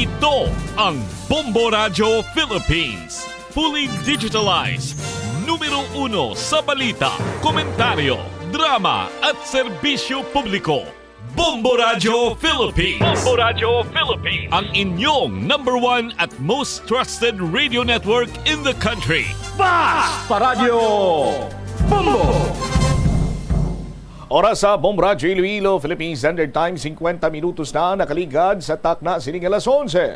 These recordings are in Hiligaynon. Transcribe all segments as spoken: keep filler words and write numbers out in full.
Ito ang Bombo Radyo Philippines. Fully digitalized. Numero uno sa balita, komentaryo, drama at serbisyo publiko. Bombo Radyo Philippines. Bombo Radyo Philippines. Ang inyong number one at most trusted radio network in the country. Basta Radyo Bombo! Oras sa Bombo Radyo Iloilo, Philippine Standard Time, singkwenta minutos na nakaligad sa takna sining alas onse.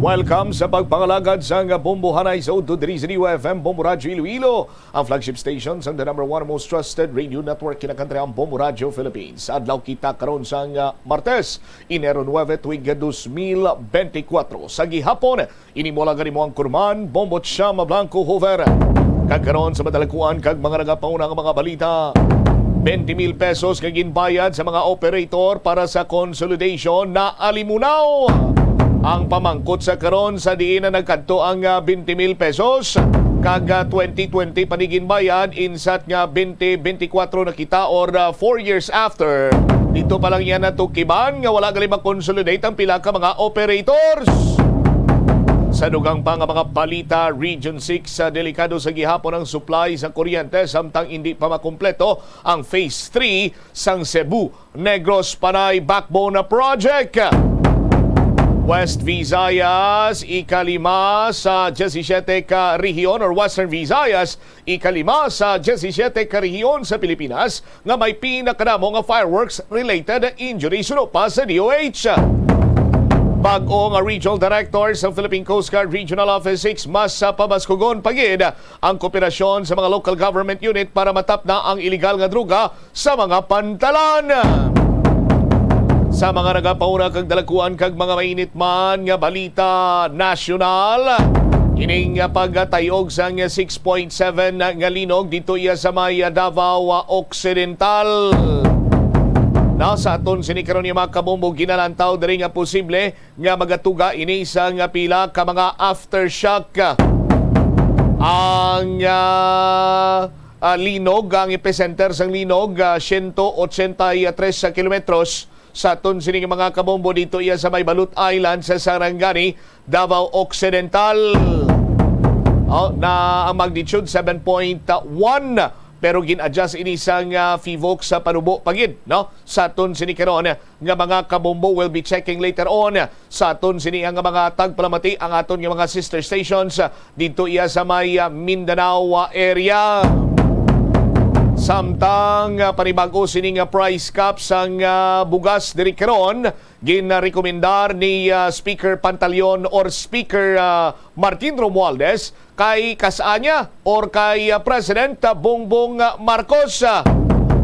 Welcome sa pagpangalagad sang Bombo Hanay sa udto diri sa D U F M Bombo Radyo Iloilo, ang flagship station sang the number one most trusted radio network, kinakantriang Bombo Radyo Philippines. Adlaw kita karon sang, ah, Martes, Enero nuebe, tuig dos mil benti kuwatro. Sa gihapon, ini mo lang gani mo ang kurman, Bombo Chama Blanco Hoover. Kag karon sa madalakuan kag mga nagapauna nga mga balita, twenty mil pesos nga ginbayad sa mga operator para sa consolidation naalimunaw. Ang pamangkot sa karon, sa diin na nagkadto ang, ah, twenty mil pesos, kag, ah, twenty twenty pa ni ginbayad, insat nga twenty twenty-four na kita, or, ah, four years after, dito pa lang yan natukiban nga wala gali ma-consolidate ang pila ka mga operators. Sa dugang pa nga mga balita, Region six, ah, delikado sa gihapon ang supply sa kuryente samtang hindi pa makumpleto ang Phase three sang Cebu Negros Panay Backbone Project. West Visayas, ikalima sa diyesisiyete ka rehiyon, or Western Visayas, ikalima sa diyesisiyete ka rehiyon sa Pilipinas nga may pinakadamo nga fireworks-related injury suno pa sa D O H. Bag-o nga Regional Director sa Philippine Coast Guard Regional Office six, mas, ah, pabaskog-on pa gid ang kooperasyon sa mga local government unit para matapna ang iligal nga droga sa mga pantalan. Sa mga nagapauna kag dalakuan kag mga mainit man nga balita nasyonal, ining pagtayog sang six point seven nga linog dito iya sa may Davao Occidental. Na sa aton sini karon nga mga kabombo, ginalantaw diri nga posible nga magatuga ini sang pila ka mga aftershock ang, ah, ah, linog, ang epicenter sang linog, ah, siyento otsenta y tres kilometros sa aton sining mga kabombo dito iya sa may Balut Island sa Sarangani, Davao Occidental. Oh, na ang magnitude seven point one, pero gin-adjust ini sang, ah, PHIVOLCS sa panubo pa gid, no? Sa aton sini karon nga mga kabombo, will be checking later on sa aton sini nga mga tagpalamati ang aton nga mga sister stations didto iya sa may, ah, Mindanao, ah, area. Samtang, ah, panibag-o sini nga price cap sang, ah, bugas diri karon, ginrekomendar ni, ah, Speaker Pantaleon or Speaker, ah, Martin Romualdez kay kas-a niya or kay, ah, President, ah, Bongbong, ah, Marcos, ah,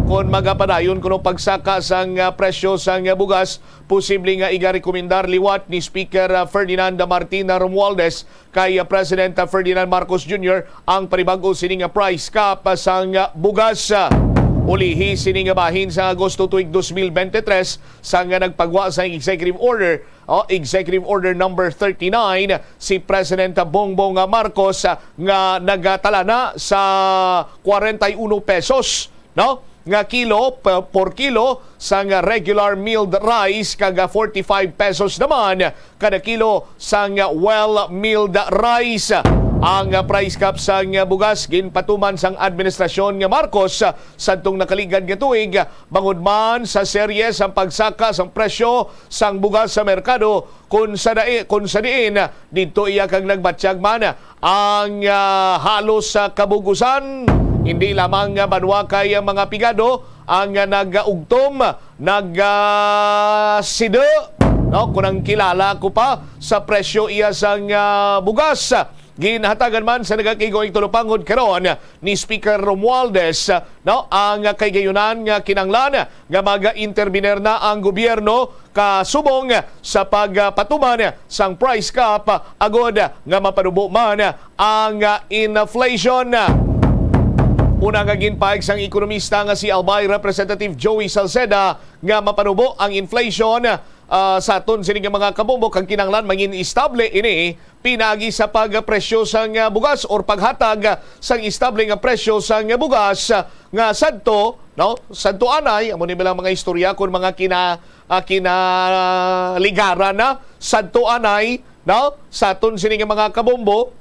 kon magapadayon kuno pagsaka sang, ah, presyo sang, ah, bugas, posible nga igarekomendar liwat ni Speaker, ah, Ferdinand Martin Romualdez kay, ah, President, ah, Ferdinand Marcos Junior ang panibag-o sini nga price cap, ah, sang, ah, bugas. Ah, ulihi sini nga bahin sa Agosto tuig dos mil bente tres, sa nga nagpagwa sa executive order, o Executive Order number thirty-nine, si President Bongbong Marcos, ah, nga nagatala na sa kwarenta y uno pesos, no, nga kilo, p-, por kilo sang regular milled rice, kag forty-five pesos naman kada kilo sang well milled rice. Ang price cap sang bugas ginpatuman sang administrasyon nga Marcos sadtong nakaligad nga tuig, bangod man sa serye sang pagsaka sang presyo sang bugas sa merkado, kun sa dai-, kun sa diin didto iya kag nagbatyag man ang, ah, halos sa kabug-usan. Hindi lamang nga banwa kay ang mga pigado ang, ah, nag-ugtom, nag, ah, sido, no? Kung ang kilala ko pa sa presyo iya sang, ah, bugas. Ginhatagan man sa nagakaigo ang Tulupangon karon ni Speaker Romualdez, no, ang kahigayonan nga kinahanglan nga mag-intervenir na ang gobyerno kasubong sa pagpatuman sang price cap agod nga mapanubo man ang inflation. Una nga ginpahayag sang ekonomista nga si Albay Representative Joey Salceda nga mapanubo ang inflation, ah, sa aton sini nga mga kabombo kag kinahanglan mangin estable ini pinaagi sa pagpresyo sang, ah, bugas or paghatag sang estable nga presyo sang bugas, ah, nga sadto no? Sadto anay, amo ni bilang mga istorya kung mga kina-, ah, kinaligaran na. Sadto anay, no? Sa aton sini nga mga kabombo,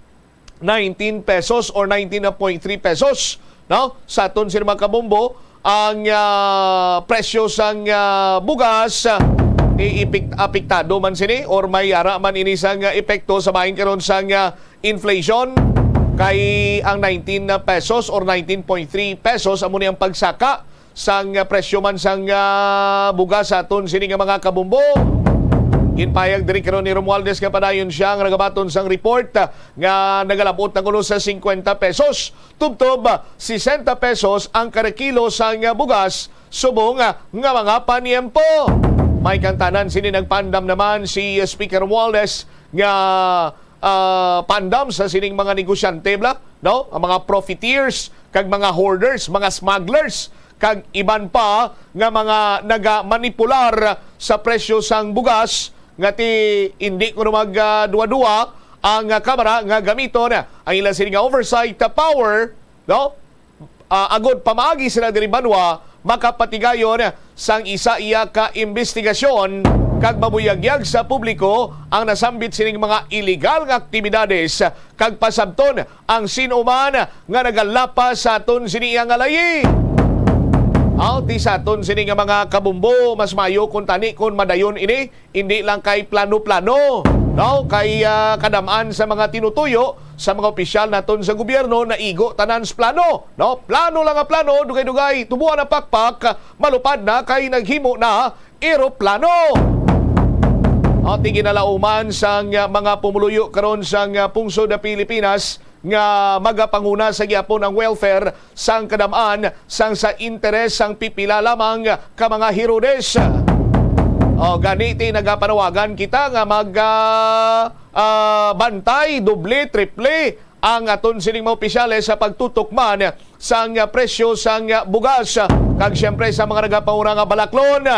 nineteen pesos or nineteen point three pesos, no? Sa aton sini mga kabombo, ang, ah, presyo sang, ah, bugas, ah, iipik-, apektado man sini or may ara man ini sang, ah, epekto sa bahin karon sang, ah, inflation, kay ang nineteen na pesos or nineteen point three pesos amo ni ang pagsaka sang, ah, presyo man sang, ah, bugas sa aton sini nga mga kabumbo. Ginpayag diri karon ni Romualdez nga padayon siya nga nagabaton sang report, ah, nga nagalabot na kuno sa singkwenta pesos. Tubtob, ah, sesenta pesos ang kada kilo sang, ah, bugas subong, ah, nga mga paniyempo. May kantanan sini nagpandam naman si Speaker Romualdez nga, ah, pandam sa sining mga negosyante, bla, no? Ang mga profiteers, kag mga hoarders, mga smugglers, kag iban pa nga mga nagamanipular sa presyo sang bugas, nga ti indi kuno mag, ah, duwa-duwa ang, ah, Kamara nga gamiton ang ila sini nga oversight power, no? Ah, agod pamaagi sila diri banwa, makapatigayon sang isa iya ka imbestigasyon kag mabuyagyag sa publiko ang nasambit sining mga iligal nga aktibidades kag pasabton ang sin-o man nga nagalapas sa aton sini iya nga layi. Aw, ti sa aton sini nga mga kabumbo, mas mayo kung tani kung madayon ini, hindi lang kay plano-plano, no? Kay, ah, kadam-an sa mga tinutuyo sa mga opisyal naton sa gobyerno, naigo tanan sa plano, no? Plano lang nga plano, dugay-dugay, tubuan na pakpak, malupad na kay naghimo na eroplano. Aw, ti ginalauman sang, ah, mga pumuluyo karon sang, ah, pungsod na Pilipinas nga magapanguna sa gihapon ang welfare sang kadam-an sang sa interes sang pipila lamang ka mga Herodes. O, gani ti nagapanawagan kita nga mag, ah, ah, bantay, doble, triple ang aton sining mga opisyales sa pagtutok man sang presyo sang bugas, kag siyempre sa mga nagapanguna nga balaklon.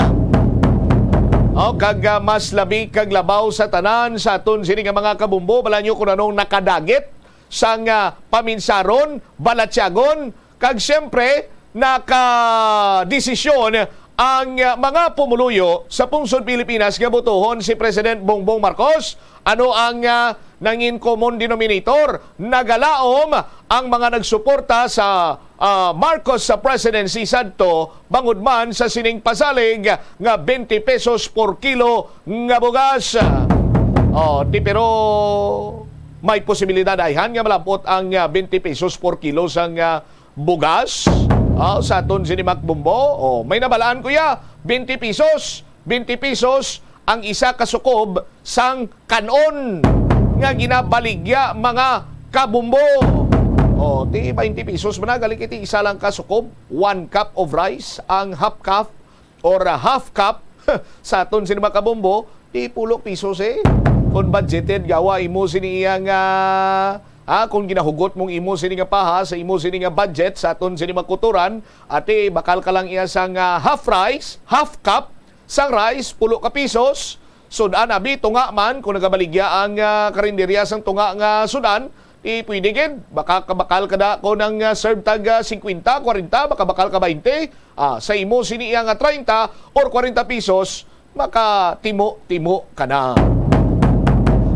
O, kag, ah, mas labi kag labaw sa tanan sa aton sini nga mga kabumbo, bala nyo kung anong nakadagit sang, ah, paminsaron, balatyagon, kag siyempre, nakadesisyon ang, ah, mga pumuluyo sa pungsod Pilipinas nga botohon si President Bongbong Marcos. Ano ang, ah, nangin common denominator? Nagalaom ang mga nagsuporta sa, ah, Marcos sa presidency sadto bangod man sa sining pasalig nga twenty pesos por kilo nga bugas. Oh, di, pero may posibilidad ayhan nga malabot ang, ah, twenty pesos por kilo sang, ah, bugas, ah, sa aton sini Mac Bumbo. Oh, may nabalaan, kuya, twenty pesos, twenty pesos ang isa ka sukob sang kan-on nga ginabaligya, mga kabumbo. Oh, ti twenty pesos man na, gali kay ti isa lang ka sukob, one cup of rice, ang half cup or, ah, half cup sa aton sini mga kabumbo, ti pulo pesos eh. Kung budgeted gawa imo sini iya nga, ah, kung ginahugot mong imo sini nga paha sa imo sini nga budget sa aton sini mga kuturan, ati bakal ka lang iya sang, ah, half rice, half cup sang rice, pulo ka pesos. Sud-an abi, tunga man, kung nagabaligya ang, ah, karinderya sang tunga nga sud-an, ti pwede gid, baka kabakal ka da ko ng, ah, serve tag, ah, singkwenta, kwarenta, baka bakal ka baynte. Ah, sa imo sini iya nga treinta or kwarenta pesos, makatimo-timo ka na.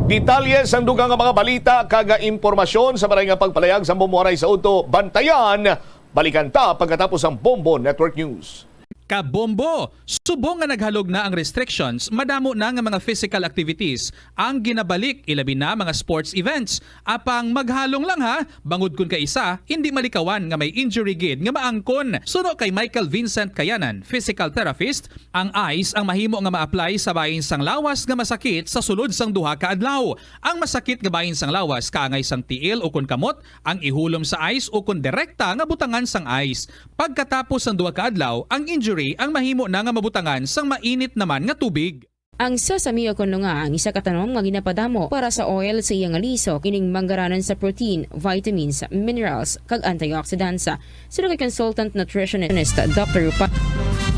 Detalye sang dugang nga mga balita kag impormasyon sa maray nga pagpalayag sa Bombo Aray sa Udto, bantayan. Balikan ta pagkatapos ang Bombo Network News. Kabombo, subong nga naghalog na ang restrictions, madamo na nga mga physical activities ang ginabalik, ilabi na mga sports events. Apang maghalong lang ha, bangod kun kaisa, hindi malikawan nga may injury gid nga maangkon. Suno kay Michael Vincent Kayanan, physical therapist, ang ice ang mahimo nga ma-apply sa bahin sang lawas nga masakit sa sulod sang duha ka adlaw. Ang masakit nga bahin sang lawas kaangay sang tiil ukon kamot ang ihulom sa ice ukon direkta nga butangan sang ice. Pagkatapos sang duha ka adlaw, ang injury ang mahimo na nga mabutangan sang mainit naman nga tubig. Ang sesame o kon lunga ang isa ka tanom nga ginapadamo para sa oil sa iya nga lisok, ining manggaranan sa protein, vitamins, minerals, kag antioxidants. Suno kay consultant nutritionist Doctor Rupa.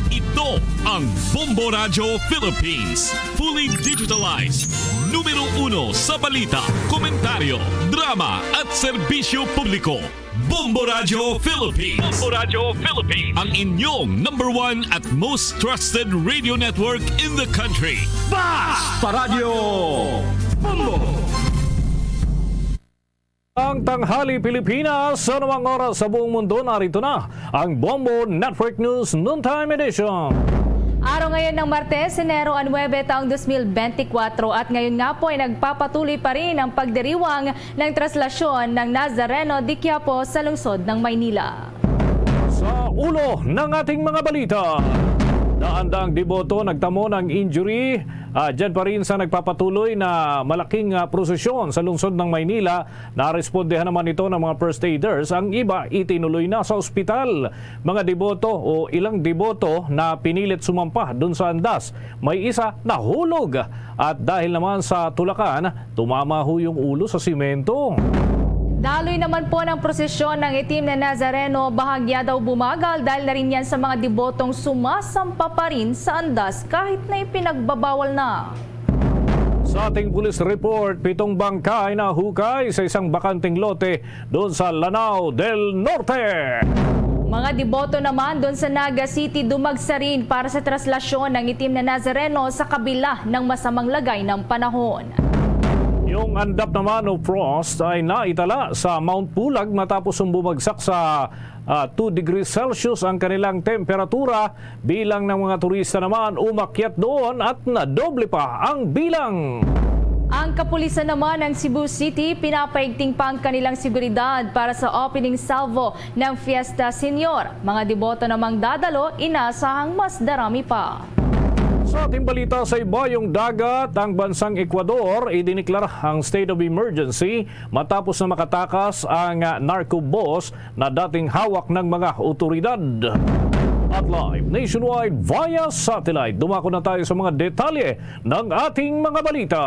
Ito ang Bombo Radyo Philippines, fully digitalized. Numero uno sa balita, komentaryo, drama at serbisyo publiko. Bombo Radyo Philippines. Bombo Radyo Philippines. Ang inyong number one at most trusted radio network in the country. Basta Radyo Bombo! Ang tanghali Pilipinas, sa anumang oras sa buong mundo, narito na ang Bombo Network News Noontime Edition. Araw ngayon ng Martes, Enero nuebe, taong dos mil bente kwatro, at ngayon nga po ay nagpapatuloy pa rin ang pagdiriwang ng traslasyon ng Nazareno de Quiapo sa lungsod ng Maynila. Sa ulo ng ating mga balita, daandang deboto nagtamo ng injury, ah, dyan pa rin sa nagpapatuloy na malaking, ah, prosesyon sa lungsod ng Maynila. Narespondehan naman ito ng mga first aiders. Ang iba itinuloy na sa ospital. Mga deboto o ilang deboto na pinilit sumampa dun sa andas. May isa nahulog at dahil naman sa tulakan, tumama ho yung ulo sa simento. Daloy naman po ng prosesyon ng itim na Nazareno, bahagya daw bumagal dahil na rin yan sa mga debotong sumasampa pa rin sa andas kahit na ipinagbabawal na. Sa ating police report, pitong bangkay nahukay sa isang bakanteng lote doon sa Lanao del Norte. Mga deboto naman doon sa Naga City dumagsa rin para sa traslasyon ng itim na Nazareno sa kabila ng masamang lagay ng panahon. Yung andap naman o frost ay naitala sa Mount Pulag matapos ang bumagsak sa, ah, two degrees Celsius ang kanilang temperatura. Bilang ng mga turista naman umakyat doon at nadoble pa ang bilang. Ang kapulisan naman ng Cebu City pinapaigting pa ang kanilang seguridad para sa opening salvo ng Fiesta Señor. Mga deboto namang dadalo, inasahang mas darami pa. Sa ating balita sa ibayong dagat, ang bansang Ecuador idiniklara ang state of emergency matapos na makatakas ang, ah, narco boss na dating hawak ng mga otoridad. At live nationwide via satellite, dumako na tayo sa mga detalye ng ating mga balita.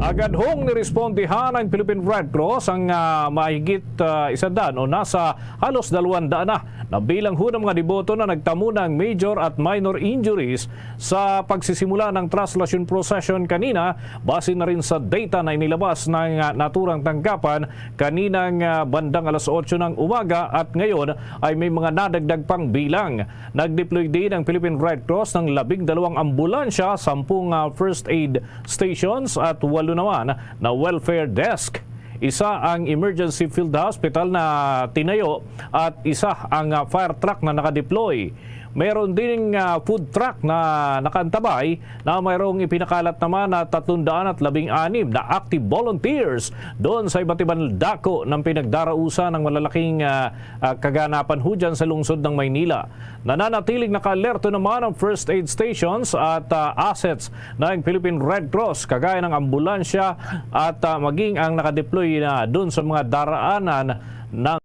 Agad hong nirespondihan ang Philippine Red Cross ang, ah, mahigit, ah, isa daan o nasa halos dalawang daan na na bilang ho ng mga deboto na nagtamo ng major at minor injuries sa pagsisimula ng traslasyon procession kanina, base na rin sa data na inilabas ng, ah, naturang tanggapan kaninang, ah, bandang alas otso ng umaga, at ngayon ay may mga nadagdag pang bilang. Nag-deploy din ang Philippine Red Cross ng labing dalawang ambulansya, sampung, ah, first aid stations at walo naman na welfare desk. Isa ang emergency field hospital na tinayo at isa ang, ah, fire truck na nakadeploy. Mayroon ding, ah, food truck na nakaantabay na mayroong ipinakalat naman na tatlong daan at labing anim na active volunteers doon sa iba't ibang dako ng pinagdarausan ng malalaking, ah, ah, kaganapan ho dyan sa lungsod ng Maynila. Nananatiling naka-alerto naman ang first aid stations at, ah, assets ng Philippine Red Cross, kagaya ng ambulansya at, ah, maging ang nakadeploy na doon sa mga daraanan ng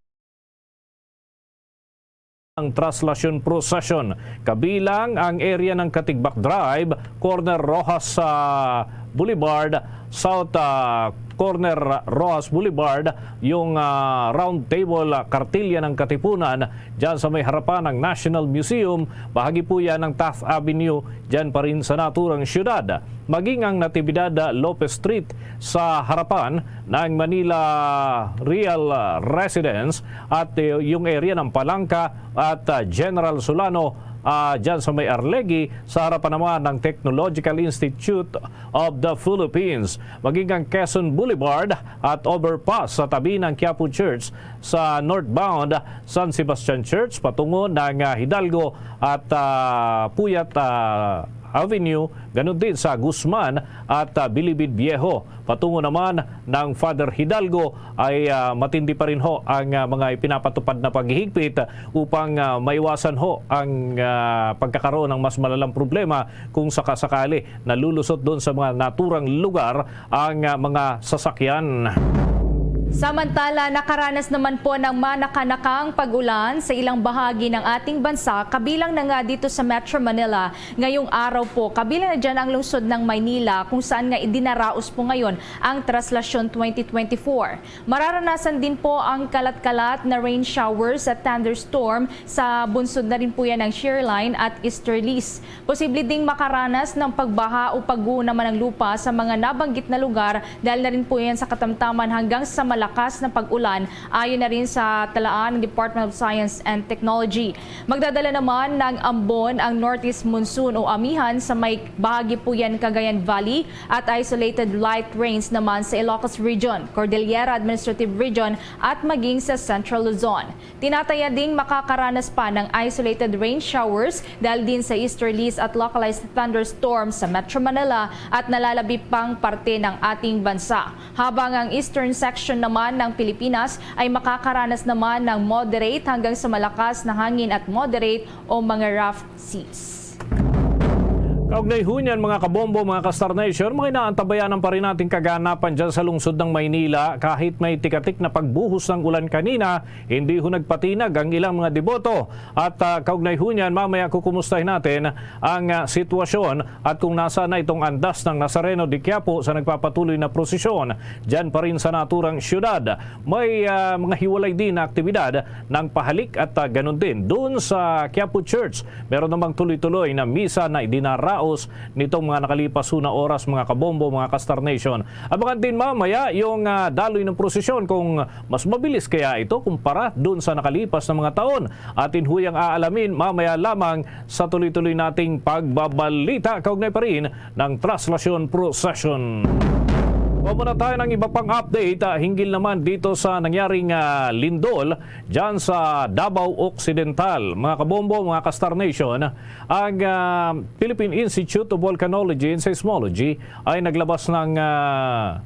ang traslasyon procession, kabilang ang area ng Katigbak Drive, corner Roxas, ah, Boulevard, South, ah, corner Roxas Boulevard, yung, ah, round table, ah, kartilya ng Katipunan, dyan sa may harapan ng National Museum, bahagi po yan ng Taft Avenue, dyan pa rin sa naturang siyudad. Maging ang Natividad, ah, Lopez Street sa harapan ng Manila Real, ah, Residence at, eh, yung area ng Palangka at, ah, General Solano, ah, dyan sa may Arlegui, sa harapan naman ng Technological Institute of the Philippines. Maging ang Quezon Boulevard at overpass sa tabi ng Quiapo Church sa northbound San Sebastian Church patungo ng, ah, Hidalgo at, ah, Puyat, ah, Avenue, ganun din sa Guzman at, ah, Bilibid Viejo. Patungo naman ng Father Hidalgo ay, ah, matindi pa rin ho ang, ah, mga ipinapatupad na paghihigpit upang, ah, maiwasan ho ang, ah, pagkakaroon ng mas malalang problema kung sakasakali nalulusot doon sa mga naturang lugar ang, ah, mga sasakyan. Samantala, nakaranas naman po ng manakanakang pag-ulan sa ilang bahagi ng ating bansa, kabilang na nga dito sa Metro Manila ngayong araw po. Kabilang na dyan ang lungsod ng Maynila, kung saan nga idinaraos po ngayon ang Traslasyon twenty twenty-four. Mararanasan din po ang kalat-kalat na rain showers at thunderstorm sa bunsod na rin po yan ng Shearline at Easterlies. Posible ding makaranas ng pagbaha o pagguho naman ng lupa sa mga nabanggit na lugar, dahil na rin po yan sa katamtaman hanggang sa malakas na pag-ulan, ayon na rin sa talaan ng Department of Science and Technology. Magdadala naman ng ambon ang northeast monsoon o amihan sa may bahagi po yan Cagayan Valley at isolated light rains naman sa Ilocos Region, Cordillera Administrative Region at maging sa Central Luzon. Tinataya ding makakaranas pa ng isolated rain showers dahil din sa easterlies at localized thunderstorms sa Metro Manila at nalalabi pang parte ng ating bansa. Habang ang eastern section naman ng Pilipinas ay makakaranas naman ng moderate hanggang sa malakas na hangin at moderate o mga rough seas. Kaugnay ho niyan, mga kabombo, mga ka-Star Nation, mga inaantabayanan pa rin nating kaganapan dyan sa lungsod ng Maynila. Kahit may tikatik na pagbuhos ng ulan kanina, hindi ho nagpatinag ang ilang mga deboto. At ah, kaugnay ho niyan, mamaya kukumustahin natin ang ah, sitwasyon at kung nasaan na itong andas ng Nazareno de Quiapo sa nagpapatuloy na prosesyon dyan pa rin sa naturang siyudad. May ah, mga hiwalay din na aktibidad ng pahalik at ah, ganun din doon sa Quiapo Church. Meron namang tuloy-tuloy na misa na idinaraos nitong mga nakalipas ho na oras, mga kabombo, mga ka-Star Nation. Abangan din mamaya yung ah, daloy ng prosesyon, kung mas mabilis kaya ito kumpara dun sa nakalipas na mga taon. Atin huyang aalamin mamaya lamang sa tuloy-tuloy nating pagbabalita kaugnay pa rin ng Traslasyon Procession. Kuha muna tayo ng iba pang update ah, hinggil naman dito sa nangyaring ah, lindol dyan sa Davao Occidental. Mga kabombo, mga ka-Star Nation, ang ah, Philippine Institute of Volcanology and Seismology ay naglabas ng ah,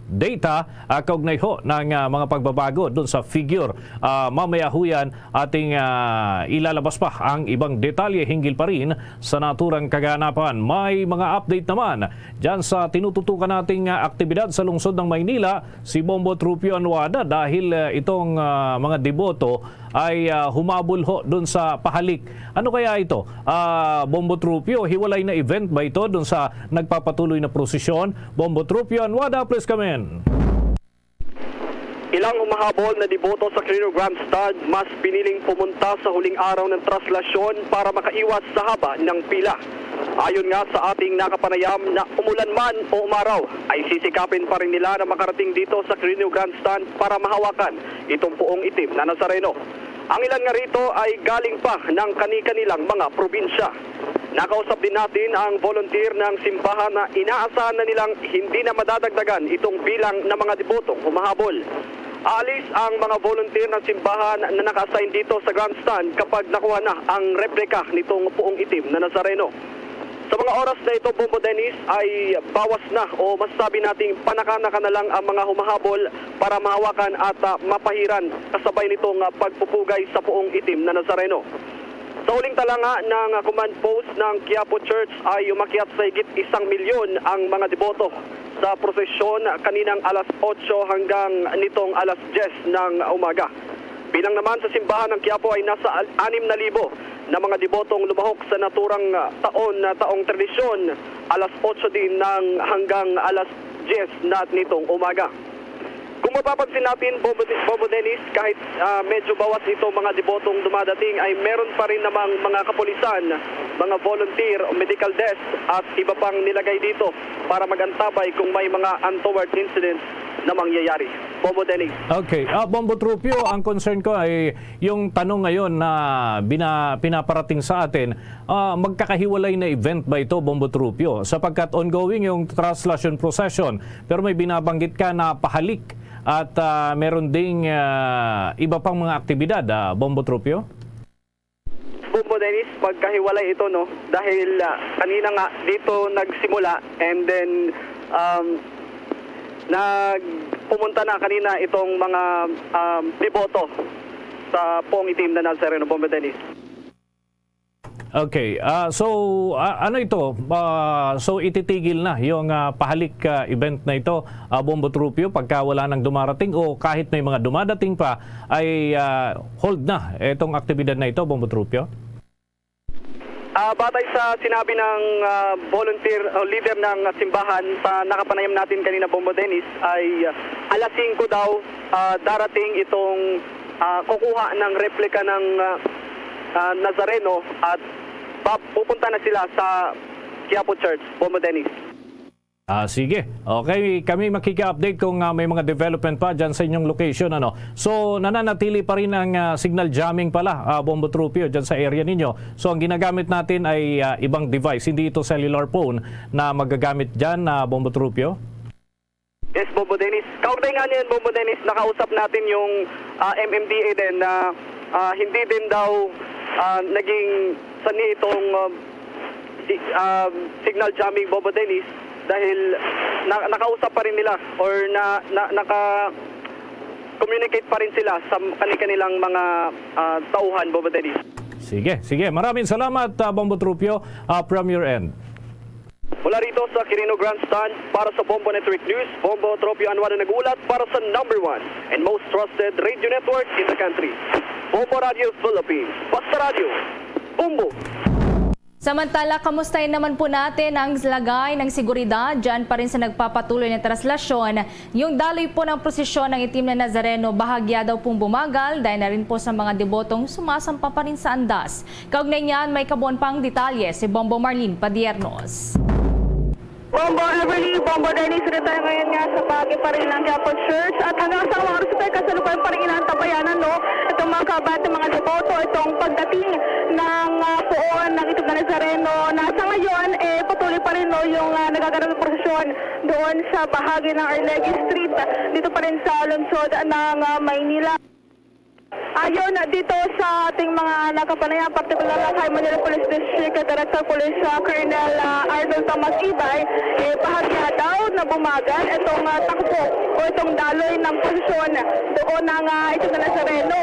data ah, kaugnay ho ng ah, mga pagbabago dun sa figure. Ah, mamaya ho yan ating ah, ilalabas pa ang ibang detalye hinggil pa rin sa naturang kaganapan. May mga update naman dyan sa tinututukan nating ah, aktibidad sa lungsod ng Maynila. Si Bombo Trupio Anuada, dahil ah, itong ah, mga deboto ay ah, humabol ho dun sa pahalik. Ano kaya ito? Ah, Bombo Trupio, hiwalay na event ba ito dun sa nagpapatuloy na prosesyon? Bombo Trupio Anuada, please come in. Ilang humahabol na deboto sa Quirino Grandstand mas piniling pumunta sa huling araw ng traslasyon para makaiwas sa haba ng pila. Ayon nga sa ating nakapanayam, na umulan man o umaraw, ay sisikapin pa rin nila na makarating dito sa Quirino Grandstand para mahawakan itong Puong Itim na Nazareno. Ang ilan nga rito ay galing pa ng kani-kanilang mga probinsya. Nakausap din natin ang volunteer ng simbahan na inaasahan na nilang hindi na madadagdagan itong bilang ng mga debotong humahabol. Aalis ang mga volunteer ng simbahan na naka-assign dito sa grandstand kapag nakuha na ang replika nitong Puong Itim na Nazareno. Sa mga oras na ito, Bombo Dennis, ay bawas na o masasabi nating panakanaka na lang ang mga humahabol para mahawakan at ah, mapahiran kasabay nitong ah, pagpupugay sa Puong Itim na Nazareno. Sa huling talanga ng ah, command post ng Quiapo Church ay umakyat sa higit isang milyon ang mga deboto sa prosesyon kaninang alas otso hanggang nitong alas diyes ng umaga. Bilang naman sa simbahan ng Quiapo ay nasa al- anim na libo na mga debotong lumahok sa naturang ah, taon na taong tradisyon, alas otso din ng hanggang alas diyes na nitong umaga. Kung mapapansin natin, Bombo, Bombo Dennis, kahit ah, medyo bawas itong mga debotong dumadating, ay meron pa rin namang mga kapulisan, mga volunteer, medical desk at iba pang nilagay dito para mag-antabay kung may mga untoward incidents na mangyayari. Bombo Dennis. Okay. Ah, Bombo Trupio, ang concern ko ay yung tanong ngayon na bina, pinaparating sa atin, ah, magkakahiwalay na event ba ito, Bombo Trupio? Sapagkat ongoing yung Traslasyon Procession, pero may binabanggit ka na pahalik at ah, meron ding ah, iba pang mga aktibidad, ah, Bombo Trupio? Bombo Dennis, pagkahiwalay ito, no? Dahil ah, kanina nga dito nagsimula and then um, nagpumunta na kanina itong mga um, deboto sa Puong Itim na Nazareno, Bombo Dennis. Okay, ah, so, ah, ano ito? Ah, so ititigil na yung, ah, pahalik, ah, event na ito, ah, Bombo Trupio, pagka wala nang dumarating o kahit may mga dumadating pa ay, ah, hold na itong aktibidad na ito, Bombo Trupio? Ah, batay sa sinabi ng, ah, volunteer o leader ng simbahan sa nakapanayam natin kanina, Bombo Dennis, ay, ah, alas singko daw, ah, darating itong, ah, kukuha ng replika ng, ah, ah, Nazareno at pap-, pupunta na sila sa Quiapo Church, Bombo Dennis. Ah, sige. Okay, kami makiki-update kung, ah, may mga development pa dyan sa inyong location, ano. So, nananatili pa rin ang, ah, signal jamming pala, ah, Bombo Trupio, dyan sa area ninyo. So, ang ginagamit natin ay, ah, ibang device, hindi ito cellular phone na magagamit dyan, ah, Bombo Trupio. Yes, Bombo Dennis. Kaugnay nga niyan, Bombo Dennis, nakausap natin yung, ah, M M D A din na, ah, hindi din daw, ah, naging sanhi itong, ah, si-, ah, signal jamming, Bombo Dennis, dahil na-, nakausap pa rin nila or na, na, naka-communicate pa rin sila sa kani-, kanilang mga, ah, tauhan, Bombo Dennis. Sige, sige. Maraming salamat, ah, Bombo Trupio, ah, from your end. Mula rito sa Quirino Grandstand, para sa Bombo Network News, Bombo Trupio Anwar ang nag-uulat para sa number one and most trusted radio network in the country, Bombo Radio Philippines. Basta Radio, Bombo! Samantala, kamustahin naman po natin ang lagay ng seguridad dyan pa rin sa nagpapatuloy na traslasyon. Yung daloy po ng prosesyon ng Itim na Nazareno, bahagya daw pong bumagal dahil na rin po sa mga debotong sumasampa pa rin sa andas. Kaugnay niyan, may kabuuan pang detalye si Bombo Marlene Padiernos. Bombo Everly, Bombo Dennis, dito tayo ngayon nga sa bahagi pa rin ng Quiapo Church. At hanggang sa mga oras ito ay kasalukuyan pa rin inaantabayanan, no? Itong mga kabat, mga deboto, itong pagdating ng ah, puon ng Itim na Nazareno na sa ngayon, eh, patuloy pa rin, no, yung ah, nagaganap na prosesyon doon sa bahagi ng Arleguis Street, dito pa rin sa lungsod ng ah, Maynila. Ayon dito sa ating mga nakapanayam, partikular na kay Manila Police District Director Police ah, Colonel ah, Arnold Tomas Ibay, eh, bahagya daw na bumagal itong ah, takbo o itong daloy ng prosesyon doon ng ah, Itim na Nazareno.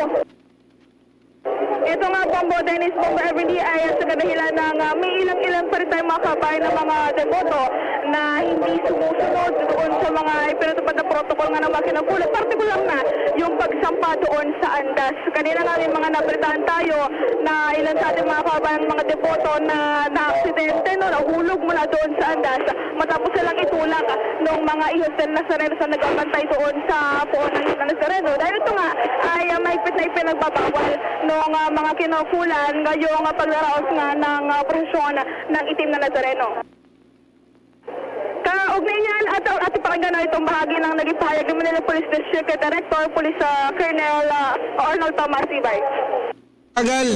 Ito nga, Bombo Dennis, Bombo Everly, ay sa kadahilan ng ah, may ilang-ilang pa rin tayong mga kabayan ng mga deboto na hindi sumusunod doon sa mga ipinatupad na protocol nga ng mga kinaukulan, partikular na yung pagsampa doon sa andas. Kanina nga may mga nabalitaan tayo na ilan sa ating mga kabayan, mga deboto na naaksidente, no, nahulog mula doon sa andas matapos silang itulak ng mga ihos ng Nazareno sa nagabantay doon sa puon ng Nazareno. Dahil ito nga ay ah, mahigpit na ipinagbabawal ng ah, mga kinaukulan ngayong ah, paglaraos nga ng ah, prosesyon ng Itim na Nazareno. Kaugnay niyan, at ato pakinggan itong bahagi ng naging pahayag ni Manila Police District Director Police ah, Colonel ah, Arnold Tomas Ibay. Bumagal,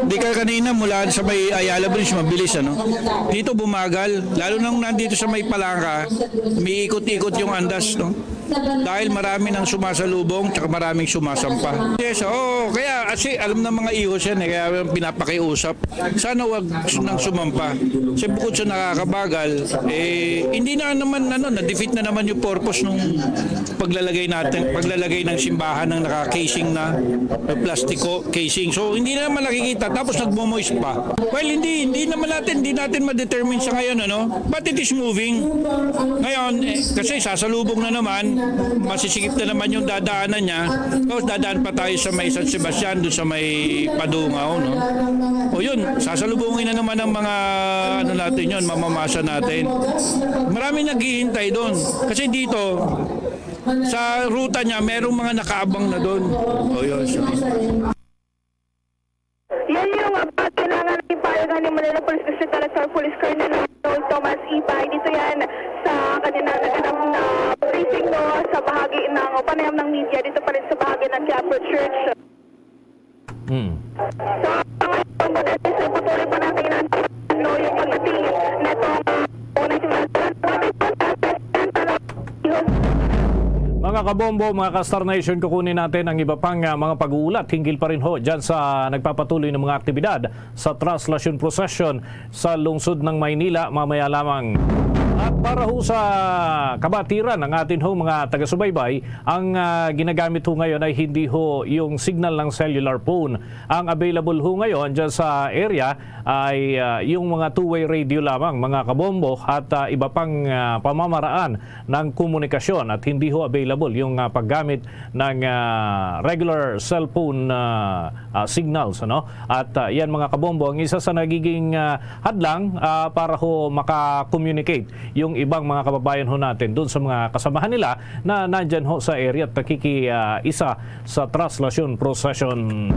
di ka kanina mula sa may Ayala Bridge, mabilis ano. Dito bumagal, lalo nang nandito sa may Palangka, umiikot-ikot yung andas, no? Dahil marami nang sumasalubong, tsaka maraming sumasampa. Yes, oo, kaya kasi alam ng mga ihos yan eh, kaya pinapakiusap. Sana wag nang sumampa. Kasi bukod sa nakakabagal, eh, hindi na naman, ano, na-defeat na naman yung purpose nung paglalagay natin, paglalagay ng simbahan ng naka-casing na, may plastiko casing. So, hindi na naman nakikita. Tapos nagmo-moist pa. Well, hindi, hindi naman natin, hindi natin ma-determine sa ngayon, ano? But it is moving. Ngayon, eh, kasi sasalubong na naman, masisikip na naman yung dadaanan niya. Tapos dadaan pa tayo sa may San Sebastian, doon sa may Padungaw, no? O yun, sasalubungin na naman ng mga, ano natin yun, mamamasa natin. Maraming naghihintay doon. Kasi dito, sa ruta niya, merong mga nakaabang na doon. O yun, so. Yan yung uh, kailangan ng payagan ni Manila Police District Director Police Colonel Arnold Tomas Ibay. Dito yan sa kanila naganap na briefing, no, sa bahagi ng o panayam ng media dito pa rin sa bahagi ng Quiapo Church. Hmm. So, ang mga pagdating sa patuloy pa natin ang no, yung pagdating na itong uh, Mga kabombo, mga ka-Star Nation, kukunin natin ang iba pang ah, mga pag-uulat hinggil pa rin ho dyan sa nagpapatuloy ng mga aktibidad sa Traslasyon Procession sa lungsod ng Maynila mamaya lamang. At para ho sa kabatiran ng atin ho mga taga-subaybay, ang, ah, ginagamit ho ngayon ay hindi ho yung signal ng cellular phone. Ang available ho ngayon dyan sa area ay, ah, yung mga two-way radio lamang, mga kabombo, at, ah, iba pang, ah, pamamaraan ng komunikasyon, at hindi ho available yung, ah, paggamit ng, ah, regular cellphone, ah, ah, signals, ano? At, ah, yan, mga kabombo, ang isa sa nagiging, ah, hadlang, ah, para ho maka-communicate yung ibang mga kababayan ho natin doon sa mga kasamahan nila na nandyan ho sa area at nakiki-, ah, isa sa traslasyon procession.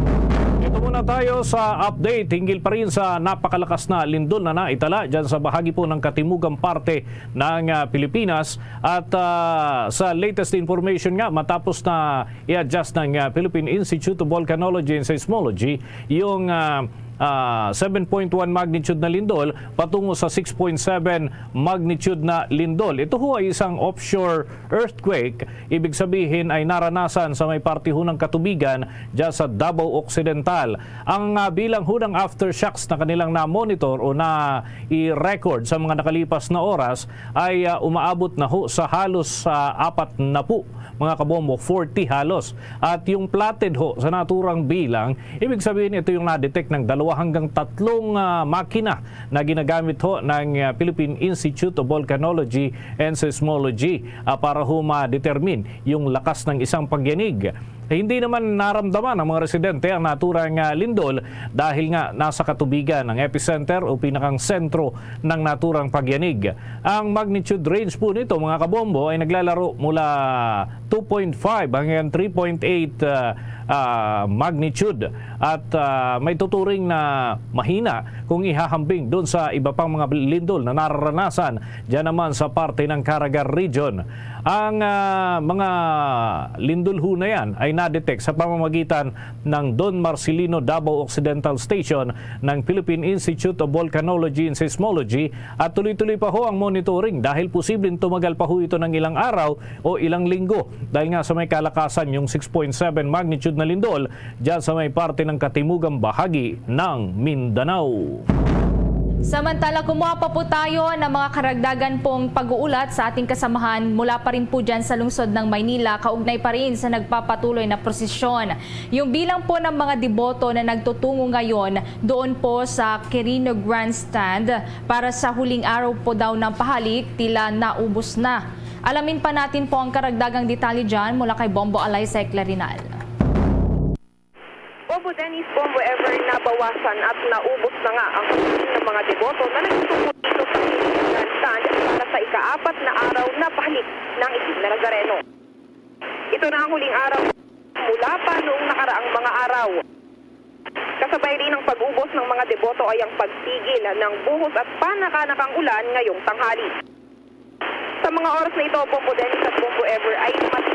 Ito muna tayo sa update hinggil pa rin sa napakalakas na lindol na naitala dyan sa bahagi po ng katimugang parte ng, ah, Pilipinas. At, ah, sa latest information nga, matapos na i-adjust ng, ah, Philippine Institute of Volcanology and Seismology yung, ah, ah, seven point one magnitude na lindol patungo sa six point seven magnitude na lindol. Ito ho ay isang offshore earthquake, ibig sabihin ay naranasan sa may parte ho ng katubigan dyan sa Davao Occidental. Ang, ah, bilang ho ng aftershocks na kanilang na-monitor o na-i-record sa mga nakalipas na oras ay, ah, umaabot na ho sa halos, ah, apat na po, mga kabombo, forty halos. At yung plotted ho sa naturang bilang, ibig sabihin ito yung na-detect ng dalawa hanggang tatlong, ah, makina na ginagamit ho ng, ah, Philippine Institute of Volcanology and Seismology, ah, para ho ma-determine yung lakas ng isang pagyanig. Hindi naman naramdaman ng mga residente ang naturang, ah, lindol dahil nga nasa katubigan ang epicenter o pinakang sentro ng naturang pagyanig. Ang magnitude range po nito, mga kabombo, ay naglalaro mula two point five hanggang three point eight, ah, ah, magnitude. At, ah, may tuturing na mahina kung ihahambing doon sa iba pang mga lindol na nararanasan dyan naman sa parte ng Caraga Region. Ang, ah, mga lindol ho na yan ay na-detect sa pamamagitan ng Don Marcelino Davao Occidental Station ng Philippine Institute of Volcanology and Seismology, at tuloy-tuloy pa ho ang monitoring dahil posibleng tumagal pa ho ito ng ilang araw o ilang linggo dahil nga sa may kalakasan yung six point seven magnitude na lindol dyan sa may parte ng katimugang bahagi ng Mindanao. Samantala, kumuha pa po tayo ng mga karagdagan pong pag-uulat sa ating kasamahan mula pa rin po dyan sa lungsod ng Maynila, kaugnay pa rin sa nagpapatuloy na prosesyon. Yung bilang po ng mga deboto na nagtutungo ngayon doon po sa Quirino Grandstand para sa huling araw po daw ng pahalik, tila naubos na. Alamin pa natin po ang karagdagang detalye dyan mula kay Bombo Alaysa Clarinal. Bombo Dennis, Bombo Ever, nabawasan at naubos na nga ang pagdating ng mga deboto na nagtutungkol dito sa Pilipinas Grandstand para sa ikaapat na araw na pahalik ng Itim na Nazareno. Ito na ang huling araw mula pa noong nakaraang mga araw. Kasabay rin ng pag-ubos ng mga deboto ay ang pagtigil ng buhos at panakanakang ulan ngayong tanghali. Sa mga oras na ito, Bombo Dennis at Bombo Ever ay mas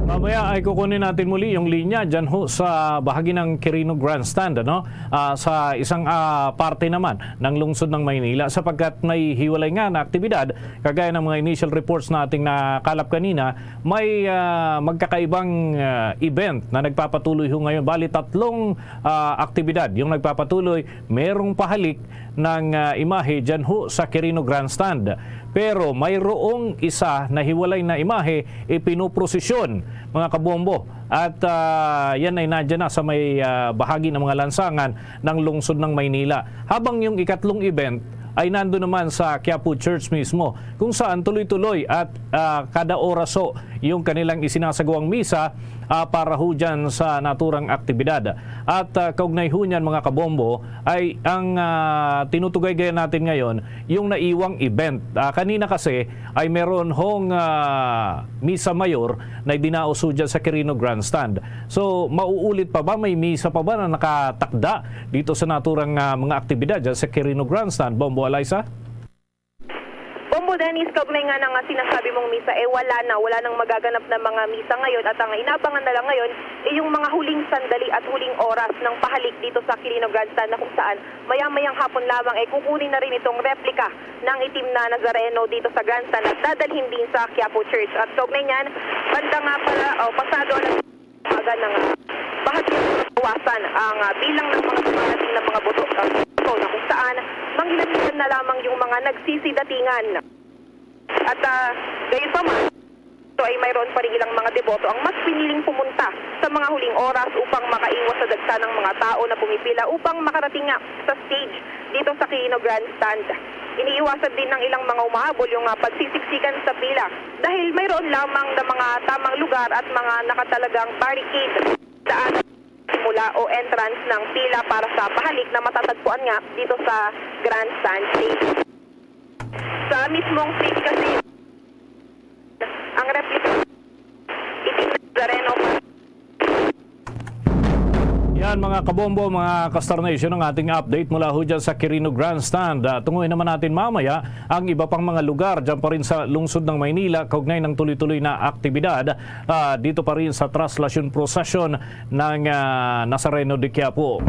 Mamaya ay kukunin natin muli yung linya dyan ho sa bahagi ng Quirino Grandstand, ano? Ah, sa isang, ah, parte naman ng lungsod ng Maynila, sapagkat may hiwalay nga na aktibidad, kagaya ng mga initial reports na ating nakalap kanina, may, ah, magkakaibang, ah, event na nagpapatuloy ho ngayon. Bali, tatlong, ah, aktibidad yung nagpapatuloy. Merong pahalik ng, ah, imahe dyan ho sa Quirino Grandstand. Pero mayroong isa na hiwalay na imahe ipinoprosesyon, mga kabombo. At, ah, yan ay nandyan na sa may, ah, bahagi ng mga lansangan ng lungsod ng Maynila. Habang yung ikatlong event ay nando naman sa Quiapo Church mismo, kung saan tuloy-tuloy at, ah, kada oras ho yung kanilang isinasagawang misa, ah, para ho dyan sa naturang aktibidad. At, ah, kaugnay ho niyan, mga kabombo, ay ang, ah, tinutugaygayan natin ngayon, yung naiwang event. Ah, kanina kasi ay meron hong, ah, Misa Mayor na idinaos ho dyan sa Quirino Grandstand. So, mauulit pa ba? May misa pa ba na nakatakda dito sa naturang, ah, mga aktibidad dyan sa Quirino Grandstand? Bombo Alaysa? Bombo Dennis, kaugnay nga ng, ah, sinasabi mong misa, eh, wala na, wala nang magaganap na mga misa ngayon, at ang inaabangan na lang ngayon, eh, yung mga huling sandali at huling oras ng pahalik dito sa Quirino Grandstand, na kung saan maya-mayang hapon lamang, eh, kukunin na rin itong replika ng Itim na Nazareno dito sa Grandstand at dadalhin din sa Quiapo Church. At kaugnay niyan, banda nga pala, oh, pasado alas umaga na nga, bahagyang nabawasan ang, ah, bilang ng mga dumarating na mga boto sa na kung saan mangilan-ilan na lamang yung mga nagsisidatingan. At, ah, gayunpaman, ito ay mayroon pa rin ilang mga deboto ang mas piniling pumunta sa mga huling oras upang makaiwas sa dagsa ng mga tao na pumipila upang makarating nga sa stage dito sa Quirino Grandstand. Iniiwasan din ng ilang mga umahabol yung, ah, pagsisiksikan sa pila dahil mayroon lamang na mga tamang lugar at mga nakatalagang barricade daan simula o entrance ng pila para sa pahalik na matatagpuan nga dito sa Grandstand stage. Sa mismong stage kasi, ang replica, itinareno pa. Yan, mga kabombo, mga ka-Star Nation, ang ating update mula ho dyan sa Quirino Grandstand. Ah, tunguhin naman natin mamaya ang iba pang mga lugar dyan pa rin sa lungsod ng Maynila kaugnay ng tuloy-tuloy na aktibidad, ah, dito pa rin sa Traslacion Procession ng, ah, Nazareno de Quiapo.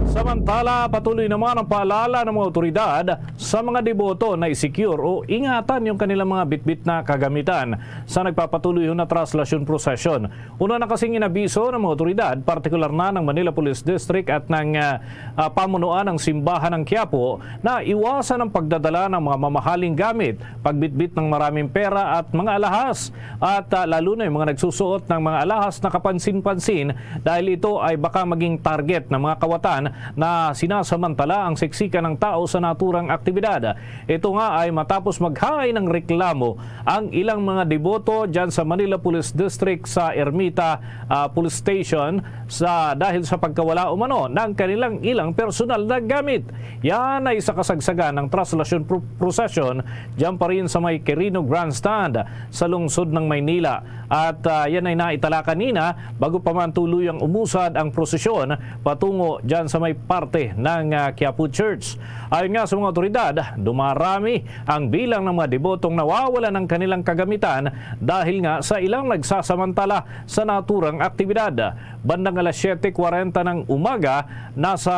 Samantala, patuloy naman ang paalala ng mga otoridad sa mga deboto na i-secure o ingatan yung kanilang mga bitbit na kagamitan sa nagpapatuloy na Traslacion Procession. Una na kasing inabiso ng mga otoridad, partikular na ng Manila Police District at ng, ah, ah, pamunuan ng Simbahan ng Quiapo, na iwasan ang pagdadala ng mga mamahaling gamit, pagbitbit ng maraming pera at mga alahas, at, ah, lalo na yung mga nagsusuot ng mga alahas na kapansin-pansin, dahil ito ay baka maging target ng mga kawatan na sinasamantala ang siksikan ng tao sa naturang aktibidad. Ito nga ay matapos maghain ng reklamo ang ilang mga deboto dyan sa Manila Police District sa Ermita, ah, Police Station sa, dahil sa pagkawala umano ng kanilang ilang personal na gamit. Yan ay sa kasagsagan ng Traslacion Pro-, Procession dyan pa rin sa may Quirino Grandstand sa lungsod ng Maynila. At, ah, yan ay naitala kanina bago pa man tuluyang umusad ang prosesyon patungo dyan sa may parte ng, ah, Quiapo Church. Ayon nga sa mga otoridad, dumarami ang bilang ng mga debotong nawawalan ng kanilang kagamitan dahil nga sa ilang nagsasamantala sa naturang aktibidad. Bandang alas siyete kwarenta ng umaga, nasa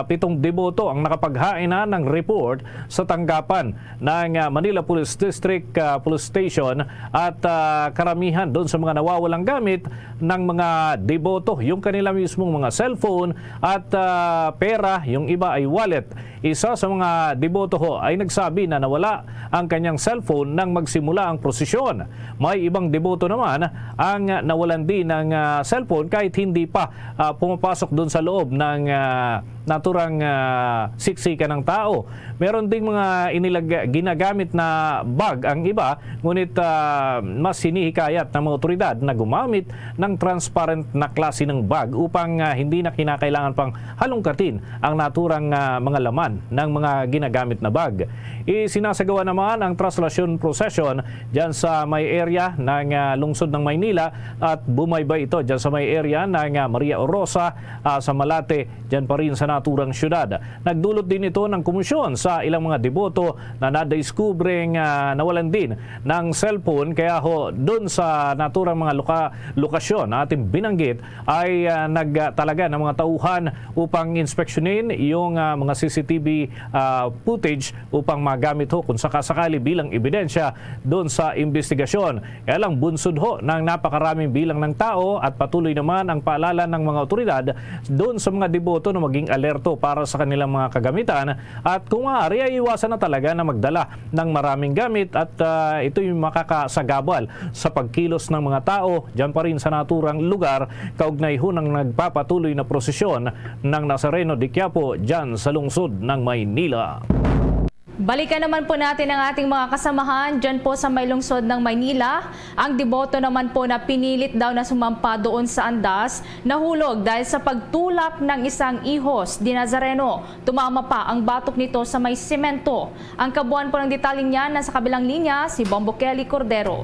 pitong deboto ang nakapaghain na ng report sa tanggapan ng, ah, Manila Police District, ah, Police Station at, ah, karamihan doon sa mga nawawalang gamit ng mga deboto, yung kanila mismong mga cellphone at, ah, pera, yung iba ay wallet. Isa sa mga deboto ho ay nagsabi na nawala ang kanyang cellphone nang magsimula ang prosesyon. May ibang deboto naman ang nawalan din ng, ah, cellphone kahit hindi pa, ah, pumapasok doon sa loob ng, ah, naturang, ah, siksikan ng tao. Meron ding mga inilag-, ginagamit na bag ang iba, ngunit, ah, mas hinihikayat ng mga otoridad na gumamit ng transparent na klase ng bag upang, ah, hindi na kinakailangan pang halungkatin ang naturang, ah, mga laman ng mga ginagamit na bag. Isinasagawa naman ang Traslacion Procession dyan sa may area ng, ah, lungsod ng Maynila at bumaybay ito dyan sa may area ng, ah, Maria Orosa, ah, sa Malate, dyan pa rin sa naturang syudad. Nagdulot din ito ng komosyon sa ilang mga deboto na nadiskubreng, ah, nawalan din ng cellphone. Kaya ho, dun sa naturang mga loka-, lokasyon na ating binanggit ay, ah, nagtalaga ng mga tauhan upang inspeksyonin yung, ah, mga C C T V, ah, footage upang magamit ho kung sakasakali bilang ebidensya doon sa investigasyon. Kaya lang, bunsod ho ng napakaraming bilang ng tao at patuloy naman ang paalala ng mga otoridad doon sa mga deboto na maging alerto para sa kanilang mga kagamitan at kung maaari ay iwasan na talaga na magdala ng maraming gamit at, ah, ito'y makakasagabal sa pagkilos ng mga tao dyan pa rin sa naturang lugar kaugnay ho ng nagpapatuloy na prosesyon ng Nazareno de Quiapo dyan sa lungsod ng Maynila. Balikan naman po natin ang ating mga kasamahan dyan po sa may lungsod ng Maynila. Ang deboto naman po na pinilit daw na sumampa doon sa andas, nahulog dahil sa pagtulak ng isang ihos de Nazareno. Tumama pa ang batok nito sa may semento. Ang kabuuan po ng detalye niyan nasa kabilang linya, si Bombo Kelly Cordero.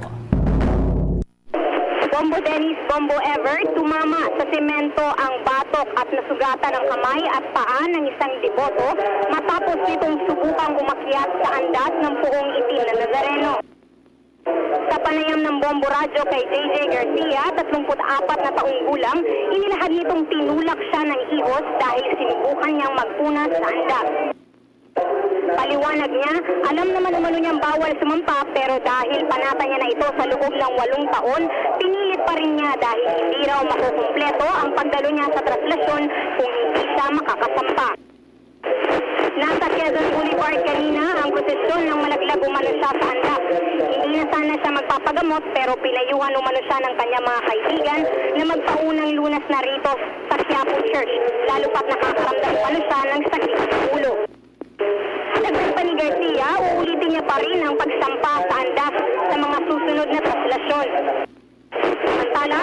Bombo Dennis, Bombo Ever, tumama sa semento ang batok at nasugatan ang kamay at paa ng isang deboto matapos nitong subukang umakyat sa andas ng puong itim na Nazareno. Sa panayam ng Bombo Radyo kay J J Garcia, tatlumpu't apat na taong gulang, inilahad nitong tinulak siya ng ihos dahil sinubukan niyang magpunas sa andas. Paliwanag niya, alam naman umano niyang bawal sumampa, pero dahil panata niya na ito sa loob ng walong taon, pinilit pa rin niya dahil hindi raw makukumpleto ang pagdalo niya sa traslasyon kung hindi siya makakasampa. Quezon Boulevard kanina ang prosesyon nang malaglag umano siya sa andas. Hindi na sana siya magpapagamot, pero pinayuhan umano siya ng kanyang mga kaibigan na magpaunang lunas na rito sa Quiapo Church, lalo pa't nakakaramdam umano siya ng sakit sa ulo. Dagdag pa ni Garcia, uulitin niya pa rin ang pagsampa sa andas sa mga susunod na traslasyon. Samantala,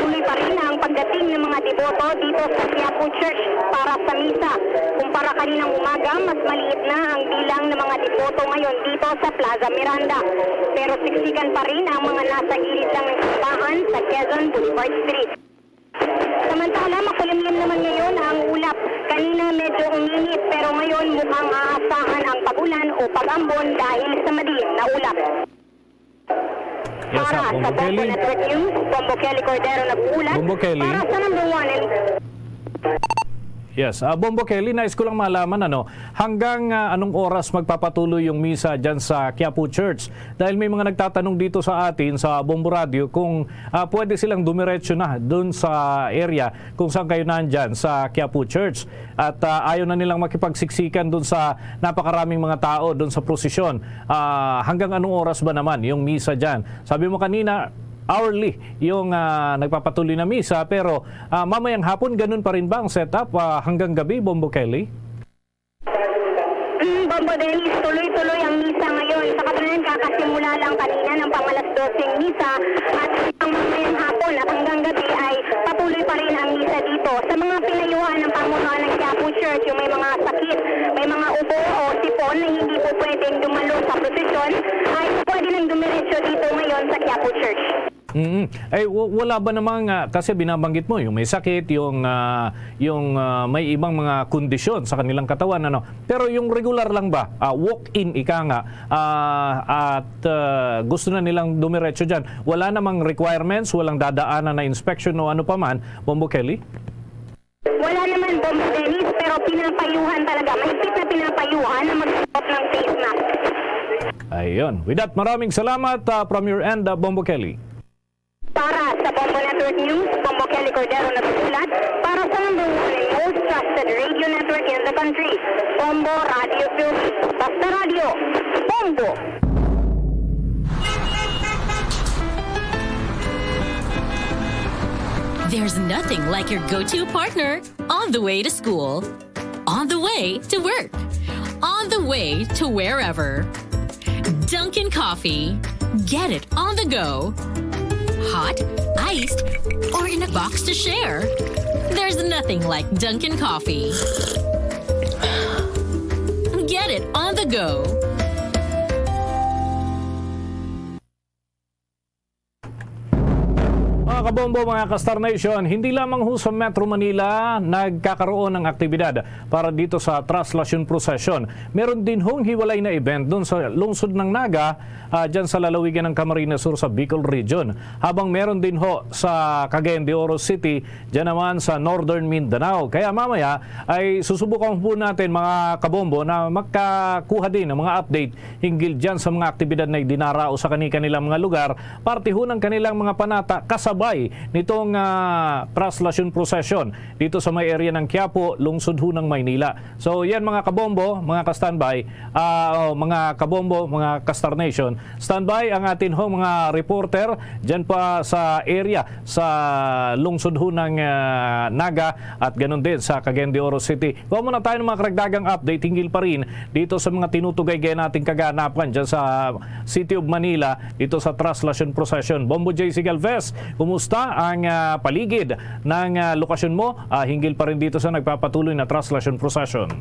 tuloy pa rin ang pagdating ng mga deboto dito sa Quiapo Church para sa misa. Kumpara kaninang umaga, mas maliit na ang bilang ng mga deboto ngayon dito sa Plaza Miranda. Pero siksikan pa rin ang mga nasa gilid lang ng simbahan sa Quezon Boulevard Street. Samantala, makulimlim naman ngayon ang ulap. Kanina medyo uminit, pero ngayon mukhang aasahan ang pag-ulan o pag-ambon dahil sa madilim na ulap. Yes, Para ah, sa Bombo Bombo Kelly. Network News, Bombo Kelly Cordero nag-uulat. Bombo Kelly. Para sa number one and Yes, ah, Bombo Kelly, nais ko lang malaman, ano, hanggang, ah, anong oras magpapatuloy yung misa dyan sa Quiapo Church? Dahil may mga nagtatanong dito sa atin sa Bombo Radio kung, ah, pwede silang dumiretso na dun sa area kung saan kayo nandyan sa Quiapo Church. At, ah, ayaw na nilang makipagsiksikan dun sa napakaraming mga tao dun sa prosesyon. Ah, hanggang anong oras ba naman yung misa dyan? Sabi mo kanina, hourly yung, ah, nagpapatuloy na misa, pero, ah, mamayang hapon, ganun pa rin ba ang setup, ah, hanggang gabi, Bombo Kelly? Mm, Bombo Dennis, tuloy-tuloy ang misa ngayon. Sa katunayan, kakasimula lang kanina ng pang alas dose ang misa at hanggang mamayang hapon at hanggang gabi ay patuloy pa rin ang misa dito. Sa mga pinayuhan ng pamunuan ng Quiapo Church, yung may mga sakit, may mga ubo o sipon na hindi po pwedeng dumalo sa prosesyon, ay pwede nang dumiretso dito ngayon sa Quiapo Church. Mm. Ay, w- wala ba namang, ah, kasi binabanggit mo yung may sakit, yung, ah, yung, ah, may ibang mga kondisyon sa kanilang katawan, ano? Pero yung regular lang ba, ah, walk-in, ika nga, ah, at, ah, gusto na nilang dumiretso dyan, wala namang requirements, walang dadaanan na inspection o ano pa man, Bombo Kelly? Wala naman, Bombo Dennis, pero pinapayuhan talaga, mahigpit na pinapayuhan na magsuot ng face mask. Ayun. With that, maraming salamat, ah, from your end, ah, Bombo Kelly. Para sa Bombo Network News, Bombo Kelly Cordero nag-uulat para sa number one and most trusted radio network in the country, Bombo Radio Philippines. Basta Radio, Bombo! There's nothing like your go-to partner on the way to school, on the way to work, on the way to wherever. Dunkin' Coffee. Get it on the go. Hot, iced, or in a box to share. There's nothing like Dunkin' Coffee. Get it on the go. Mga kabombo, mga ka-Star Nation, hindi lamang ho sa Metro Manila nagkakaroon ng aktibidad para dito sa Traslasyon Procession. Meron din hong hiwalay na event doon sa lungsod ng Naga, ah, dyan sa lalawigan ng Camarines Sur sa Bicol Region. Habang meron din ho sa Cagayan de Oro City, dyan naman sa Northern Mindanao. Kaya mamaya ay susubukan po natin, mga kabombo, na makakuha din ng mga update hinggil dyan sa mga aktibidad na idinarao sa kani-kanilang mga lugar, parte ho ng kanilang mga panata kasabay nitong, ah, traslasyon procession dito sa may area ng Quiapo, lungsod ho ng Maynila. So, yan, mga kabombo, mga ka-standby, ah, oh, mga kabombo, mga ka-Star Nation, standby ang atin ho mga reporter dyan pa sa area, sa lungsod ho ng, ah, Naga at ganun din sa Cagayan de Oro City. Kuha muna tayo ng mga karagdagang update hinggil pa rin dito sa mga tinutugay gaya nating kaganapan dyan sa City of Manila, dito sa Traslasyon Procession. Bombo J C Galvez, kumusta ang, ah, paligid ng, ah, lokasyon mo, ah, hinggil pa rin dito sa nagpapatuloy na Traslasyon Procession?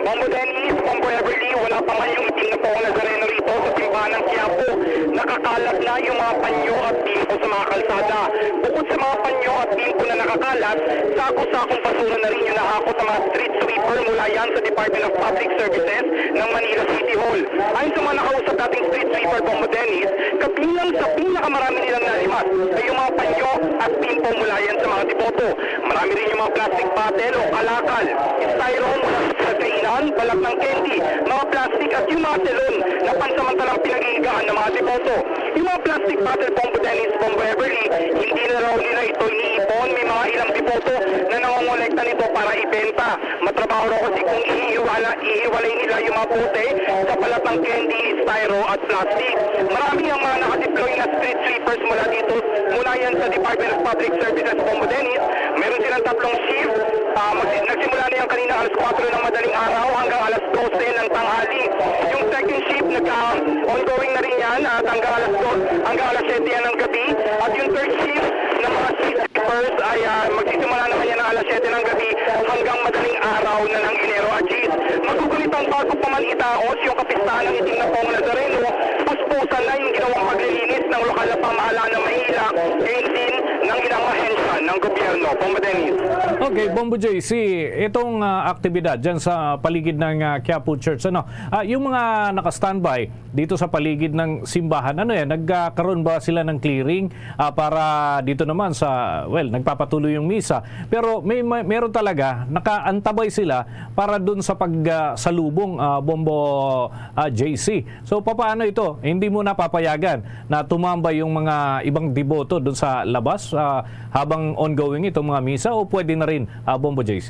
Bombo Dennis, Bombo Everly, wala pa man yung itim na pong Nazareno rito sa simbahan ng Quiapo. Nakakalat na yung mga panyo at bimpo sa mga kalsada. Bukod sa mga panyo at bimpo na nakakalat, sako-sakong basura na rin yung nahakot ng mga street sweeper mula yan sa Department of Public Services ng Manila City Hall. Ayon sa mga nakausap nating street sweeper, Bombo Dennis, kabilang sa pinakamarami nilang nalimas ay yung mga panyo at bimpo mula yan sa mga deboto. Marami rin yung mga plastic bottle o kalakal, styrofoam mula sa pinagkainan, balat ng candy, mga plastic at yung mga telon na pansamantalang pinaghihigaan ng mga deboto. Yung mga plastic bottle, Bombo Dennis, Bombo Everly, hindi na raw nila ito iniipon. May mga ilang deboto na nangongolekta nito para ibenta. trabaho raw kasi kung ihiwala, ihiwalay nila yung mga bote sa palat ng candy, styro at plastic. Marami ang mga nakadeploy na street sweepers mula dito, mula yan sa Department of Public Services, Bombo Dennis. Meron silang tatlong shift. Ah, mag- nagsimula na yan kanina alas kwatro ng madaling araw hanggang alas dose ng tanghali. Yung second shift, nagka-ongoing na rin yan at hanggang alas dos, hanggang alas siyete yan ng gabi. At yung third shift ng mga shift first ay, ah, magsisimula naman yan ng alas siyete ng gabi hanggang madaling araw na ng Enero. At Gis, magugunit ang bago pa man itaos yung kapistahan ng Itim na Pong Nazareno, puspusan na yung ginawang paglilinis ng lokal na pamahalaan ng Maynila, gayon din ng ilang ahensya ng gobyerno. Bombo Dennis. Okay, Bombo J C, itong, ah, aktibidad dyan sa paligid ng, ah, Quiapo Church, ano, ah, yung mga naka-standby dito sa paligid ng simbahan, ano yan, nagkakaroon ba sila ng clearing, ah, para dito naman sa, well, nagpapatuloy yung misa, pero may, may meron talaga, nakaantabay sila para dun sa pag, ah, salubong, ah, Bombo, ah, J C. So, papaano ito? Hindi mo napapayagan na tumambay yung mga ibang deboto dun sa labas, ah, habang ongoing itong mga misa, o pwede na rin, ah, Bombo J C?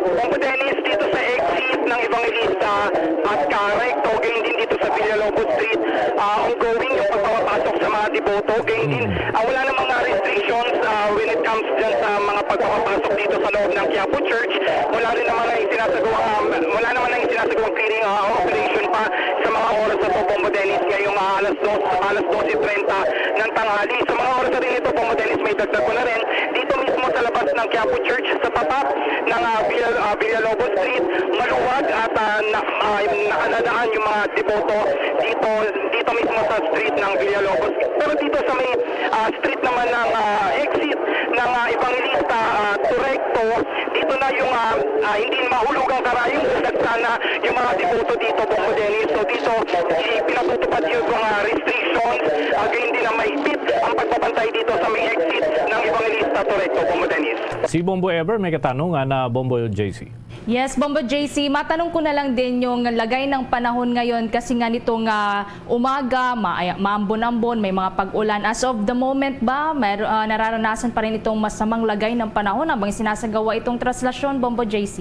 Bombo Dennis, dito sa exit ng Evangelista at Recto, gayon din dito sa Villalobos Street, ah, ongoing yung pagpapapasok sa mga deboto. Gayon din, ah, wala namang mga restrictions, ah, when it comes dyan sa mga pagpapapasok dito sa loob ng Quiapo Church. Wala rin naman ang isinasagawa, ah, wala naman ang isinasagawang clearing, ah, operation pa sa mga oras na to, Bombo Dennis, ngayong, ah, alas dos, alas dose treinta ng tanghali. Sa mga oras na rin ito, Bombo Dennis, may dagdag ko na rin, dito mismo sa labas ng Quiapo Church, sa tapat ng, ah, Villa, ah, Villalobos Street, maluwag at, ah, na, ah, nakadadaan yung mga deboto dito, dito mismo sa street ng Villalobos. Pero dito sa may, ah, street naman ng, ah, exit ng, ah, Evangelista, ah, Recto, dito na yung, ah, ah, hindi mahulog ang karayom, dagsa na yung mga deboto dito, Bombo Dennis. So dito, ipinatutupad yung mga restrictions, ah, gayon din na mahigpit ang pagbabantay dito sa may exit ng Evangelista Recto, Bombo Dennis. Si Bombo Ever may katanungan na, Bombo J C. Yes, Bombo J C, matanong ko na lang din yung lagay ng panahon ngayon kasi nga nitong, ah, umaga, ma-, maambon-ambon, may mga pag-ulan. As of the moment ba, mer-, ah, nararanasan pa rin itong masamang lagay ng panahon habang sinasagawa itong traslasyon, Bombo J C?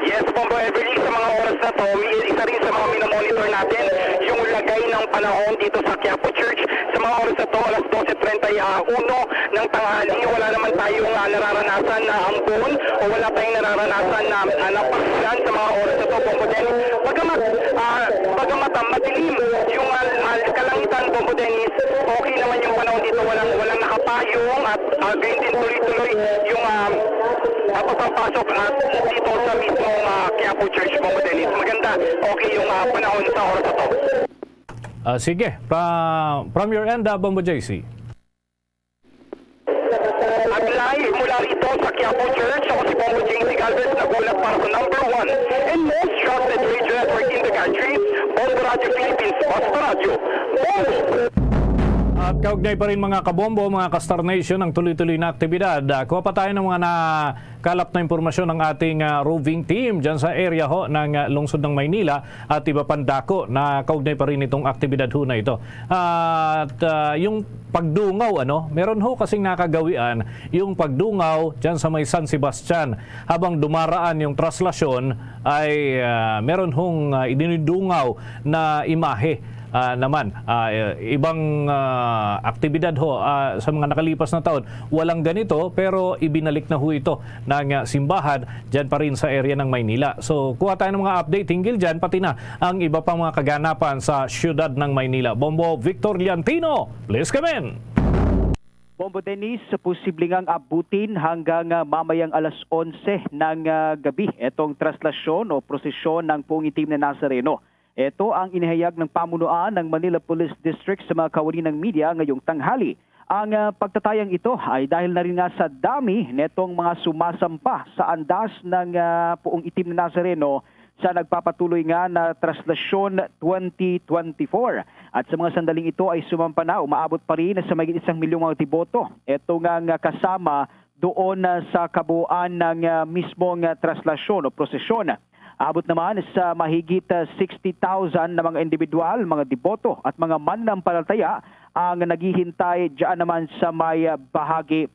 Yes, Bombo Everly, sa mga oras na to, mi-, isa rin sa mga minomonitor natin yung lagay ng panahon dito sa Quiapo Church. Sa mga oras na to, alas dose treinta y uno ng tanghali, wala naman tayong, ah, nararanasan na ambon o wala tayong nararanasan na, ah, na pag-ulan sa mga oras na to, Bombo Dennis. Bagamat, ah, bagamat, ah, madilim yung, ah, ah, kalangitan, Bombo Dennis, okay naman yung panahon dito. Walang, walang nakapayong at, ah, gayon din tuloy-tuloy yung, ah, ah, pagpapasok at dito sa mismong, ah, Quiapo Church, Bombo Dennis. Maganda, okay yung, ah, panahon sa oras na to. Ah, sige, pa, from your end, ah, Bombo J C. At live mula rito sa Quiapo Church, ako si Bombo J C Galvez, nag-uulat para sa number one and most trusted radio network in the country, Bombo Radio Philippines, Basta Radyo, Bombo! At kaugnay pa rin, mga kabombo, mga ka-Star Nation, ang tuloy-tuloy na aktibidad. Ah, kuha pa tayo ng mga nakalap na impormasyon ng ating, ah, roving team dyan sa area ho ng, ah, lungsod ng Maynila at iba pang dako na kaugnay pa rin itong aktibidad ho na ito. At, ah, yung pagdungaw, ano, meron ho kasing nakagawian yung pagdungaw dyan sa may San Sebastian. Habang dumaraan yung traslasyon ay, ah, meron hong, ah, idinudungaw na imahe, ah, naman. Ah, ibang, ah, aktibidad ho, ah, sa mga nakalipas na taon, walang ganito, pero ibinalik na ho ito ng, ah, simbahan dyan pa rin sa area ng Maynila. So, kuha tayo ng mga update hinggil dyan, pati na ang iba pang mga kaganapan sa siyudad ng Maynila. Bombo Victor Liantino, please come in. Bombo Dennis, posible ngang abutin hanggang, ah, mamayang alas onse ng, ah, gabi itong traslasyon o prosesyon ng Puong Itim na Nazareno. Ito ang inihayag ng pamunuan ng Manila Police District sa mga kawani ng media ngayong tanghali. Ang, ah, pagtatayang ito ay dahil na rin nga sa dami netong mga sumasampa sa andas ng, ah, Puong Itim na Nazareno sa nagpapatuloy nga na Traslasyon twenty twenty-four. At sa mga sandaling ito ay sumampa na, umaabot pa rin sa mahigit isang milyong mga deboto. Ito nga, nga kasama doon, ah, sa kabuuan ng, ah, mismong, ah, traslasyon o prosesyon. Abot naman sa mahigit, ah, sixty thousand na mga individual, mga deboto at mga mananampalataya ang naghihintay diyan naman sa may, ah, bahagi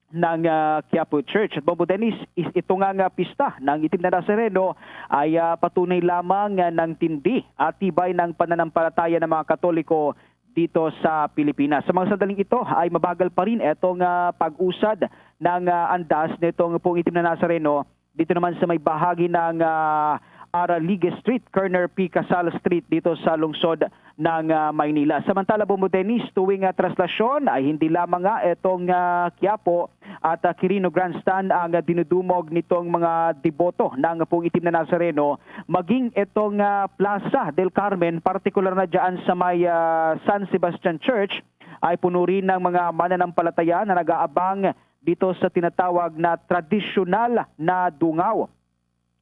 ng, ah, Quiapo Church. At Bombo Dennis, is-, ito nga, nga pista ng Itim na Nazareno ay, ah, patunay lamang nga ng tindi at tibay ng pananampalataya ng mga Katoliko dito sa Pilipinas. Sa mga sandaling ito ay mabagal pa rin itong, ah, pag-usad ng, ah, andas nitong pong Itim na Nazareno dito naman sa may bahagi ng, ah, Araligue Street, corner P. Casal Street dito sa lungsod ng, ah, Maynila. Samantala, Bombo Dennis, tuwing, ah, traslasyon ay hindi lamang nga itong, ah, Quiapo at, ah, Quirino Grandstand ang, ah, dinudumog nitong mga deboto ng pong Itim na Nazareno, maging itong, ah, Plaza del Carmen, partikular na dyan sa may, ah, San Sebastian Church, ay puno rin ng mga mananampalataya na nag-aabang dito sa tinatawag na tradisyonal na dungaw.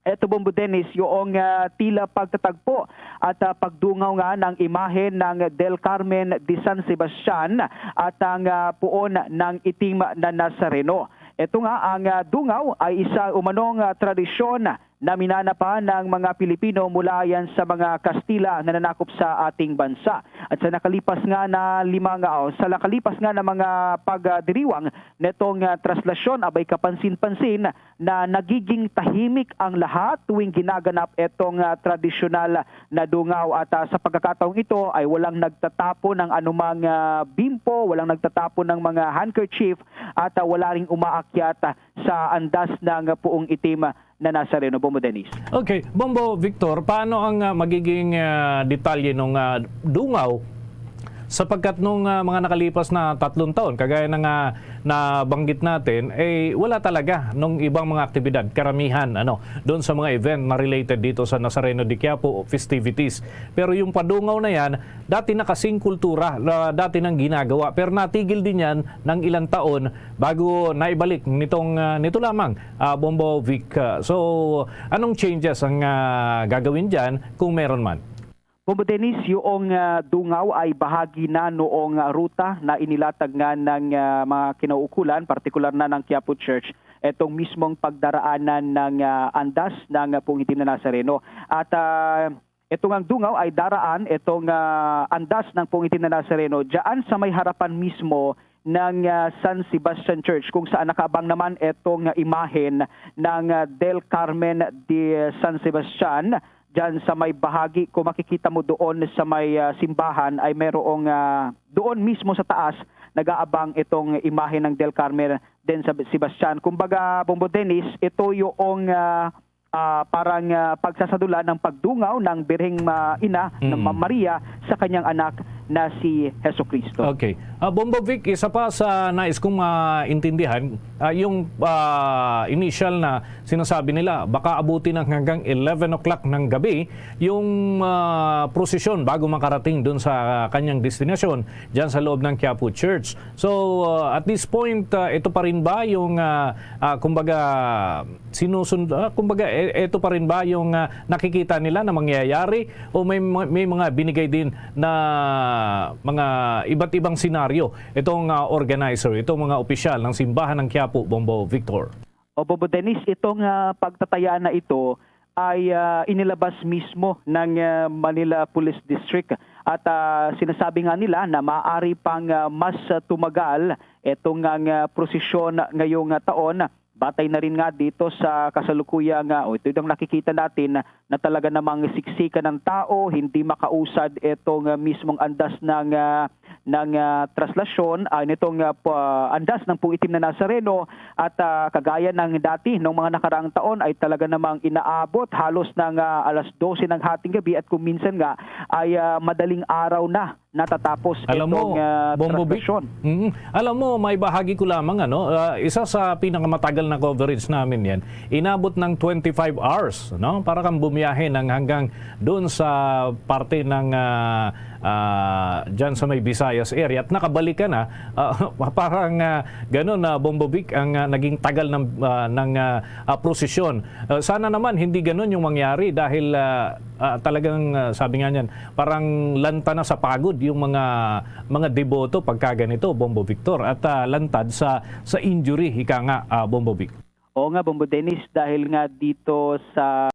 Eto, Bombo Dennis, yung, ah, tila pagtatagpo at, ah, pagdungaw nga ng imahen ng Del Carmen de San Sebastian at ang, ah, puon ng Itim na Nazareno. Ito nga, ang, ah, dungaw ay isa umanong, ah, tradisyon na minana pa ng mga Pilipino mula yan sa mga Kastila na nanakop sa ating bansa. At sa nakalipas nga na lima nga, o, sa nakalipas nga na mga pagdiriwang netong, ah, traslasyon, abay, kapansin-pansin na nagiging tahimik ang lahat tuwing ginaganap etong, ah, tradisyonal na dungaw. At, ah, sa pagkakataong ito ay walang nagtatapon ng anumang, ah, bimpo, walang nagtatapon ng mga handkerchief, at, ah, wala ring umaakyat, ah, sa andas ng puong Itim na Nazareno, Bombo Dennis. Okay, Bombo Victor, paano ang, ah, magiging, ah, detalye nung, ah, dungaw? Sapagkat nung, ah, mga nakalipas na tatlong taon, kagaya na nga nabanggit natin, eh, wala talaga nung ibang mga aktibidad, karamihan, ano, doon sa mga event na related dito sa Nazareno de Quiapo festivities. Pero yung padungaw na yan, dati na kasing kultura, na dati nang ginagawa, pero natigil din yan ng ilang taon bago naibalik nitong, ah, nito lamang, ah, Bombo Vic. Ah, so, anong changes ang, ah, gagawin dyan kung meron man? Bombo Dennis, yung, ah, dungaw ay bahagi na noong, ah, ruta na inilatag nga ng, ah, mga kinauukulan, partikular na ng Quiapo Church, etong mismong pagdaraanan ng, ah, andas ng Pong Itim na Nazareno. At, ah, ito ngang dungaw ay daraan itong, ah, andas ng Pong Itim na Nazareno dyan sa may harapan mismo ng, ah, San Sebastian Church, kung saan nakaabang naman itong, ah, imahen ng, ah, Del Carmen de San Sebastian. Diyan sa may bahagi, kung makikita mo doon sa may, ah, simbahan, ay merong, ah, doon mismo sa taas nag-aabang itong imahe ng Del Carmen din sa Sebastian. Kumbaga, Bombo Dennis, ito yung, ah, ah, parang, ah, pagsasadula ng pagdungaw ng Birheng, ah, Ina na Mm. Ma-, Maria sa kanyang anak na si Jesucristo. Okay. Ah, Bombo Vic, isa pa sa nais kong maintindihan, ah, yung, ah, initial na sinasabi nila, baka abutin ng hanggang eleven o'clock ng gabi yung, ah, prosesyon bago makarating dun sa kanyang destinasyon, dyan sa loob ng Quiapo Church. So, ah, at this point, ah, ito pa rin ba yung, ah, ah, kumbaga, sinusunod, ah, kumbaga, e-, ito pa rin ba yung, ah, nakikita nila na mangyayari, o may, may mga binigay din na mga iba't ibang senaryo itong, ah, organizer, itong mga opisyal ng Simbahan ng Quiapo, Bombo Victor? O, Bombo Dennis, itong, ah, pagtataya na ito ay, ah, inilabas mismo ng, ah, Manila Police District at, ah, sinasabi nga nila na maaari pang, ah, mas, ah, tumagal itong, ah, nga prosesyon ngayong, ah, taon. Batay na rin nga dito sa kasalukuyang, ah, o ito yung nakikita natin na talaga namang siksikan ng tao, hindi makausad itong, ah, mismong andas ng, ah, ng, ah, traslasyon, ah, nitong, ah, pa-, andas ng Pong Itim na Nazareno. At, ah, kagaya ng dati, nung mga nakaraang taon, ay talaga namang inaabot halos ng, ah, alas dose ng hating gabi at kung minsan nga ay, ah, madaling araw na natatapos Alam mo, itong, ah, Bombo Vic, traslasyon. Mm. Alam mo, may bahagi ko lamang, ano, ah, isa sa pinakamatagal na coverage namin yan, inabot ng twenty-five hours, no? Para kang bumiyahe ng hanggang doon sa parte ng, ah, ah, dyan sa may Visayas area at nakabalik ka na, ah, parang, ah, ganun na, Bombo Vic, ang, ah, naging tagal ng, ah, ng, ah, ah, prosesyon. Ah, sana naman hindi ganun yung mangyari dahil, ah, ah, talagang, ah, sabi nga niyan, parang lanta na sa pagod yung mga, mga deboto pagka ganito, Bombo Victor, at, ah, lantad sa, sa injury, ika nga, ah, Bombo Vic. Oo nga, Bombo Dennis, dahil nga dito sa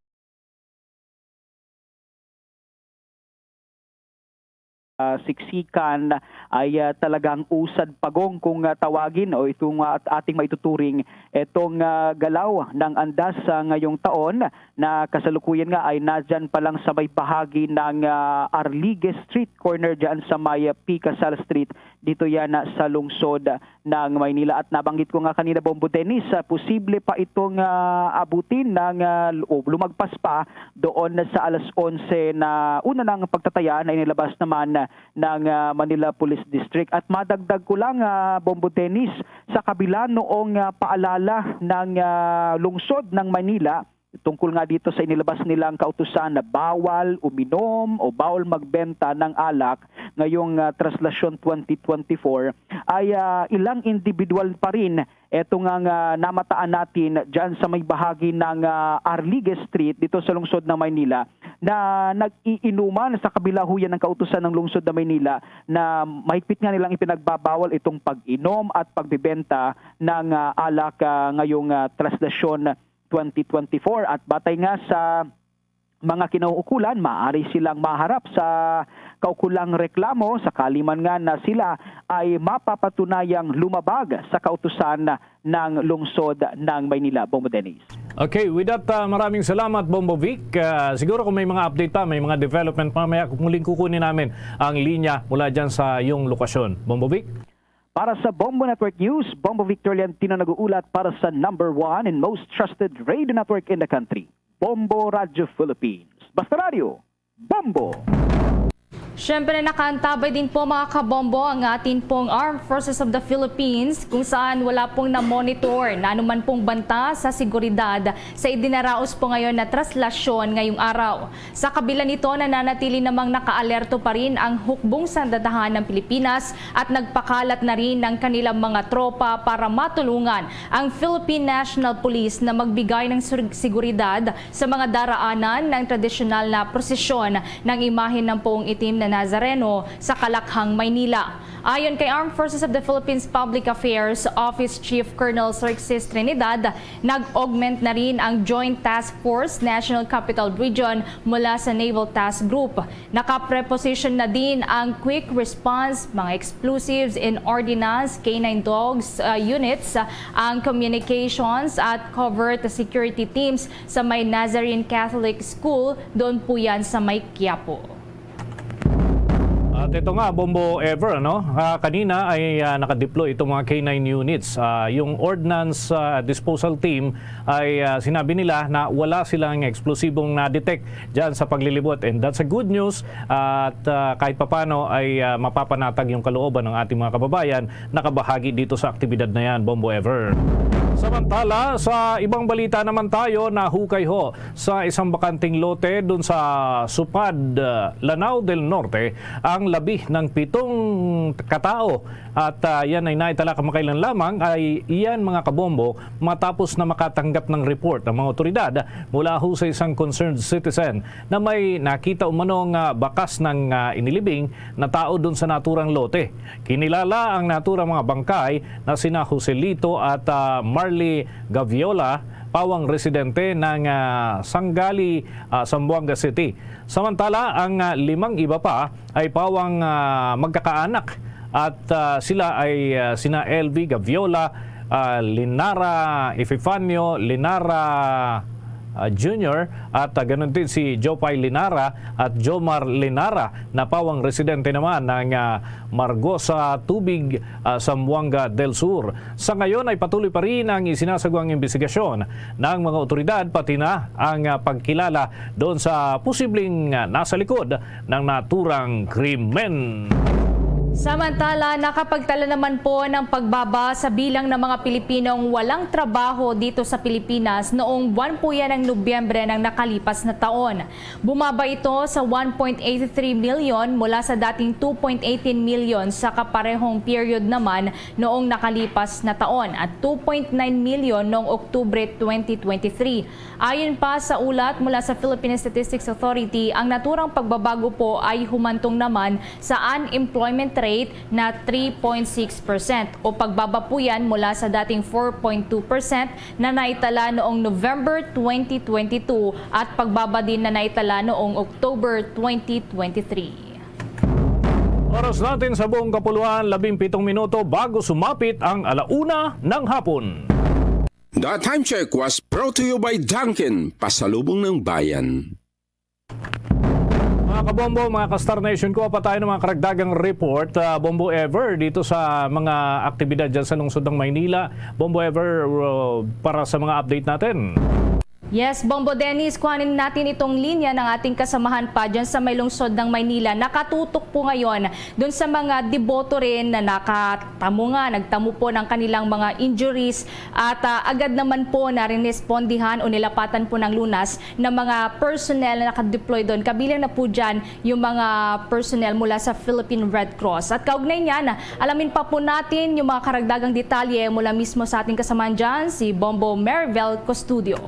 ah, siksikan ay, ah, talagang usad pagong kung, ah, tawagin o itong, ah, at ating maituturing itong, ah, galaw ng Andas sa ngayong taon na kasalukuyan nga ay nandyan pa lang sa may bahagi ng, ah, Arligue Street, corner dyan sa may, ah, Picasal Street, dito yan, ah, sa lungsod ng Maynila. At nabanggit ko nga kanina, Bombo Dennis, ah, posible pa itong, ah, abutin ng, ah, o lumagpas pa doon sa alas onse na una ng pagtataya na inilabas naman ng, ah, Manila Police District. At madagdag ko lang, ah, Bombo Dennis, sa kabila noong, ah, paalala ng, ah, lungsod ng Manila tungkol nga dito sa inilabas nilang kautusan na bawal uminom o bawal magbenta ng alak ngayong, ah, Traslasyon twenty twenty-four, ay, ah, ilang individual pa rin eto nga, nga namataan natin dyan sa may bahagi ng, ah, Arligue Street dito sa lungsod ng Maynila na nag-iinuman sa kabila ho yan ng kautusan ng lungsod ng Maynila na mahigpit nga nilang ipinagbabawal itong pag-inom at pagbebenta ng, ah, alak, ah, ngayong, ah, Traslasyon twenty twenty-four. At batay nga sa mga kinauukulan, maaari silang maharap sa kaukulang reklamo sakali man nga na sila ay mapapatunayang lumabag sa kautusan ng lungsod ng Maynila. Bombo Dennis. Okay, with that, ah, maraming salamat, Bombo Vic. Ah, siguro kung may mga update pa, may mga development pa, may muling kukunin namin ang linya mula dyan sa iyong lokasyon. Bombo Vic? Para sa Bombo Network News, Bombo Vic Tolientino nag-uulat para sa number one and most trusted radio network in the country, Bombo Radio Philippines. Basta Radio, Bombo! Siyempre, nakaantabay din po, mga kabombo, ang atin pong Armed Forces of the Philippines, kung saan wala pong na-monitor na anuman pong banta sa seguridad sa idinaraos po ngayon na traslasyon ngayong araw. Sa kabila nito, nananatili namang nakaalerto pa rin ang Hukbong Sandatahan ng Pilipinas at nagpakalat na rin ng kanilang mga tropa para matulungan ang Philippine National Police na magbigay ng sur-, seguridad sa mga daraanan ng tradisyonal na prosesyon ng imahe ng Poong Itim na Nazareno sa Kalakhang, Maynila. Ayon kay Armed Forces of the Philippines Public Affairs Office Chief Colonel Sirxis Trinidad, nag-augment na rin ang Joint Task Force National Capital Region mula sa Naval Task Group. Naka-preposition na din ang quick response, mga explosives and ordnance, K nine dogs, uh, units, uh, ang communications at covert security teams sa may Nazarene Catholic School, doon po yan sa may Quiapo. At ito nga, Bombo Ever, ano? Ah, kanina ay, ah, nakadeploy itong mga K nine units. Ah, yung ordnance, ah, disposal team ay, ah, sinabi nila na wala silang eksplosibong na-detect dyan sa paglilibot. And that's a good news. At, ah, kahit papano ay, ah, mapapanatag yung kalooban ng ating mga kababayan nakabahagi dito sa aktibidad na yan, Bombo Ever. Samantala, sa ibang balita naman tayo, nahukay ho sa isang bakanteng lote dun sa Supad, ah, Lanao del Norte ang labi ng pitong katao. At, ah, yan ay naitala kamakailan lamang ay iyan, mga kabombo, matapos na makatanggap ng report ang mga otoridad mula ho sa isang concerned citizen na may nakita umano nga bakas ng, ah, inilibing na tao dun sa naturang lote. Kinilala ang naturang mga bangkay na sina Joselito at, ah, Marley Gaviola, pawang residente ng, ah, Sangali, ah, Zamboanga City. Samantala, ang, ah, limang iba pa ay pawang, ah, magkakaanak at, ah, sila ay, ah, sina L V Gaviola, ah, Linara Epifanio Linara, ah, Junior at, ah, ganun din si Jopay Linara at Jomar Linara na pawang residente naman ng, ah, Margosa Tubig, ah, Zamboanga del Sur. Sa ngayon ay patuloy pa rin ang isinasagwang imbestigasyon ng mga otoridad, pati na ang, ah, pagkilala doon sa posibleng, ah, nasa likod ng naturang krimen. Samantala, nakapagtala naman po ng pagbaba sa bilang ng mga Pilipinong walang trabaho dito sa Pilipinas noong buwan po yan ng Nobyembre ng nakalipas na taon. Bumaba ito sa one point eight three million mula sa dating two point eighteen million sa kaparehong period naman noong nakalipas na taon at two point nine million noong Oktubre twenty twenty-three. Ayon pa sa ulat mula sa Philippine Statistics Authority, ang naturang pagbabago po ay humantong naman sa unemployment rate na three point six percent o pagbaba po yan mula sa dating four point two percent na naitala noong November twenty twenty-two at pagbaba din na naitala noong October twenty twenty-three. Oras natin sa buong kapuluan, labing pitong minuto bago sumapit ang alauna ng hapon. The Time Check was brought to you by Dunkin, pasalubong ng bayan. Mga kabombo, mga ka-Star Nation, kuha pa tayo ng mga karagdagang report, ah, Bombo Ever, dito sa mga aktibidad dyan sa lungsod ng Maynila. Bombo Ever, uh, para sa mga update natin. Yes, Bombo Dennis, kuhanin natin itong linya ng ating kasamahan pa dyan sa may lungsod ng Maynila. Nakatutok po ngayon dun sa mga deboto rin na nakatamo nga, nagtamo po ng kanilang mga injuries at, ah, agad naman po na rinespondihan o nilapatan po ng lunas ng mga personnel na nakadeploy doon. Kabilang na po dyan yung mga personnel mula sa Philippine Red Cross. At kaugnay niyan, alamin pa po natin yung mga karagdagang detalye mula mismo sa ating kasamahan dyan, si Bombo Maribel Custodio.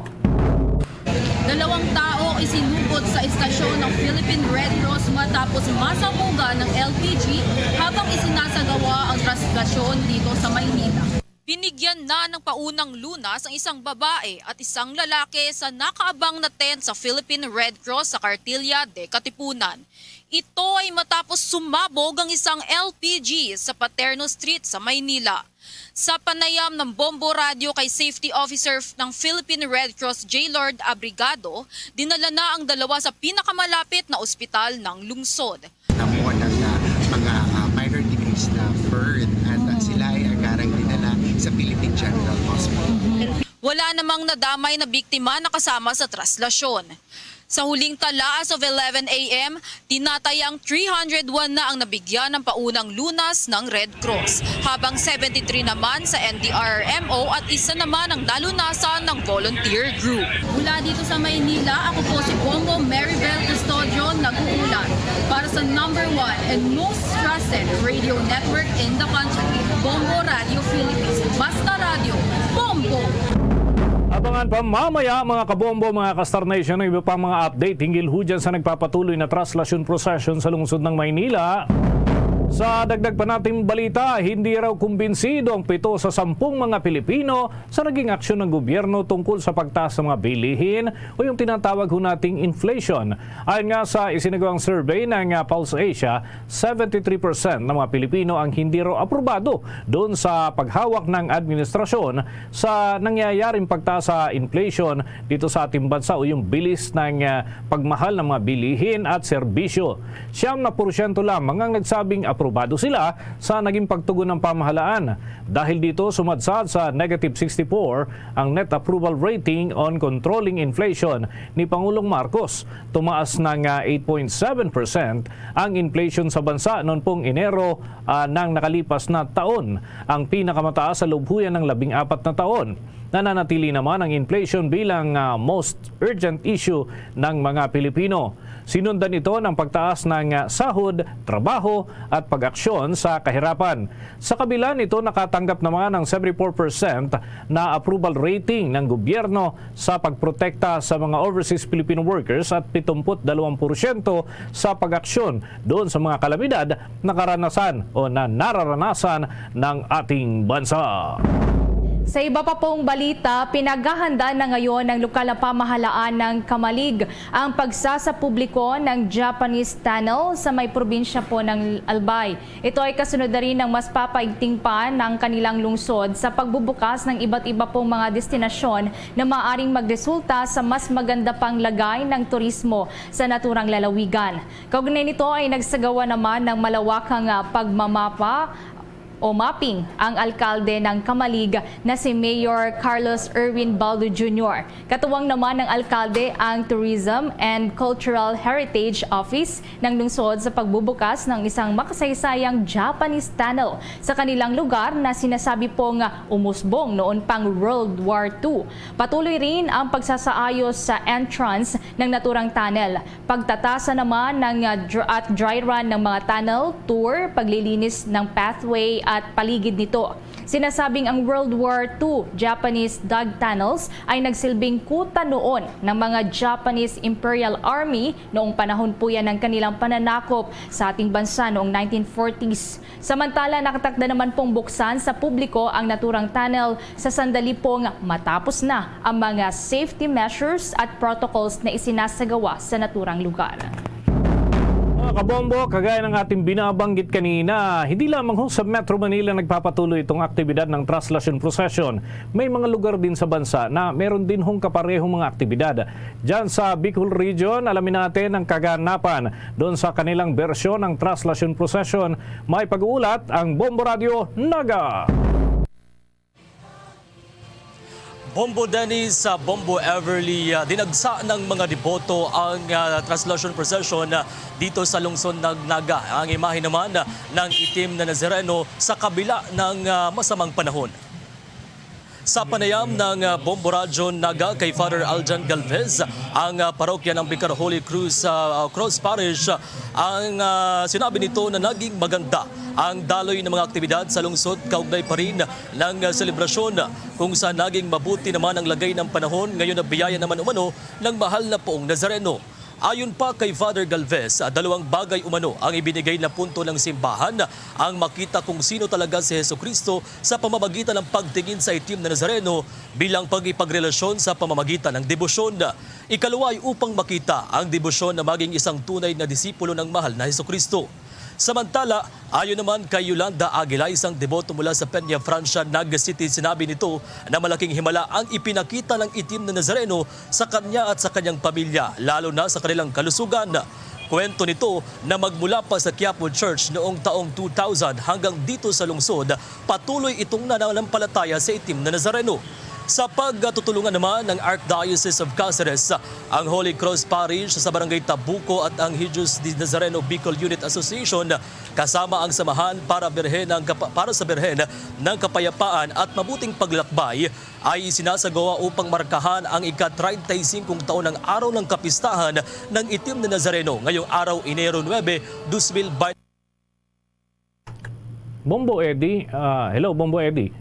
Dalawang tao isinugod sa istasyon ng Philippine Red Cross matapos masabugan ng L P G habang isinasagawa ang traslasyon dito sa Maynila. Binigyan na ng paunang lunas ang isang babae at isang lalaki sa nakaabang na tent sa Philippine Red Cross sa Cartilla de Katipunan. Ito ay matapos sumabog ang isang L P G sa Paterno Street sa Maynila. Sa panayam ng Bombo Radio kay Safety Officer ng Philippine Red Cross, J Lord Abrigado, dinala na ang dalawa sa pinakamalapit na ospital ng lungsod. Namo ng, ah, mga, ah, minor degrees na burn at, ah, sila ay agarang dinala sa Philippine General Hospital. Wala namang nadamay na biktima na kasama sa traslasyon. Sa huling tala, as of eleven a m, tinatayang three hundred one na ang nabigyan ng paunang lunas ng Red Cross, habang seventy-three naman sa N D R M O at isa naman ang nalunasan ng volunteer group. Mula dito sa Maynila, ako po si Bombo Maribel Custodio, nag-uulat para sa number one and most trusted radio network in the country, Bombo Radio Philippines. Basta Radio, Bombo! Abangan pa mamaya, mga kabombo, mga ka-Star Nation, ang iba pang mga update hinggil ho dyan sa nagpapatuloy na traslasyon procession sa lungsod ng Maynila. Sa dagdag pa nating balita, hindi raw kumbinsido ang pito sa sampung mga Pilipino sa naging aksyon ng gobyerno tungkol sa pagtaas ng mga bilihin o yung tinatawag ho nating inflation. Ayon nga sa isinagawang survey ng, ah, Pulse Asia, seventy-three percent ng mga Pilipino ang hindi raw aprobado doon sa paghawak ng administrasyon sa nangyayaring pagtaas sa inflation dito sa ating bansa o yung bilis ng, ah, pagmahal ng mga bilihin at serbisyo. Siyam na porsyento lamang ang nagsabing aprobado sila sa naging pagtugon ng pamahalaan. Dahil dito, sumadsad sa negative sixty-four ang net approval rating on controlling inflation ni Pangulong Marcos. Tumaas na nga eight point seven percent ang inflation sa bansa noon pong Enero, ah, ng nakalipas na taon, ang pinakamataas sa lubhuyan ng labing apat na taon. Nananatili naman ang inflation bilang, ah, most urgent issue ng mga Pilipino. Sinundan ito ng pagtaas ng, ah, sahod, trabaho, at pag-aksyon sa kahirapan. Sa kabila nito, nakatanggap naman ang seventy-four percent na approval rating ng gobyerno sa pagprotekta sa mga overseas Filipino workers at pitong dalawang porsyento sa pag-aksyon doon sa mga kalamidad na karanasan o na nararanasan ng ating bansa. Sa iba pa pong balita, pinaghahanda na ngayon ng lokal na pamahalaan ng Camalig ang pagsasapubliko ng Japanese tunnel sa may probinsya po ng Albay. Ito ay kasunod na rin ng mas papaigting pa ng kanilang lungsod sa pagbubukas ng iba't iba pong mga destinasyon na maaring magresulta sa mas maganda pang lagay ng turismo sa naturang lalawigan. Kaugnay nito ay nagsagawa naman ng malawakang, ah, pagmamapa o mapping ang alkalde ng Camalig na si Mayor Carlos Erwin Baldo Junior. Katuwang naman ng alkalde ang Tourism and Cultural Heritage Office ng lungsod sa pagbubukas ng isang makasaysayang Japanese tunnel sa kanilang lugar na sinasabi pong umusbong noon pang World War two. Patuloy rin ang pagsasaayos sa entrance ng naturang tunnel. Pagtatasa naman ng, ah, dr-, at dry run ng mga tunnel, tour, paglilinis ng pathway at paligid nito. Sinasabing ang World War two Japanese dug tunnels ay nagsilbing kuta noon ng mga Japanese Imperial Army noong panahon po yan ng kanilang pananakop sa ating bansa noong nineteen forties. Samantala, nakatakda naman pong buksan sa publiko ang naturang tunnel sa sandali pong matapos na ang mga safety measures at protocols na isinasagawa sa naturang lugar. Mga Kabombo, kagaya ng ating binabanggit kanina, hindi lamang ho sa Metro Manila nagpapatuloy itong aktibidad ng Traslasyon Procession. May mga lugar din sa bansa na meron din hong kaparehong mga aktibidad. Diyan sa Bicol Region, alamin natin ang kaganapan doon sa kanilang bersyon ng Traslasyon Procession. May pag-uulat ang Bombo Radio Naga. Bombo Dennis, ah, Bombo Everly, ah, dinagsa ng mga deboto ang, ah, Traslasyon Procession, ah, dito sa lungsod ng Naga. Ang imahe naman, ah, ng itim na Nazareno sa kabila ng, ah, masamang panahon. Sa panayam ng, ah, Bombo Radyo Naga kay Father Aljan Galvez, ang, ah, parokya ng Vicar Holy Cruz, ah, Cross Parish, ang, ah, sinabi nito na naging maganda ang daloy ng mga aktibidad sa lungsod kaugnay pa rin ng, ah, selebrasyon, kung saan naging mabuti naman ang lagay ng panahon ngayon na biyaya naman umano ng mahal na Poong Nazareno. Ayon pa kay Father Galvez, ah, dalawang bagay umano ang ibinigay na punto ng simbahan, ang makita kung sino talaga si Jesucristo sa pamamagitan ng pagtingin sa itim na Nazareno bilang pagipagrelasyon sa pamamagitan ng debosyon. Ikaluwa ay upang makita ang debosyon na maging isang tunay na disipulo ng mahal na Jesucristo. Samantala, ayon naman kay Yolanda Aguila, isang deboto mula sa Peña Francia, Naga City, sinabi nito na malaking himala ang ipinakita ng itim na Nazareno sa kanya at sa kanyang pamilya, lalo na sa kanilang kalusugan. Kwento nito na magmula pa sa Quiapo Church noong taong two thousand hanggang dito sa lungsod, patuloy itong nananampalataya sa itim na Nazareno. Sa pagtutulungan naman ng Archdiocese of Caceres, ang Holy Cross Parish sa Barangay Tabuco at ang Jesus de Nazareno Bicol Unit Association, kasama ang Samahan para Birhen ng Kapa-, para sa Birhen ng Kapayapaan at Mabuting Paglakbay, ay isinasagawa upang markahan ang ika-treinta y cinco taon ng araw ng kapistahan ng Itim na Nazareno ngayong araw, Enero nuebe, dos mil baynte. Bombo Eddie, ah, hello, Bombo Eddie.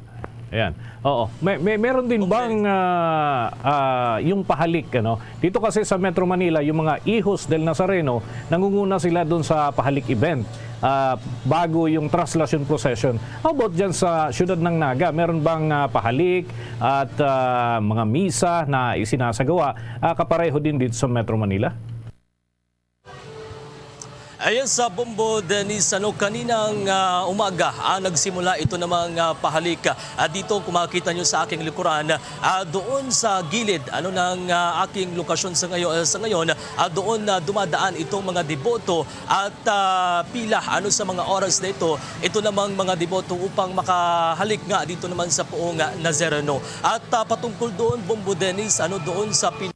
Ayan. Oo. May, may, meron din Bombo bang, Eddie, ah, ah, yung pahalik, ano? Dito kasi sa Metro Manila, yung mga Hijos del Nazareno, nangunguna sila dun sa pahalik event, ah, bago yung Traslasyon Procession. How about dyan sa siyudad ng Naga? Meron bang, ah, pahalik at, ah, mga misa na isinasagawa, ah, kapareho din dito sa Metro Manila? Ayan sa Bombo Dennis, ano, kaninang, ah, umaga, ah, nagsimula ito namang, ah, pahalik. Ah, dito, kung makikita nyo sa aking likuran, ah, doon sa gilid, ano, ng, ah, aking lokasyon sa ngayon, sa ngayon, ah, doon na dumadaan itong mga deboto at, ah, pila, ano, sa mga oras na ito, ito namang mga deboto upang makahalik nga dito naman sa Poong, ah, Nazareno. At, ah, patungkol doon, Bombo Dennis, ano, doon sa pin-,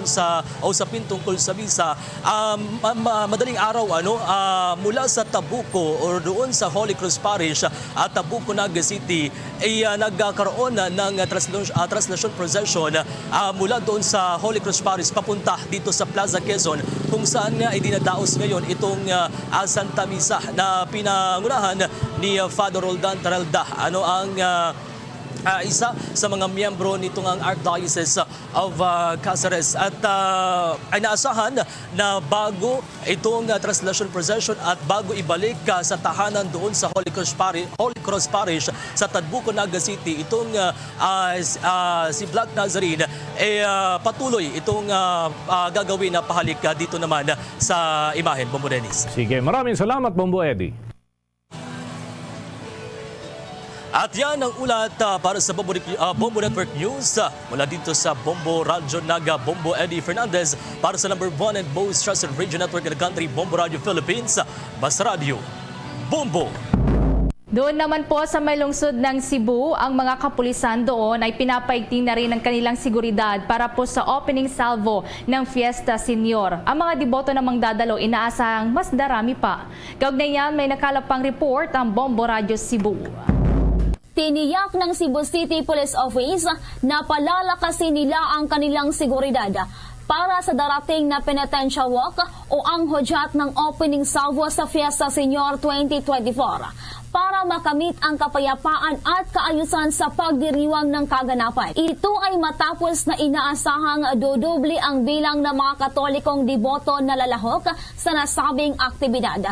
sa usapin tungkol sa misa, ah, ma-, ma-, madaling araw, ano, ah, mula sa Tabuco or doon sa Holy Cross Parish at Tabuco, Naga City, ay, ah, nagkakaroon na ng, ah, translas-, ah, translasyon procession, ah, mula doon sa Holy Cross Parish papunta dito sa Plaza Quezon, kung saan nga idinadaos ngayon itong, ah, ah, Santa Misa na pinangunahan ni, ah, Father Roldan Taralda. Ano ang, ah, ah, isa sa mga miyembro nitong ang Archdiocese of, ah, Caceres. At, ah, inaasahan na bago itong, ah, translasyon procession at bago ibalik, ah, sa tahanan doon sa Holy Cross Pari-, Holy Cross Parish sa Tabuco, Naga City, itong, ah, ah, s-, ah, si Black Nazarene, eh, ah, patuloy itong, ah, ah, gagawin na pahalik, ah, dito naman sa imahen, Bombo Dennis. Sige, maraming salamat, Bombo Eddie. At yan ang ulat, ah, para sa Bombo, ah, Bombo Network News, ah, mula dito sa Bombo Radyo Naga, Bombo Eddie Fernandez, para sa number one and most trusted radio network in the country, Bombo Radyo Philippines, Basta Radyo, Bombo. Doon naman po sa may lungsod ng Cebu, ang mga kapulisan doon ay pinapaigting na rin ang kanilang seguridad para po sa opening salvo ng Fiesta Senior. Ang mga deboto namang dadalo, inaasahang mas darami pa. Kaugnay niyan, may nakalap pang report ang Bombo Radyo Cebu. Tiniyak ng Cebu City Police Office na palalakasin nila ang kanilang seguridad para sa darating na Penitential Walk o ang hudyat ng opening salvo sa Fiesta Senior twenty twenty-four para makamit ang kapayapaan at kaayusan sa pagdiriwang ng kaganapan. Ito ay matapos na inaasahang dodoble ang bilang ng mga Katolikong deboto na lalahok sa nasabing aktibidad,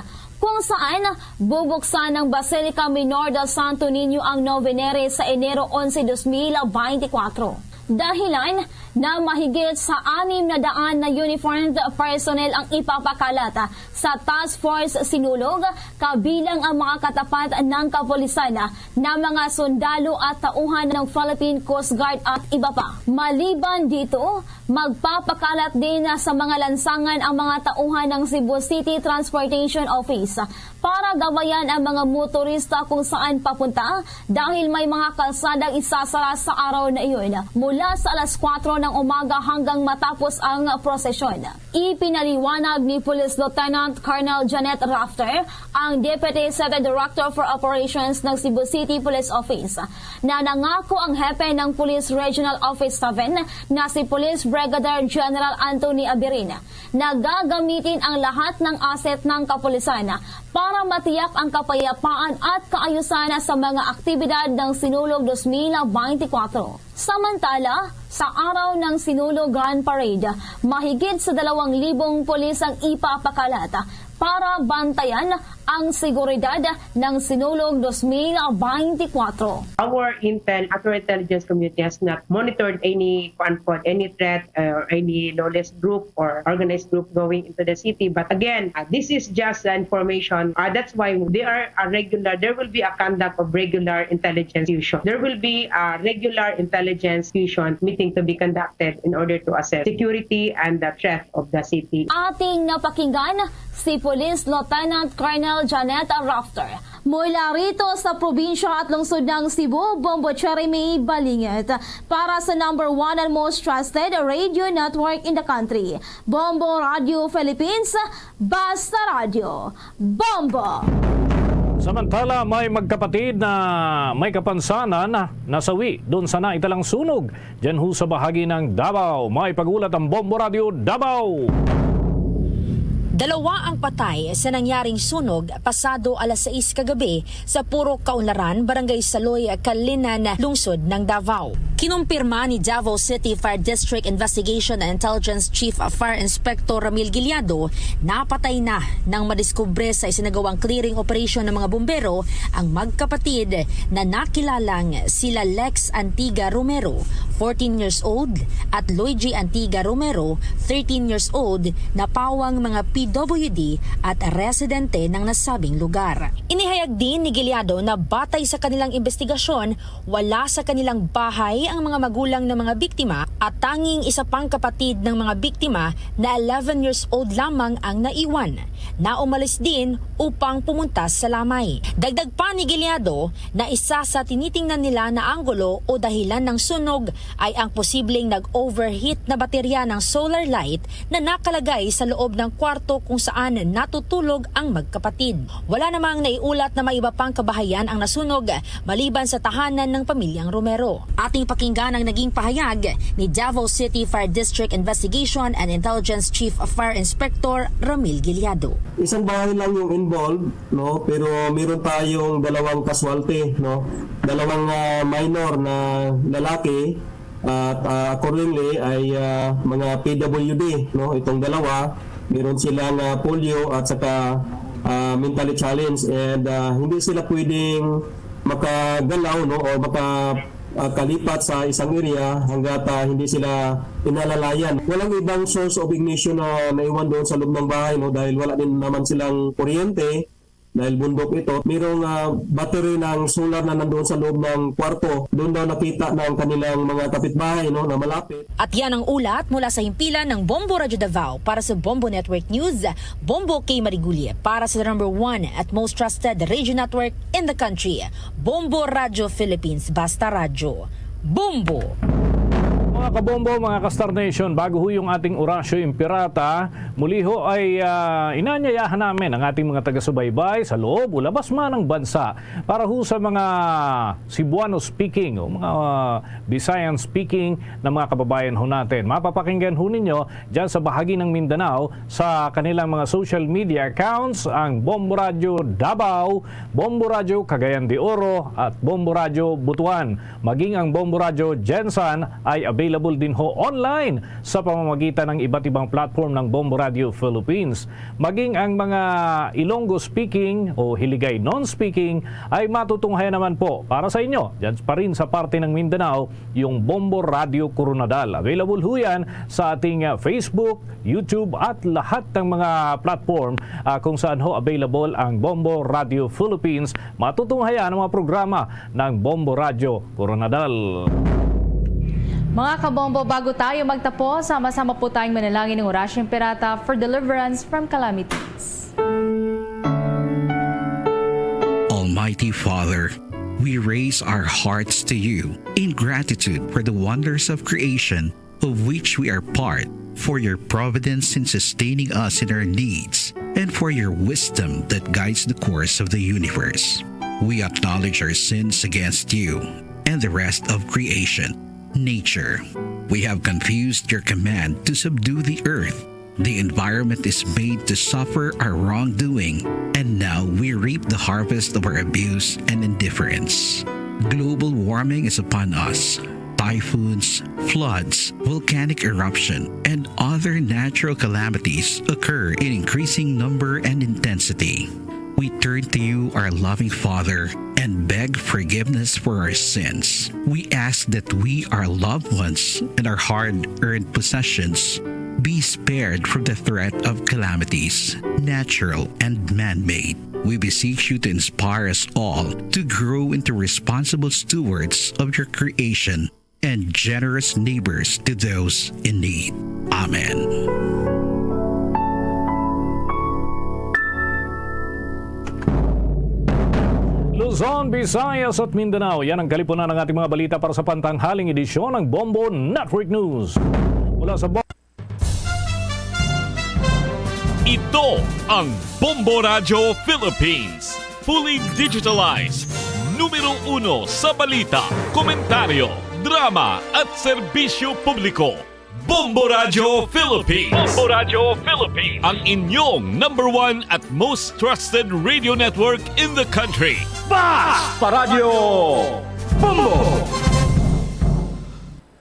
kung saan bubuksan ng Basilica Minor del Santo Niño ang Novenere sa Enero onse, dos mil beintikwatro. Dahilan na mahigit sa anim na daan na uniformed personnel ang ipapakalat sa Task Force Sinulog, kabilang ang mga katapat ng kapulisan na mga sundalo at tauhan ng Philippine Coast Guard at iba pa. Maliban dito, magpapakalat din sa mga lansangan ang mga tauhan ng Cebu City Transportation Office para gabayan ang mga motorista kung saan papunta dahil may mga kalsadang isasara sa araw na iyon mula sa alas kwatro ng umaga hanggang matapos ang prosesyon. Ipinaliwanag ni Police Lieutenant Colonel Janet Rafter, ang Deputy City Director for Operations ng Cebu City Police Office, na nangako ang hepe ng Police Regional Office seven na si Police Brigadier General Anthony Abirin na gagamitin ang lahat ng asset ng kapulisan para matiyak ang kapayapaan at kaayusan sa mga aktibidad ng Sinulog twenty twenty-four. Samantala, sa araw ng Sinulog Grand Parade, mahigit sa dalawang libong pulis ang ipapakalat para bantayan ang seguridad ng Sinulog twenty twenty-four. Our intel, our intelligence community has not monitored any, kuan po, any threat or any lawless group or organized group going into the city. But again, uh, this is just the information. Uh, that's why they are a regular, there will be a conduct of regular intelligence fusion. There will be a regular intelligence fusion meeting to be conducted in order to assess security and the threat of the city. Ating napakinggan si Police Lieutenant Colonel Janet Rafter. Mula rito sa probinsya at lungsod ng Cebu, Bombo Jeremy Balingit para sa number one and most trusted radio network in the country, Bombo Radio Philippines, Basta Radio, Bombo! Samantala, may magkapatid na may kapansanan na nasawi doon sa naitalang sunog dyan ho sa bahagi ng Davao. May pag-ulat ang Bombo Radio Davao. Dalawa ang patay sa nangyaring sunog pasado alas sais kagabi sa Purok Kaunlaran, Barangay Saloy, Calinan, Lungsod ng Davao. Kinumpirma ni Davao City Fire District Investigation and Intelligence Chief Fire Inspector Ramil Guiliado na patay na nang madiskubre sa isinagawang clearing operation ng mga bumbero ang magkapatid na nakilalang sila Lex Antiga Romero, fourteen years old, at Luigi Antiga Romero, thirteen years old, na pawang mga P W D at residente ng nasabing lugar. Inihayag din ni Guiliado na batay sa kanilang investigasyon, wala sa kanilang bahay ang mga magulang ng mga biktima at tanging isa pang kapatid ng mga biktima na eleven years old lamang ang naiwan, na umalis din upang pumunta sa lamay. Dagdag pa ni Guiliado na isa sa tinitingnan nila na anggulo o dahilan ng sunog ay ang posibleng nag-overheat na baterya ng solar light na nakalagay sa loob ng kwarto kung saan natutulog ang magkapatid. Wala namang naiulat na may iba pang kabahayan ang nasunog maliban sa tahanan ng pamilyang Romero. Ating pakinggan ang naging pahayag ni Davao City Fire District Investigation and Intelligence Chief Fire Inspector Ramil Guiliado. Isang bahay lang yung involved, no, pero meron tayong dalawang casualty, no, dalawang ah, minor na lalaki at ah, accordingly ay ah, mga P W D, no, itong dalawa, meron silang ah, polio at saka ah, mentally challenged, and ah, hindi sila pwedeng makagalaw, no, o maka ah, kalipat sa isang area hanggat ah, hindi sila inalalayan. Walang ibang source of ignition na naiwan doon sa loob ng bahay, no, dahil wala din naman silang kuryente dahil bundok ito. Merong ah, battery ng solar na nandoon sa loob ng kwarto. Doon daw nakita ng kanilang mga kapitbahay, no, na malapit. At yan ang ulat mula sa himpilan ng Bombo Radyo Davao. Para sa Bombo Network News, Bombo K Marigulye. Para sa number one at most trusted radio network in the country, Bombo Radyo Philippines. Basta Radyo. Bombo! Mga kabombo, mga ka-Star Nation, bago ho yung ating Orasyo Imperata, muli ho ay ah, inanyayahan namin ang ating mga taga-subaybay sa loob o labas man ng bansa para ho sa mga Cebuano speaking o mga ah, Visayan speaking na mga kababayan ho natin. Mapapakinggan ho ninyo dyan sa bahagi ng Mindanao sa kanilang mga social media accounts ang Bombo Radyo Davao, Bombo Radyo Cagayan de Oro at Bombo Radyo Butuan. Maging ang Bombo Radyo Gensan ay available available din ho online sa pamamagitan ng iba't ibang platform ng Bombo Radio Philippines. Maging ang mga Ilonggo speaking o Hiligay non-speaking ay matutunghayan naman po para sa inyo dyan pa rin sa parte ng Mindanao, yung Bombo Radio Koronadal. Available ho yan sa ating, ah, Facebook, YouTube at lahat ng mga platform, ah, kung saan ho available ang Bombo Radio Philippines. Matutunghayan ang mga programa ng Bombo Radio Koronadal. Mga kabombo, bago tayo magtapos, sama-sama po tayong manalangin ng Orasyo Imperata for deliverance from calamities. Almighty Father, we raise our hearts to you in gratitude for the wonders of creation of which we are part, for your providence in sustaining us in our needs, and for your wisdom that guides the course of the universe. We acknowledge our sins against you and the rest of creation, nature. We have confused your command to subdue the earth. The environment is made to suffer our wrongdoing, and now we reap the harvest of our abuse and indifference. Global warming is upon us. Typhoons, floods, volcanic eruption, and other natural calamities occur in increasing number and intensity. We turn to you, our loving Father, and beg forgiveness for our sins. We ask that we, our loved ones, and our hard earned possessions be spared from the threat of calamities, natural and man made. We beseech you to inspire us all to grow into responsible stewards of your creation and generous neighbors to those in need. Amen. Luzon, Visayas at Mindanao. Yan ang kalipunan ng ating mga balita para sa pantanghaling edisyon ng Bombo Network News. Mula sa Bombo Ito ang Bombo Radyo Philippines. Fully digitalized. Numero uno sa balita, komentaryo, drama at serbisyo publiko. Bombo Radyo Philippines. Bombo Radyo Philippines. Ang inyong number one at most trusted radio network in the country. Basta Radyo Bombo!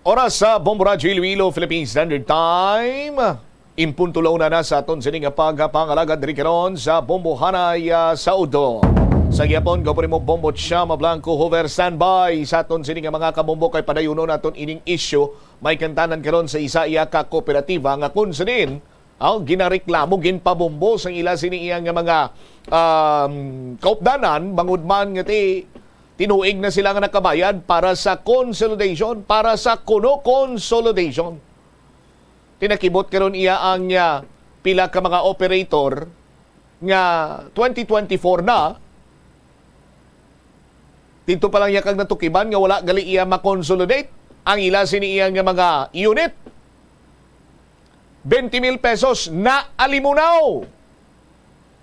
Oras sa Bombo Radyo Iloilo, Philippine Standard Time. Impunto la una na sa aton sini nga pagpangalagad diri karon sa Bombohanay, ah, sa Udo. Sa gihapon, gwapo nimo Bombo Chama Blanco Hoover, standby sa aton sini nga mga kabombo kay padayunon naton ining issue. May kantanan karon sa isa iya ka kooperatiba nga kun sa diin, ah, ginareklamo, ginpabombo sang ila sini iya nga mga, um, kaupdanan bangod man nga ti tinuig na sila nga nakabayad para sa consolidation, para sa kuno consolidation. Tinakibot karon iya ang, ah, pila ka mga operator nga twenty twenty-four na, didto pa lang iya kag natukiban nga wala gali iya ma-consolidate ang ila sini iya nga mga unit. Twenty mil pesos na alimunaw.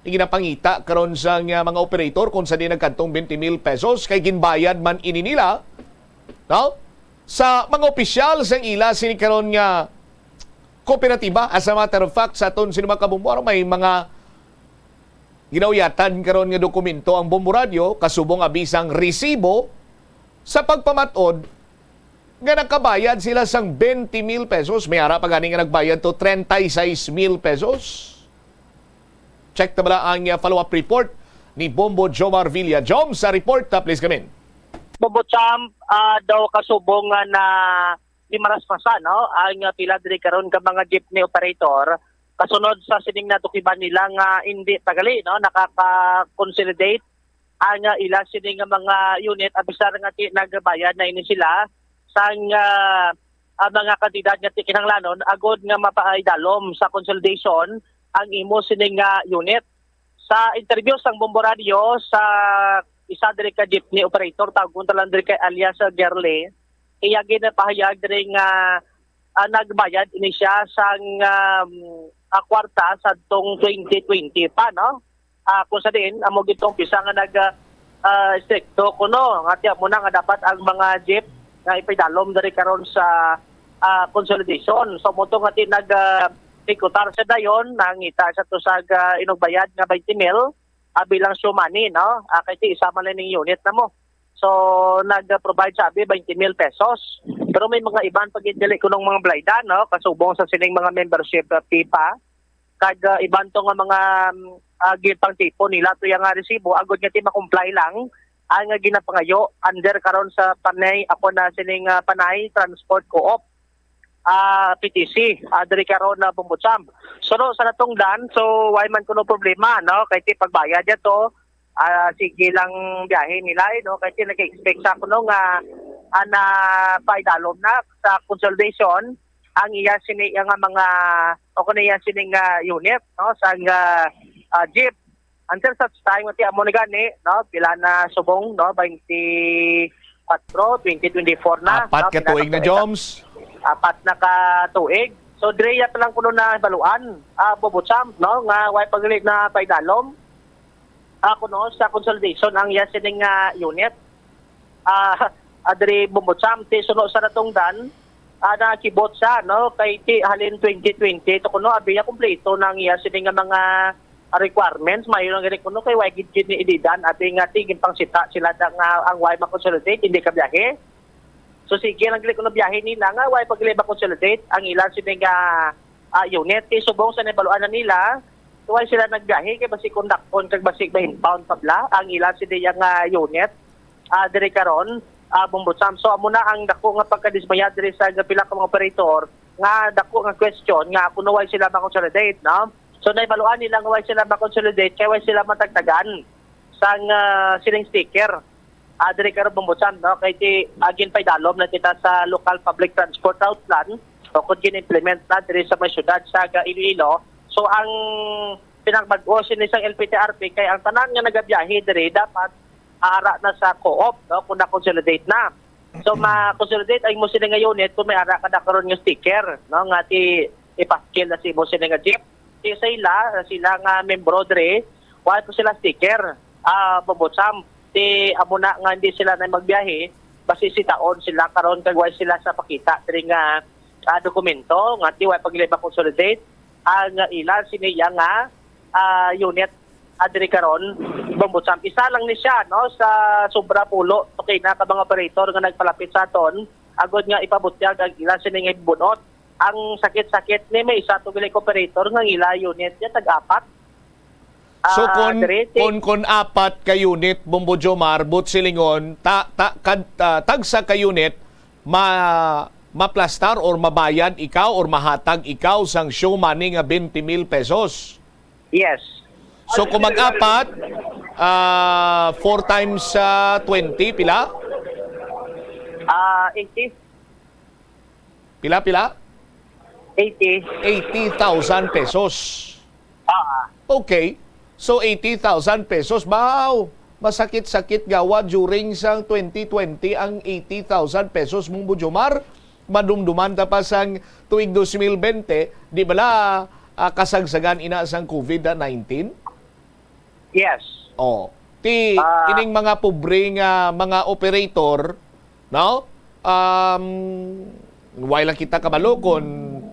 Ginapangita karon sang, ah, mga operator kung sa di nagkadtong twenty mil pesos kay ginbayad man ini nila, no? Sa mga opisyal sang ila sini karon nga kooperatiba. As a matter of fact, sa aton sini mga kabombo, may mga ginauyatan karon nga dokumento ang Bombo Radyo, kasubong abi sang resibo sa pagpamat-od nga nakabayad sila sang twenty mil pesos. May ara pa gani nga nagbayad to treinta y seis mil pesos. Check ta bala ang, ah, follow-up report ni Bombo Jomar Villa. Jom, sa report, ah, please come in. Bombo Champ, ah, daw kasubong nga na nimaraspasan, no, ang, ah, pila diri karon ka mga jeepney operator kasunod sa sining natukiban nila nga hindi pagali, no, nakaka-consolidate ang, ah, ila sini nga mga unit, a pesar nga ti nagbayad na ini sila sang, ah, ah, mga kantidad nga ti kinahanglanon agod nga mapaidalom sa consolidation ang imo sini nga unit. Sa interview sang Bombo Radyo sa isa diri ka jeepney operator, tawgon ta lang diri kay alias Gerly, iya ginapahayag diri nga, ah, nagbayad ini siya sang, um, ah, kwarta sadtong twenty twenty pa, no? Ah, kung sa diin, amo gid tong umpisa nga nag, ah, ah, estrikto kuno, nga ti amo na nga dapat ang mga jeep nga ipaidalom diri karon sa, ah, consolidation. So, mo to nga ti nag, ah, pikutar sa dayon, nangita sa to sa, ah, inugbayad nga twenty mil, ah, bilang show money, no? Ah, kay ti isa man lang ning unit na mo. So, nag-provide sa abi twenty mil pesos. Pero may mga iban pa gid dili kunong mga balaydan, no, kasubong sa sining mga membership, ah, fee pa. Kag, ah, iban to nga mga, mm, ah, ginpangtipon nila to yang, ah, resibo, agod nga ti makomply lang ang, ah, ginapangayo under karon sa panay, ako na sining, ah, Panay Transport Co-op, ah, P T C, ah, diri karon na Bombo Champ. So, no, sa natungdan, so, way man kuno problema, no? Kay ti pagbayad niya to, ah, sige lang biyahe nila, eh, no? Kay ti nag-expect sa kuno nga, ah, na paidalom na sa consolidation ang iya sini, iya nga mga, o kuno iya sini nga unit, no? Sa, ah, ah, jeep. Until such time, nga ti amo na gani, no? Pila na subong, no? Twenty-four, twenty twenty-four na, Apat no? ka tuig na, Pinaka-, Joms. Apat na ka tuig. So, diri ya pa lang kuno na baluan, ah, Bombo Champ, no? Nga way pa gani na paidalom, ah, kuno sa consolidation ang iya sining, ah, unit. Ah, ah, diri Bombo Champ, ti suno sa natungdan, ah, nakibot siya, no? Kay ti halin twenty twenty to kuno, abi niya, kompleto na ang iya sini nga mga requirements. Maayo lang gani kuno kay way gid gid ni Ilidan, abi nga ti ginpangsita sila da nga ang way makonsolidate, hindi ka biyahe. So, sige lang gid kuno biyahe nila nga way pa gid makonsolidate ang ila sini nga, ah, unit. Kay subong sa nabaluan na nila, way sila nagbiyahe kay basi kondakton kag basi ma-impound pa bala ang ila sini nga unit, ah, diri karon, ah, Bombo Champ. So, amo na ang dako nga pagkadismaya diri sa pila ka mga operator nga dako nga question nga kuno way sila makonsolidate, no? So, nahibaluan nila nga way sila makonsolidate kay way sila matagtagan sang, ah, sining sticker, ah, diri karon, Bombo Champ, no? Kay ti, ah, ginpaidalom na kita sa local public transport route plan, o kung gin-implement na diri sa may syudad sa ga-, Iloilo. So, ang pinagbag-o sini sang L P T R P kay ang tanan nga nagabiyahe diri dapat ara na sa co-op, no, kung na-consolidate na. So, ma-consolidate ang imo sini nga unit kung may ara ka na karon nga sticker, no, nga ti ipaskil na sa imo sini nga jeep. Ti sa ila, sila nga membro diri, wala pa sila sticker, ah, Bombo Champ. Ti amo na nga hindi sila na magbiyahe, basi sitaon sila karon kag wala sila sa pakita diri nga, ah, dokumento nga ti wala pa gid ma-consolidate ang ila sini iya nga, ah, unit, ah, diri karon, Bombo Champ. Isa lang ni siya, no, sa sobra pulo to kay na ka mga operator nga nagpalapit sa aton agod nga ipabutyag ang ila sini nga bunot. Ang sakit-sakit ni may isa to gali ka operator nga ang ila unit niya tag-apat. So, Ah, kun, diri, ti- kun, kun apat ka unit, Bombo Jomar, but silingon, ta, ta, kad, ah, tagsa ka unit, ma, maplastar or mabayad ikaw or mahatag ikaw sang show money nga twenty mil pesos. Yes. So, kung mag-apat, ah, four times, ah, twenty, pila? Ah, eighty. Pila, pila? Eighty. Eighty thousand pesos. Ah. Okay. So, eighty thousand pesos. Baw, masakit-sakit gawa during sang twenty twenty ang eighty thousand pesos, Bombo Jomar. Madumduman ta pa sang tuig dos mil bente, di bala, ah, kasagsagan ina sang covid nineteen? Yes. Oh, ti Ah. ining mga pobre nga mga operator, no? Um, wala lang kita kabalo kung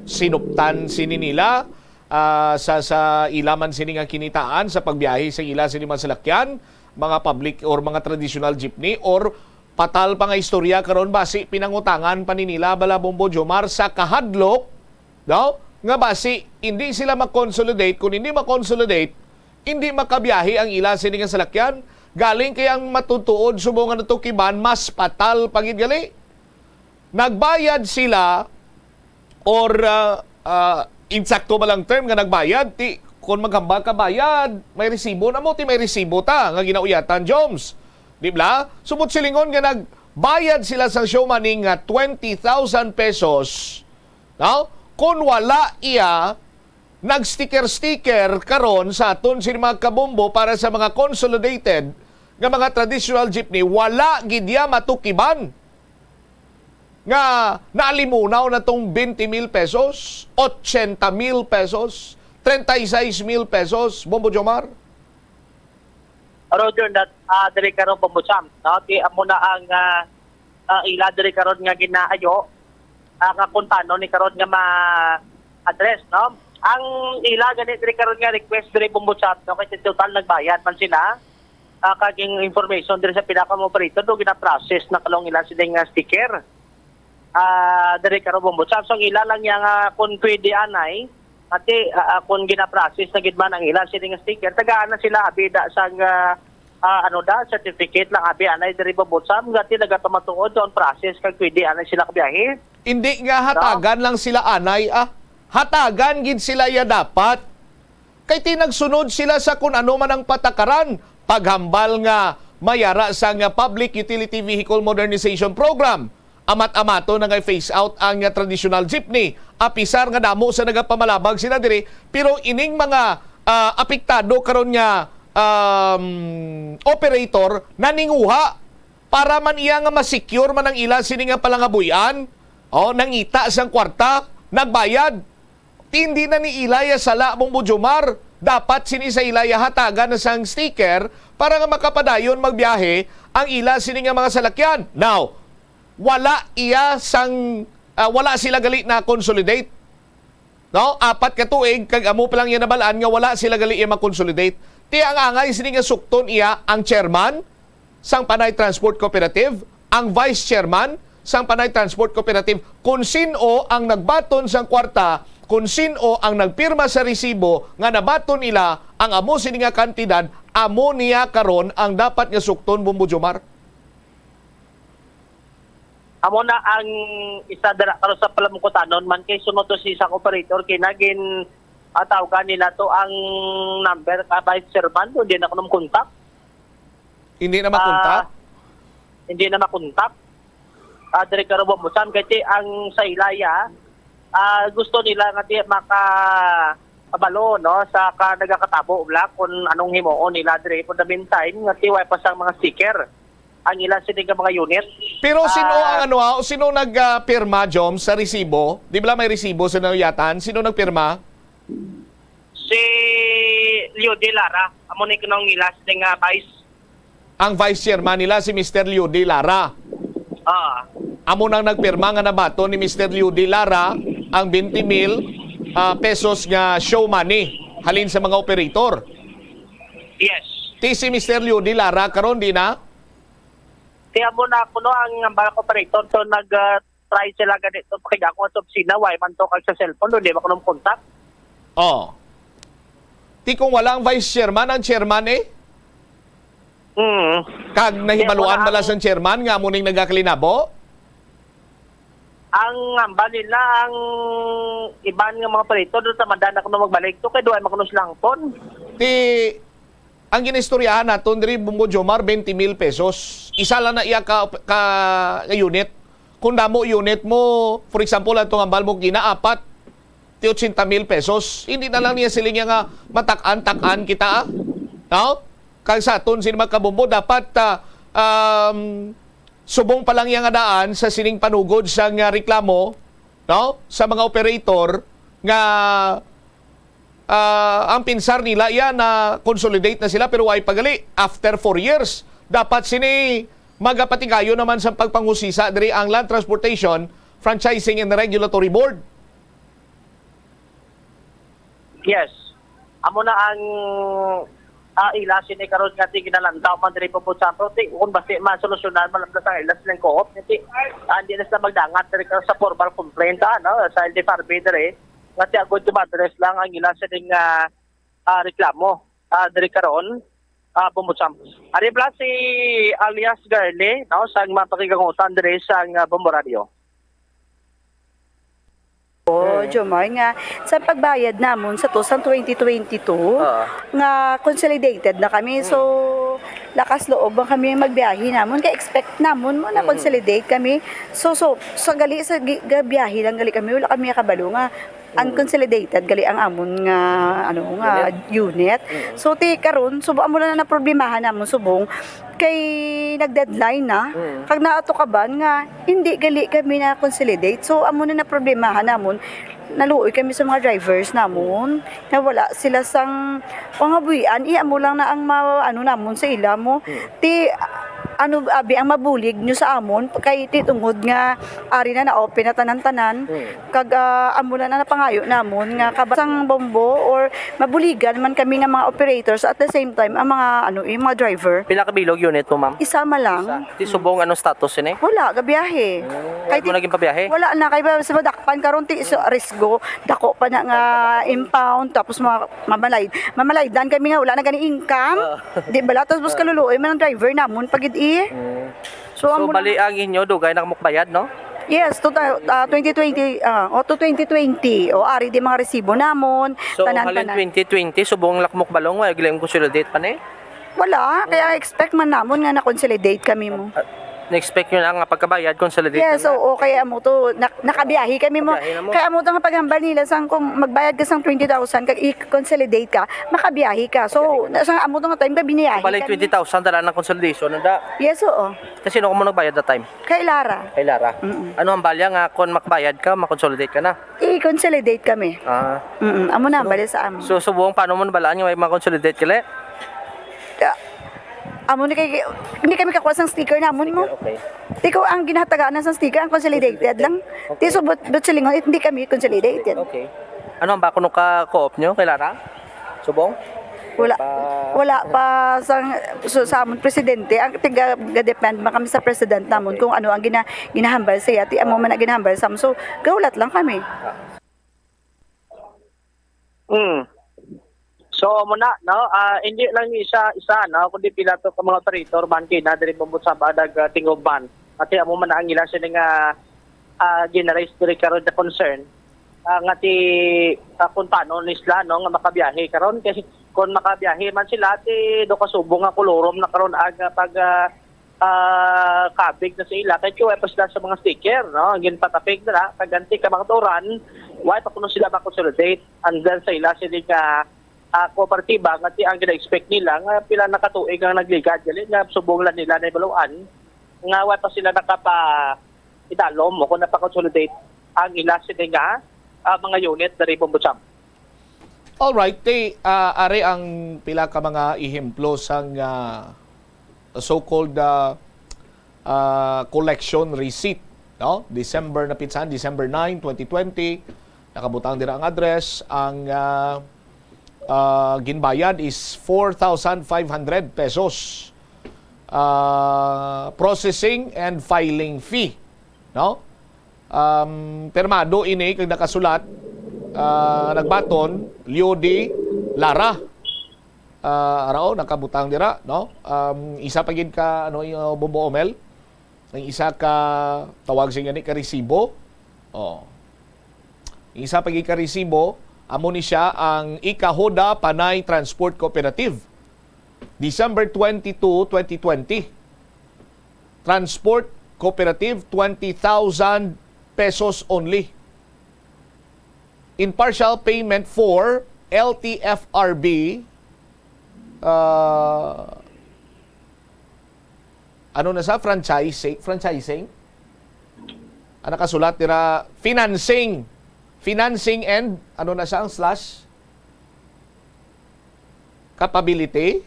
sinuptan sini nila, ah, sa, sa ila man sini nga kinitaan sa pagbiyahe sa ila sini mga salakyan, mga public or mga traditional jeepney, or patal pa nga istorya karon, basi pinangutangan pa ni nila bala, Bombo Jomar, sa kahadlok, no? Nga basi hindi sila ma-consolidate. Kung hindi ma-consolidate, hindi makabiyahe ang ila sini nga salakyan. Galing kay ang matutuod subong nga natukiban, mas patal pa gid gali. Nagbayad sila or, ah, ah, insakto ba lang term nga nagbayad? Ti, kung maghambal ka bayad, may resibo na mo, ti may resibo ta nga ginauyatan, Joms. Di bala? Subot silingon nga nagbayad sila sa show money nga twenty thousand pesos, no? Kung wala iya, nag-sticker-sticker karon sa aton sini mga kabombo para sa mga consolidated nga mga traditional jeepney, wala gid iya matukiban nga naalimunaw na tong twenty mil pesos, ochenta mil pesos, treinta y seis mil pesos, Bombo Jomar? Roger, that, ah, diri karon, Bombo Champ, no? Ti amo na ang, ah, ah, ila diri karon nga ginaayo, ah, nga kung paano ni karon nga ma-address, no? Ang ila gani diri karon nga request diri, Bombo Champ, no? Kay total nagbayad man sila, ah, kag yung information diri sa pinaka operator, do gina-process na kalong ila sila nga sticker. ah, diri karon, Ombudsman. So, ang ila lang niya nga kung pwede anay, ati, ah, ah, kung gina-process na gid man ang ila sini nga sticker, tagaan na sila abi da sang, ah, ah, ano da, certificate lang abi anay diri, Ombudsman, nga ti nagapamatuod sa process kag pwede anay sila kabiyahe. Hindi nga hatagan lang sila anay, ah. Hatagan gid sila ya dapat. Kay ti nagsunod sila sa kun ano man ang patakaran, paghambal nga mayara sang Public Utility Vehicle Modernization Program. Amat-amato na nga phase out ang, ah, traditional jeepney. Apisar nga damo sa nagapamalabag sila diri, pero ining mga, ah, apektado karon nga, um, operator naninguha para man iya nga ma-secure man ang ila sini nga palangabuy-an, o, nangita sang kwarta, nagbayad. Ti hindi na ni ila ya sala, Bong Bujomar. Dapat sini sa ila ya hatagan na sang sticker para nga makapadayon magbiyahe ang ila sini nga mga salakyan. Now, wala iya sang, ah, wala sila gali na consolidate. No? Apat ka tuig, kag amo pa lang iya nabal-an nga wala sila gali iya makonsolidate. Ti ang angay sini nga sukton iya ang chairman sang Panay Transport Cooperative, ang vice chairman sang Panay Transport Cooperative, kung sin-o ang nagbaton sang kwarta, kung sin-o ang nagpirma sa resibo nga nabaton nila ang amo sini nga kantidad, amo niya karon ang dapat nga sukton, Bong Bujomar. Amo na ang isa dira karon sa palamukutanon man, kay sunod to si isang operator kay nagin, ah, tawgan nila to ang number ka vice chairman, hindi na kuno kontak. Hindi na makontak? Ah, hindi na makontak. Ah, diri karon, Bong Bujomar, kay ti ang sa ila ya, ah, gusto nila nga di maka kabalo, no, sa ka nagakatabo bala kung anong himuon nila diri. For the meantime, nga ti way pa sang mga sticker ang ila sini nga mga unit. Pero sino Ah, ang ano, ah, sino nag, ah, pirma, Jom, sa resibo? Di ba may resibo sa nayatan? Sino nagpirma? Si Leody Lara, amo ni kanang ila sini nga vice. Ang vice chairman nila si Mister Leody Lara. Ah, Amo nang nagpirma nga nabaton ni Mister Leody Lara ang twenty mil, ah, pesos nga show money halin sa mga operator. Yes. Ti si Mister Leody Lara karon, di na? Ti amo na kuno ang mga operator, so nag, ah, try sila ganito, pakig ako sa opisina, way man to kag sa cellphone, hindi ba kuno kontak? Oh. Ti kung wala ang vice chairman, ang chairman eh? Mm. Kag nahibaluan Kaya wala bala ang sang chairman nga amo ning nagakalinabo? Ang hambal nila, ang iban nga mga operator, doon sa madana kuno magbalik to, kay duwa man kuno sila hangpon. Ti, ang ginistoryahan naton diri, Bong Bujomar, twenty mil pesos. Isa lang na iya ka, ka, ka unit. Kung damo unit mo, for example, ang tungambal mo, gina-apat, ti ochenta mil pesos. Hindi na lang niya siling niya nga matak-an-tak-an kita, ah. No? Kag sa aton, sino magkabumbo, dapat, ah, um, subong pa lang iya nga daan sa sining panugod sa nga reklamo, no? Sa mga operator nga, ah, ang pinsar nila iya na consolidate na sila, pero way pa gali. After four years, dapat sini magapatigayon naman sa pagpanghusisa diri ang Land Transportation Franchising and Regulatory Board. Yes. Amo na ang, ah, ila sini karon nga ti ginalantaw man diri, Bong Bujomar, ti kung basi masolusyonan man lang sa ila sining co-op, nga ti, ah, hindi na sila magdangat diri karon sa formal complaint, ah, no, sa L D F R B diri, nga ti agod to ma-address lang ang ila sining, ah, ah, reklamo, ah, diri karon, ah, Bong Bujomar. Ari bala si alias Garly, no, sa mga pakigangutan diri sa, ah, Bombo Radio. Oh, Mm. Jomar, nga sa pagbayad namon sa to sa twenty twenty-two, Oo. nga consolidated na kami. So, Mm. lakas loob man kami magbiyahe namon. Kay expect namon mo na Mm. consolidate kami. So, so, sa gali, sa gi-, gabiyahe lang gali kami, wala kami kabalo nga Mm. unconsolidated gali ang amon nga, ano, nga Unit? unit. Mm. So, ti karon, subo, amo na na problemahan namon subong kay nag-deadline na. Mm. Kag naa to kaban nga hindi gali kami na-consolidate. So, amo na na problemahan namon. Naluoy kami sa mga drivers namon na wala sila sang pangabuhian. Iya mo lang na ang ma-, ano namon sa ila mo. Mm. Ti, Ano abi ang mabulig nyo sa amon kay ti tungod nga ari na na-open na tanan-tanan, kag ah, amo na na napangayo namon nga kabasang bombo or mabuligan man kami nga mga operators, at the same time ang mga ano, yung mga driver. Pila ka bilog unit mo, ma'am? Isa ma lang. Ti subong, anong status ini? Wala, gabiyahe. Kay mo naging pabiyahe? Wala na kay ba sa madakpan karon ti so, risgo, dako pa na nga impound, tapos ma mamalay mamalay dan kami nga wala na gani income. Di bala, tapos kaluluoy man ang driver namon pag i. So, So, amo na. Bali ang inyo, dugay na kamo bayad, no? Yes, to, ah, twenty twenty, ah, o to twenty twenty. O, ari di mga resibo namon, So, halin tanan-tanan. twenty twenty, subong lakmok balong, wala gila yung consolidate pa ni? Wala, kaya expect man namon nga na-consolidate kami mo. Na-expect nyo na nga pagkabayad, consolidate Yes, na. Oo, kaya mo to, nak- nakabiyahe kami mo. Nakabiyahe na mo. Kaya mo to nga paghambal nila sang kung magbayad ka sang twenty thousand, kag i-consolidate ka, makabiyahe ka. So, sa amo to nga time ka biniyahe Bali, kami. twenty thousand dala ng consolidation, nanda? Yes, oo. Kasi no, kamo nagbayad that time? Kay Lara. Kay Lara. Ano ang balya nga kung makabayad ka, makonsolidate ka na? I-consolidate kami. Ah. Mm, amo na, bali sa amo. So, subong, paano mo nabalaan nga may makonsolidate ka, le? Ah, amo ni kay, hindi kami kakuha sang sticker namon mo. Okay. Ikaw ang ginahatagaan na sang sticker, ang consolidated lang. Ti subot, but silingon, hindi kami consolidated. Okay. Ano ang bako no ka co-op nyo kay Lara? Subong? Wala. Wala pa sang so, sa amon presidente ang tiga depend man kami sa president namon kung ano ang gina, ginahambal siya, ti amo man ang ginahambal sa amon. So, gahulat lang kami. Mm. So, amo na, no? Ah, hindi lang isa, isa, no? Kundi pila to ka mga operator man kina diri Bombo sa Badag, ah, Tingog man. Kasi amo man ang ila sini nga ah, gina-raise diri karon the concern, ah, nga ti, ah, kung paano ni sila, no, nga makabiyahe karon kay kung makabiyahe man sila ti do ka subong nga kolorom na karon ang, ah, pag ah, ah, kabig na sa ila kay kiwa pa sila sa mga sticker, no, ang ginpatapig nila kag anti ka mga turan, why pa kuno sila makonsolidate under sa ila sini nga ah, kooperatiba nga ti ang gina-expect nila nga pila na ka tuig ang nagligad gali nga subong lang nila na ibaluan nga wa pa sila nakapa idalom o kung napa-consolidate ang ila sini nga ah, mga unit diri Bombo Cham. Alright, ti ah, ari ang pila ka mga ehemplo sang ah, so-called ah, ah, collection receipt, no? December na pitsan, December nine, twenty twenty. Nakabutang dira ang address, ang ah, ah, ginbayad is four thousand five hundred pesos. Ah, processing and filing fee, no? Um, pirmado ini kag nakasulat, ah, nagbaton, Leody Lara. Ah, ara, oh, nakabutang dira, no? Um, isa pa gid ka, ano, yung, uh, Bombo Omel? Ang isa ka, tawag sa gani ka resibo. Oh. Ang isa pa gid ka resibo, amo ni siya ang Ikahoda Panay Transport Cooperative. December twenty-two, twenty twenty. Transport Cooperative, twenty thousand pesos only. In partial payment for L T F R B, ah, ano na sa franchising, franchising? Ang nakasulat dira, financing. Financing and, ano na sa ang slash? Capability?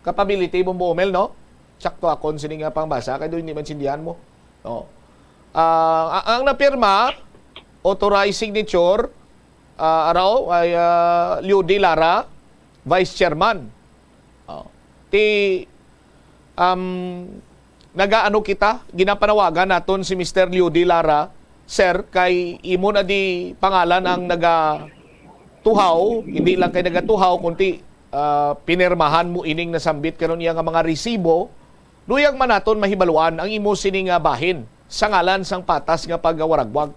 Capability, Bombo Omel, no? Sakto akon sini nga pangbasa, kay do hindi man sindihan mo. No? Ah, a- ang napirma, authorized signature, ah, araw ay ah, Leody Lara, Vice Chairman. Oh. Ti um, nagaano kita, ginapanawagan naton si Mister Leody Lara, sir, kay imo na di pangalan ang naga tuhaw, hindi lang kay nagatuhaw, kundi ah, pinirmahan mo ining nasambit karon iya nga mga resibo, luyag man naton mahibaluan ang imo sini nga bahin sa ngalan sang patas nga pagwaragwag.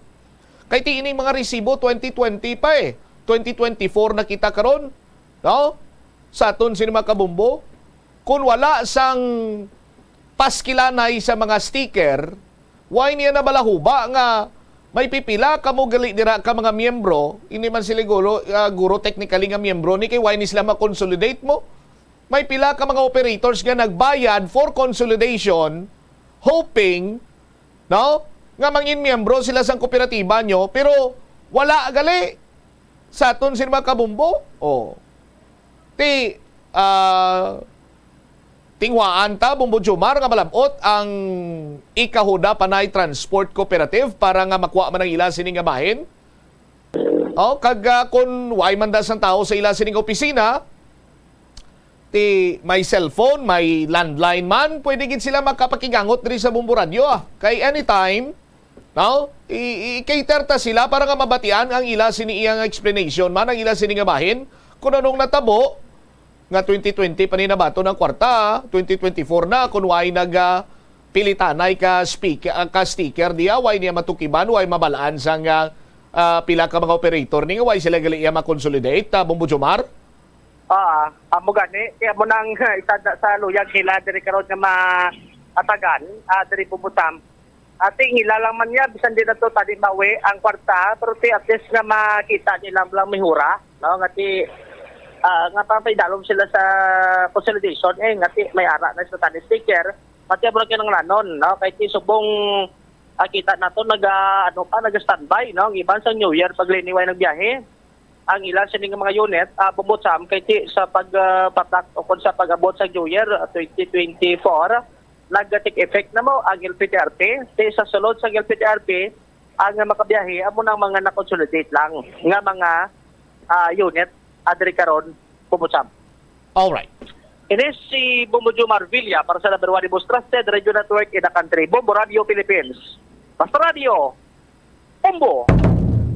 Kay ti ining mga resibo twenty twenty pa eh. Twenty twenty-four na kita karon, no? Sa aton sini mga kabumbo, kung wala sang paskilanay sa mga sticker, why niya nabalahuba nga may pipila kamo gali dira ka mga miyembro, hindi man sila guro, ah, guro technically nga miyembro ni kay why ni sila ma-consolidate mo? May pila ka mga operators nga nagbayad for consolidation, hoping, no, nga mangin miyembro sila sang kooperatiba nyo, pero wala gali sa aton sila mga kabumbo. Oh. Ti, ah, Tinguhaan ta, Bombo Jomar, nga malab-ot ang Ikahuda Panay Transport Cooperative para nga makuha man ang ila sini nga bahin. Oh, kag, ah, kun way man da sang tawo sa ila sining opisina, ti may cellphone, may landline man, pwede gid sila makapakigangot diri sa Bombo Radyo, ah. Kay anytime, no? I, i-cater ta sila para nga mabatian ang ila sini iyang explanation man, ang ila sini nga bahin, kung anong natabo, nga twenty twenty pa ni nabaton ang kwarta, twenty twenty-four na, kun way nag, ah, pilitanay ka speak-, ah, ka sticker diya, way niya matukiban, way mabalaan sang, ah, ah, pila ka mga operator ni nga way sila gali iya makonsolidate, ah, Bombo Jomar? Ah, amo gani, kaya mo nang itanda sa luyag nila diri karon nga maatagan, ah, diri Bombo Sam. Ati, hila lang man niya, bisan di na to tadi mawi ang kwarta, pero ti at least nga makita nila lang mihura, no? Nga ti, ah, nga papaidalom sila sa consolidation, eh, nga ti may ara na sa tani sticker, pati amo lang kinanglanon, no? Kay ti subong, ah, kita nato, naga, ano pa, naga-standby, no? Ang iban sa New Year, pag liniway nagbiyahe. Ang ila sini nga mga unit, ah, Bombo Sam, kay ti sa pag, ah, patak o kung sa pag-abot sa New Year, ah, twenty twenty-four, nag-take effect na mo ang L P T R P. Ti sa sulod sa L P T R P, ang makabiyahe, amo nang mga na-consolidate lang nga mga, ah, unit, ah, diri karon, Bombo Sam. Alright. Ini si Bombo Jomar Villa para sa number one the most trusted radio network in the country, Bombo Radio Philippines. Basta Radio, Bombo!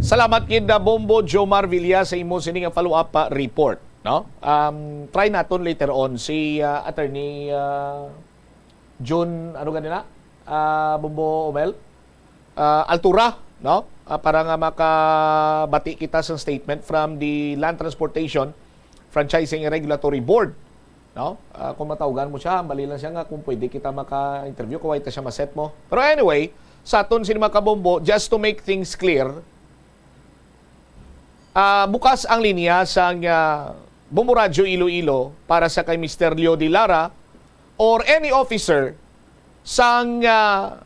Salamat gid na Bombo Jomar Villa sa imo sini nga follow-up, ah, report, no? Um, try naton later on si, ah, Attorney, ah, Jun, ano ganina? Ah, Bombo Omel? Ah, Altura, no? Ah, para nga makabati kita sa statement from the Land Transportation Franchising and Regulatory Board, no? Ah, kung matawgan mo siya, hambali lang siya nga kung pwede kita maka-interview, kung way ta siya maset mo. Pero anyway, sa aton sini mga kabombo, just to make things clear, ah, bukas ang linya sang, ah, Bombo Radyo Iloilo para sa kay Mister Leo de Lara or any officer sang, ah,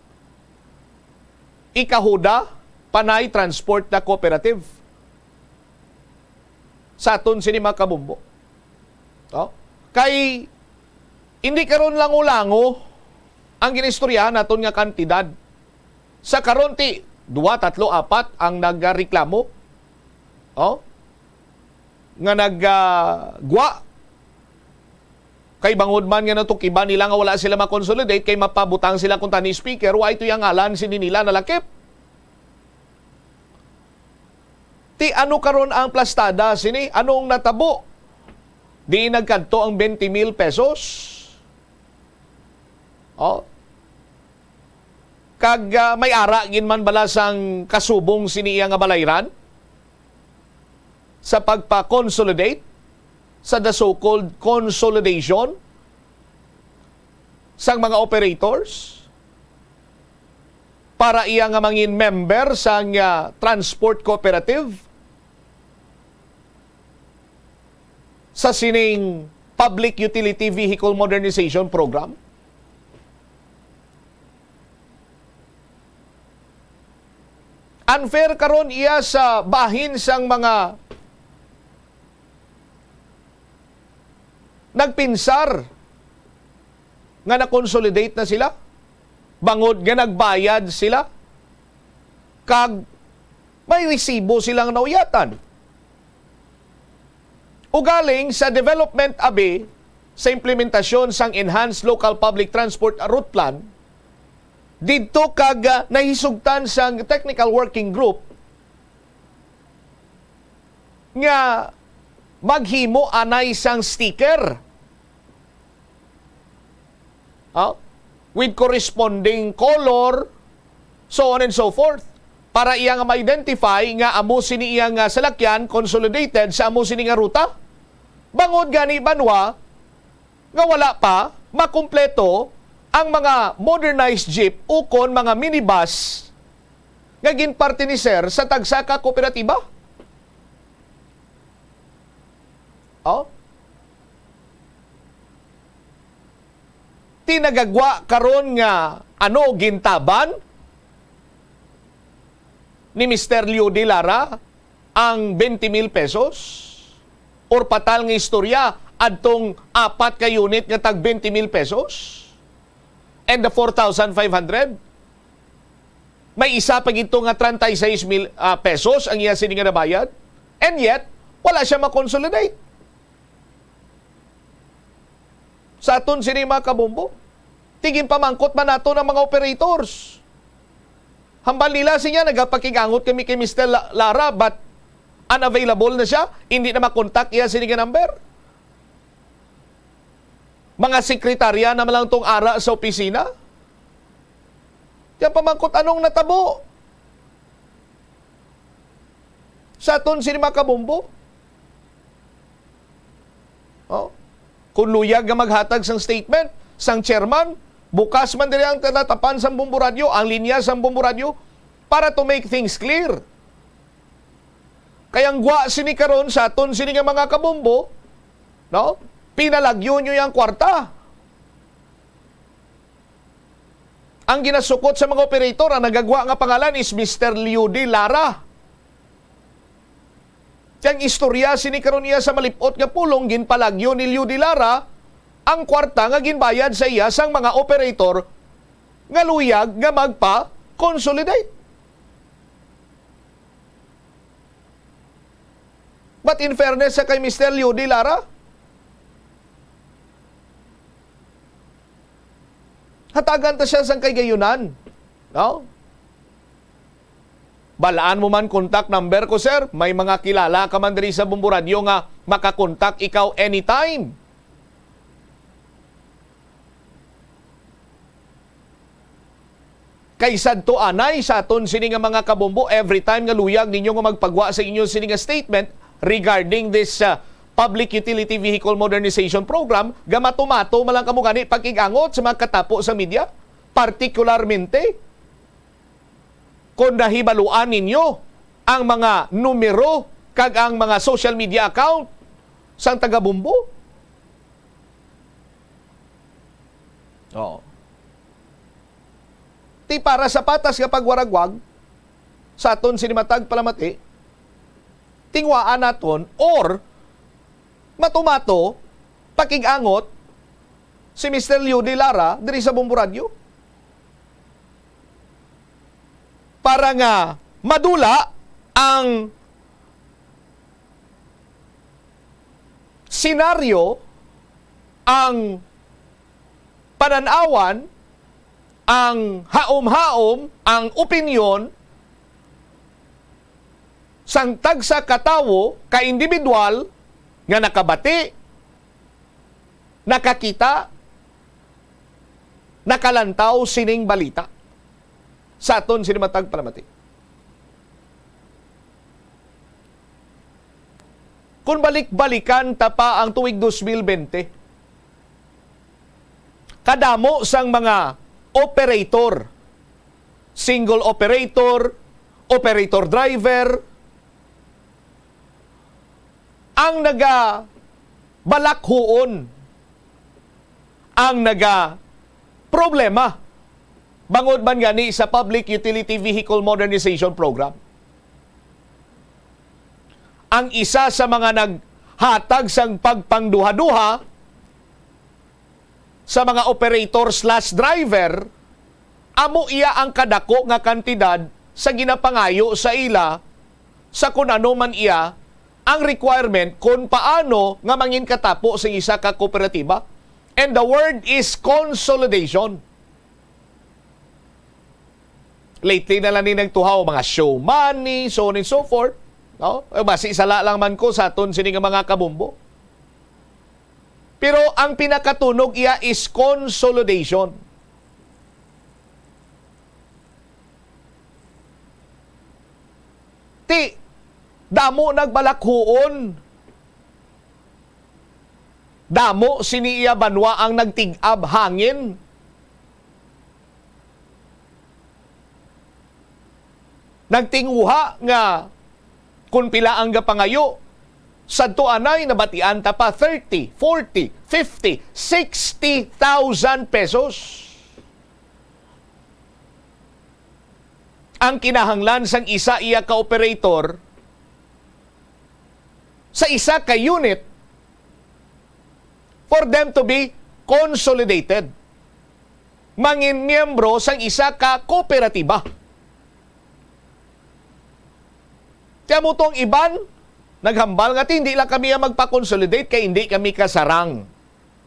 Ikahuda Panay Transport na Cooperative. Sa aton sini mga kabombo. No? Kay hindi karon lango-lango ang ginistoryahan naton nga kantidad. Sa karon ti duha, tatlo, apat ang nagareklamo. Oh? Nga nag, ah, gwa. Kay bangod man nga natukiban nila nga wala sila makonsolidate, kay mapabutang sila kung tani speaker, wa ito yung ngalan sini nila nalakip. Ti ano karon ang plastada sini? Anong natabo? Di nagkadto ang twenty mil pesos? Oh. Kag, ah, may ara gid man bala sang kasubong sini iya nga balayran sa pagpa-consolidate sa the so-called consolidation sang mga operators para iya nga mangin member sang, ah, transport cooperative sa sining Public Utility Vehicle Modernization Program? Unfair karon iya sa bahin sang mga nagpinsar nga na-consolidate na sila, bangod nga nagbayad sila, kag may resibo silang nauyatan. Ugaling sa development abi sa implementasyon sang Enhanced Local Public Transport Route Plan, didto kag, ah, nahisugtan sang Technical Working Group nga maghimo anay sang sticker, ah, with corresponding color, so on and so forth, para iya nga ma-identify nga amo sini iya nga salakyan consolidated sa amo sini nga ruta. Bangod gani, banwa, nga wala pa makumpleto ang mga modernized jeep ukon mga minibus nga ginpartiniser sa tagsa ka kooperatiba. Oh? Ti nagagwa karon nga ano gintaban ni Mister Leo de Lara ang twenty mil pesos? Or patal nga istorya, adtong apat ka unit nga tag twenty mil pesos? And the four thousand five hundred? May isa pa gito nga treinta y seis mil, ah, pesos ang iya sini nga nabayad. And yet, wala siya ma-consolidate. Sa aton sini, mga kabombo, ti ginpamangkot man nato ang mga operators. Hambal nila, siya, "Nagapakig-angot kami kay Mister La-, Lara, but unavailable na siya, hindi na makontak iya sini nga number." Mga sekretarya na man lang tong ara sa opisina. Kaya pamangkot, anong natabo sa aton sini, mga kabombo? Oh. Kung luyag nga maghatag sang statement sang chairman, bukas man diri ang talatapan sang Bombo Radyo, ang linya sang Bombo Radyo, para to make things clear. Kay ang gwa sini karon sa aton sini nga mga kabombo, no? Pinalagyo nyo yang kwarta. Ang ginasukot sa mga operator, ang nagagwa nga pangalan is Mister Liudi Lara. Ang istorya sini karon iya sa malipot nga pulong, ginpalagyo ni Liudi Lara ang kwarta nga ginbayad sa iya sang mga operator nga luyag nga magpa-consolidate. But in fairness sa kay Mister Liudi Lara, hatagan ta siya sang kahigayonan. No? Balaan mo man contact number ko, sir. May mga kilala ka man diri sa Bombo Radyo nga makakontak ikaw anytime. Kay sadto anay sa aton sini nga mga kabombo, every time nga luyag ninyo nga magpagwa sa inyo sini nga statement regarding this, uh, Public Utility Vehicle Modernization Program, gamatumato man lang kamo gani pakig-angot sa mga katapo sa media, partikularmente kon nahibaluan ninyo ang mga numero kag ang mga social media account sang taga-bombo. Oo. Ti para sa patas nga pagwaragwag sa aton sini matag palamati, tingwaan naton or matumato, pakig-angot si Mister Liudi Lara diri sa Bombo Radyo para nga madula ang senaryo, ang panan-awan, ang haom-haom, ang opinyon sang tagsa ka tawo, ka individual nga nakabati, nakakita, nakalantaw sining balita sa aton sini matag palamati. Kung balik-balikan ta pa ang tuig dos mil bente, kadamo sang mga operator, single operator, operator driver, ang nagabalakhuon, ang nagaproblema bangod man gani sa Public Utility Vehicle Modernization Program. Ang isa sa mga naghatag sang pagpangduha-duha sa mga operator slash driver, amo iya ang kadako nga kantidad sa ginapangayo sa ila sa kun ano man iya ang requirement kon paano nga mangin katapo sa isa ka kooperatiba. And the word is consolidation. Lately na lang ni nagtuhaw, mga show money, so on and so forth. No? Eh, basi sala lang man ko sa aton sini nga mga kabombo. Pero ang pinakatunog iya is consolidation. Ti, damo nagbalakhuon. Damo sini iya banwa ang nagtig-ab hangin. Nagtinguha nga kung pila ang gapangayo, sadto anay nabatian ta pa thirty, forty, fifty, sixty thousand pesos ang kinahanglan sang isa iya ka operator sa isa ka unit for them to be consolidated, mangin miyembro sang isa ka kooperatiba. Kaya mo tong iban, naghambal nga, "Ti, hindi lang kami ang magpa-consolidate kay hindi kami kasarang.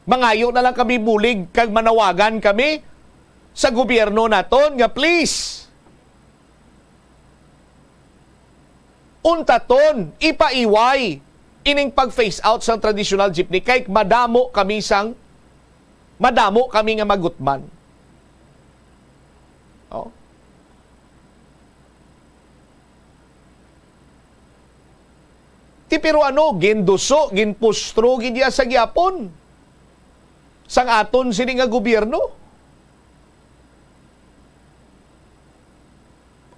Mangayo na lang kami bulig kag manawagan kami sa gobyerno naton nga please, untaton, ipaiway ining pag-phase out sang traditional jeepney kay madamo kami sang, madamo kami nga magutman." Oh. Ti, pero ano, ginduso, ginpustro gid iya sa gihapon sang aton sini nga gobyerno.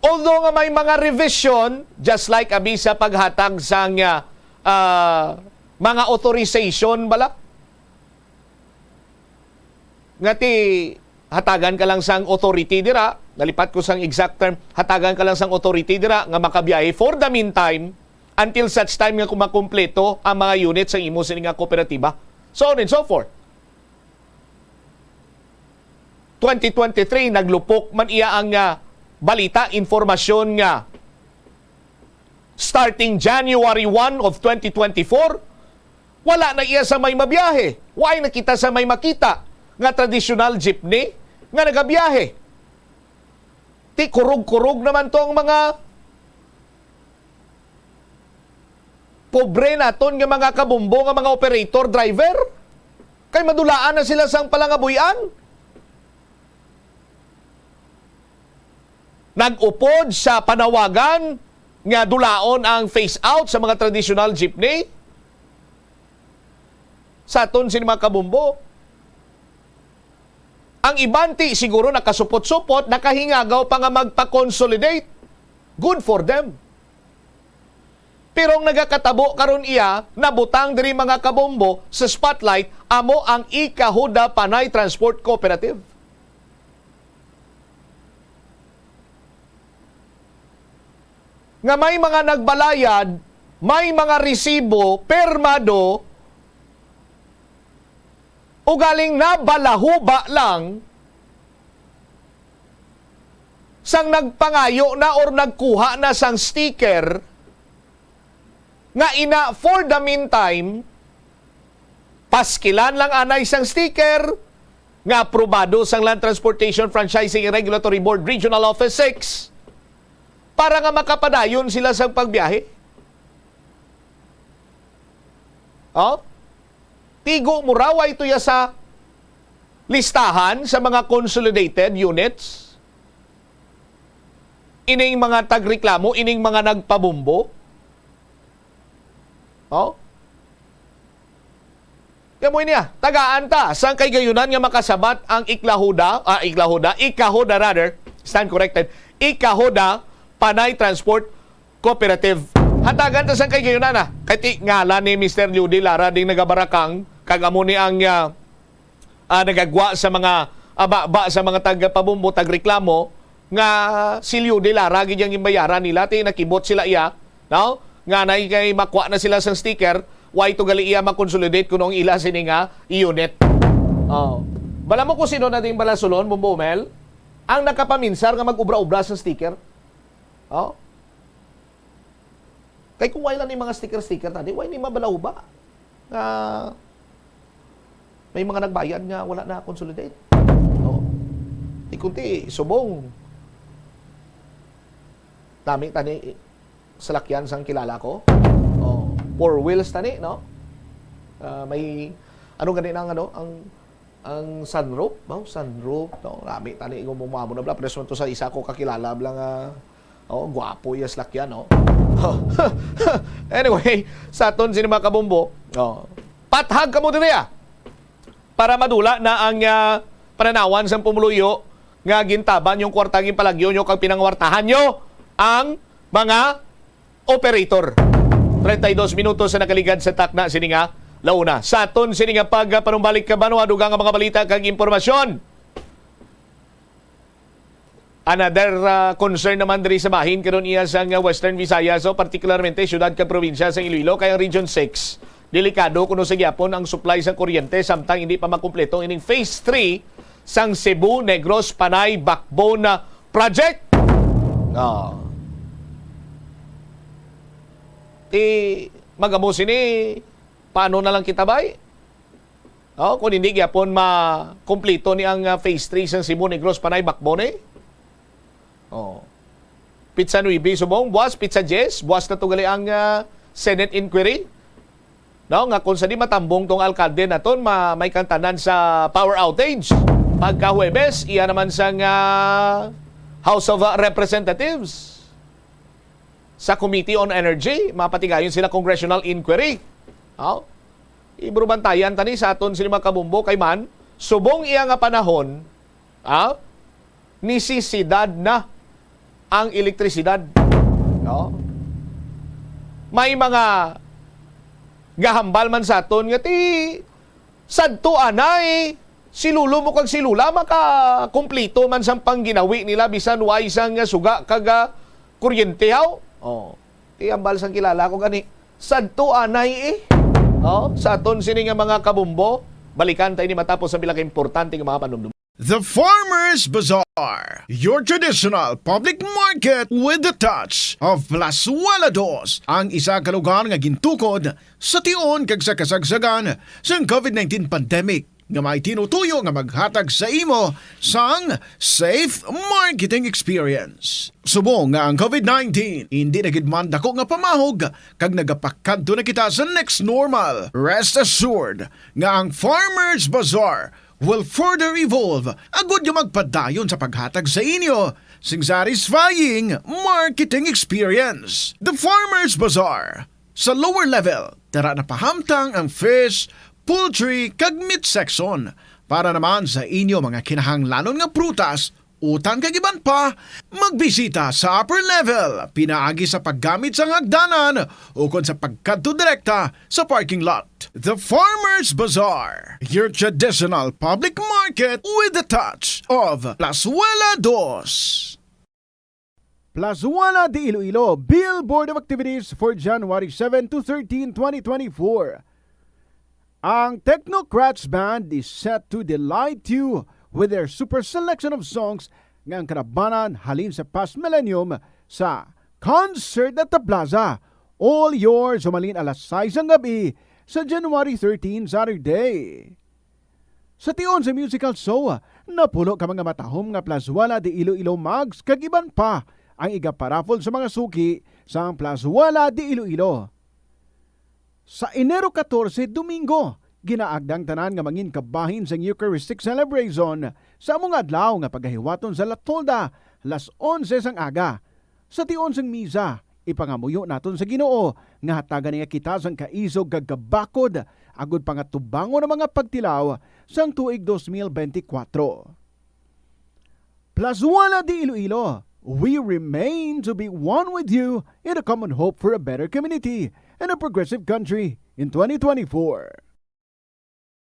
Although nga may mga revision, just like abi sa paghatag sang, ah, ah, mga authorization bala, nga ti hatagan ka lang sang authority dira, nalipat ko sang exact term, hatagan ka lang sang authority dira nga makabiyahe for the meantime, until such time nga kumakumpleto ang mga unit sa imo sini nga kooperatiba, so on and so forth. Twenty twenty-three, naglupok man iya ang, ah, balita, informasyon nga starting January one of twenty twenty-four, wala na iya sa may mabiyahe. Why na kita sa may makita nga traditional jeepney nga nagabiyahe? Ti kurog-kurog naman to ang mga pobre naton nga mga kabumbo nga mga operator, driver. Kay madulaan na sila sang palangabuy-an. Nag-upod sa panawagan nga dulaon ang phase out sa mga traditional jeepney sa aton sini mga kabumbo. Ang iban ti siguro nakasupot-supot, nakahingagaw pa nga magpa-consolidate. Good for them. Pero ang nagakatabo karon iya, nabutang diri mga kabombo sa spotlight, amo ang Ikahuda Panay Transport Cooperative. Nga may mga nagbalayad, may mga resibo, permado, ugaling nabalahuba lang sang nagpangayo na or nagkuha na sang sticker, nga ina, for the meantime, paskilan lang anay sang sticker nga aprobado sang Land Transportation Franchising and Regulatory Board Regional Office six para nga makapadayon sila sa pagbiyahe. Oh? Tigo mo raw, ay tuya sa listahan sa mga consolidated units, ining mga tagreklamo, ining mga nagpabumbo. Oh? Kamo niya, tagaan ta sang kahigayonan nga makasabat ang Iklahuda, ah, Iklahuda, Ikahuda rather, stand corrected, Ikahuda Panay Transport Cooperative. Hatagan ta sang kahigayonan na. Kay ti ngalan ni Mister Ludi Lara ding nagabarakang, kag amo ni ang, ah, ah, nagagwa sa mga, ah, ba, ba sa mga tagpabumbo, tagreklamo, nga si Ludi Lara gid ang ginbayaran nila, ti nakibot sila iya, no? Nga na kay makwa na sila sang sticker, why to gali iya makonsolidate kuno ang ila sini nga unit? Oh. Bala mo kung sino na ding balasulon, Bumbo Mel? Ang nakapaminsar nga mag-ubra-ubra sa sticker. Oh. Kay kung wala ni mga sticker-sticker tadi, wala ni mabalahuba nga may mga nagbayad nga wala na consolidate. Oh. Di kunti, subong. Nami tani salakyan sang kilala ko. Oh, four wheels tani, no? Ah, may, ano gani na ang, ano, ang, ang sunroof, no? Sunroof, no? Nami tani, kung mumamo na bla, pero to sa isa ko kakilala bla nga, oh, gwapo iya salakyan, no? Anyway, sa aton sini mga kabumbo, oh, pathag kamo diri, ah, para madula na ang, ah, pananawan sang pumuluyo nga gintaban yung kwarta, ginpalagyo nyo kag pinangwartahan nyo ang mga operator. Treinta y dos minutos sa nakaligad sa takna sini nga launa. Sa aton sini nga pagpanumbalik ka banwa, dugang nga mga balita kag impormasyon. Another, ah, concern naman diri sa bahin karon iya sa, ah, Western Visayas, so particularmente siyudad kag probinsya sa Iloilo, kay ang Region six Delikado kuno sa gihapon ang supply sang kuryente samtang hindi pa makumpleto ining phase three sang Cebu Negros Panay Backbone Project. Oh. Ti magamo sini, paano na lang kita, bay? Oh, kung hindi gyapon makumpleto ni ang, ah, phase three sang Cebu Negros Panay Backbone. Oh. Pitsa nuebe subong, buwas pitsa diyes, buwas na to gali ang, ah, Senate inquiry. No, nga kung sa di matambong tong alkalde naton, ma may kantanan sa power outage. Pagka Huwebes, iya naman sang, ah, House of, ah, Representatives. Sa Committee on Energy, mapatigayon sila congressional inquiry. Oh. Ibrubantayan tani sa aton sini mga kabumbo kay man, subong iya nga panahon, ah, nisisidad na ang elektrisidad. No? May mga gahambal man sa aton nga ti sadto anay, si lolo mo kag si lola makakumplito man sang pangginawi nila bisan way sang suga kag, ah, kuryente, haw? Oh. Ti hambal sang kilala ko gani. Sadto anay, eh. Oh, sa aton sini nga mga kabumbo, balikan ta ini matapos ang pila ka importante nga mga panumdum. The Farmers Bazaar, your traditional public market with the touch of Plazuela Dos, ang isa ka lugar nga gintukod sa tion kag sa kasagsagan sang covid nineteen pandemic, nga may tinutuyo nga maghatag sa imo sang safe marketing experience. Subong nga ang covid nineteen indi na gid man dako nga pamahog kag nagapakadto na kita sa next normal, rest assured nga ang Farmers Bazaar will further evolve agud nga magpadayon sa paghatag sa inyo sing satisfying marketing experience. The Farmers Bazaar, sa lower level, tara na pahamtang ang fish, poultry, kag meat section. Para naman sa inyo mga kinahanglanon nga prutas, utan kag iban pa, magbisita sa upper level, pinaagi sa paggamit sang hagdanan ukon sa pagkadto direkta sa parking lot. The Farmers Bazaar, your traditional public market with the touch of Plazuela Dos. Plazuela de Iloilo, Billboard of Activities for January seven to thirteen, twenty twenty-four. Ang Technocrats Band is set to delight you with their super selection of songs nga ang kalabanan halin sa past millennium sa Concert at the Plaza. All yours, humalin alas sais sang gabi sa January thirteen, Saturday. Sa tion sa musical show, napulo ka mga matahom nga Plazuela de Iloilo mugs kag iban pa ang igaparaffle sa mga suki sang Plazuela de Iloilo. Sa Enero katorse, Domingo, ginaagda ang tanan nga mangin kabahin sang Eucharistic celebration sa amo nga adlaw nga pagahiwaton sa La Tolda, alas onse sang aga. Sa tion sang misa, ipangamuyo naton sa Ginoo nga hatagan niya kita sang kaisog kag kabakod, agud pangatubangon ang mga pagtilaw sang tuig dos mil benti kwatro. Plazuela de Iloilo, we remain to be one with you in a common hope for a better community and a progressive country in twenty twenty-four.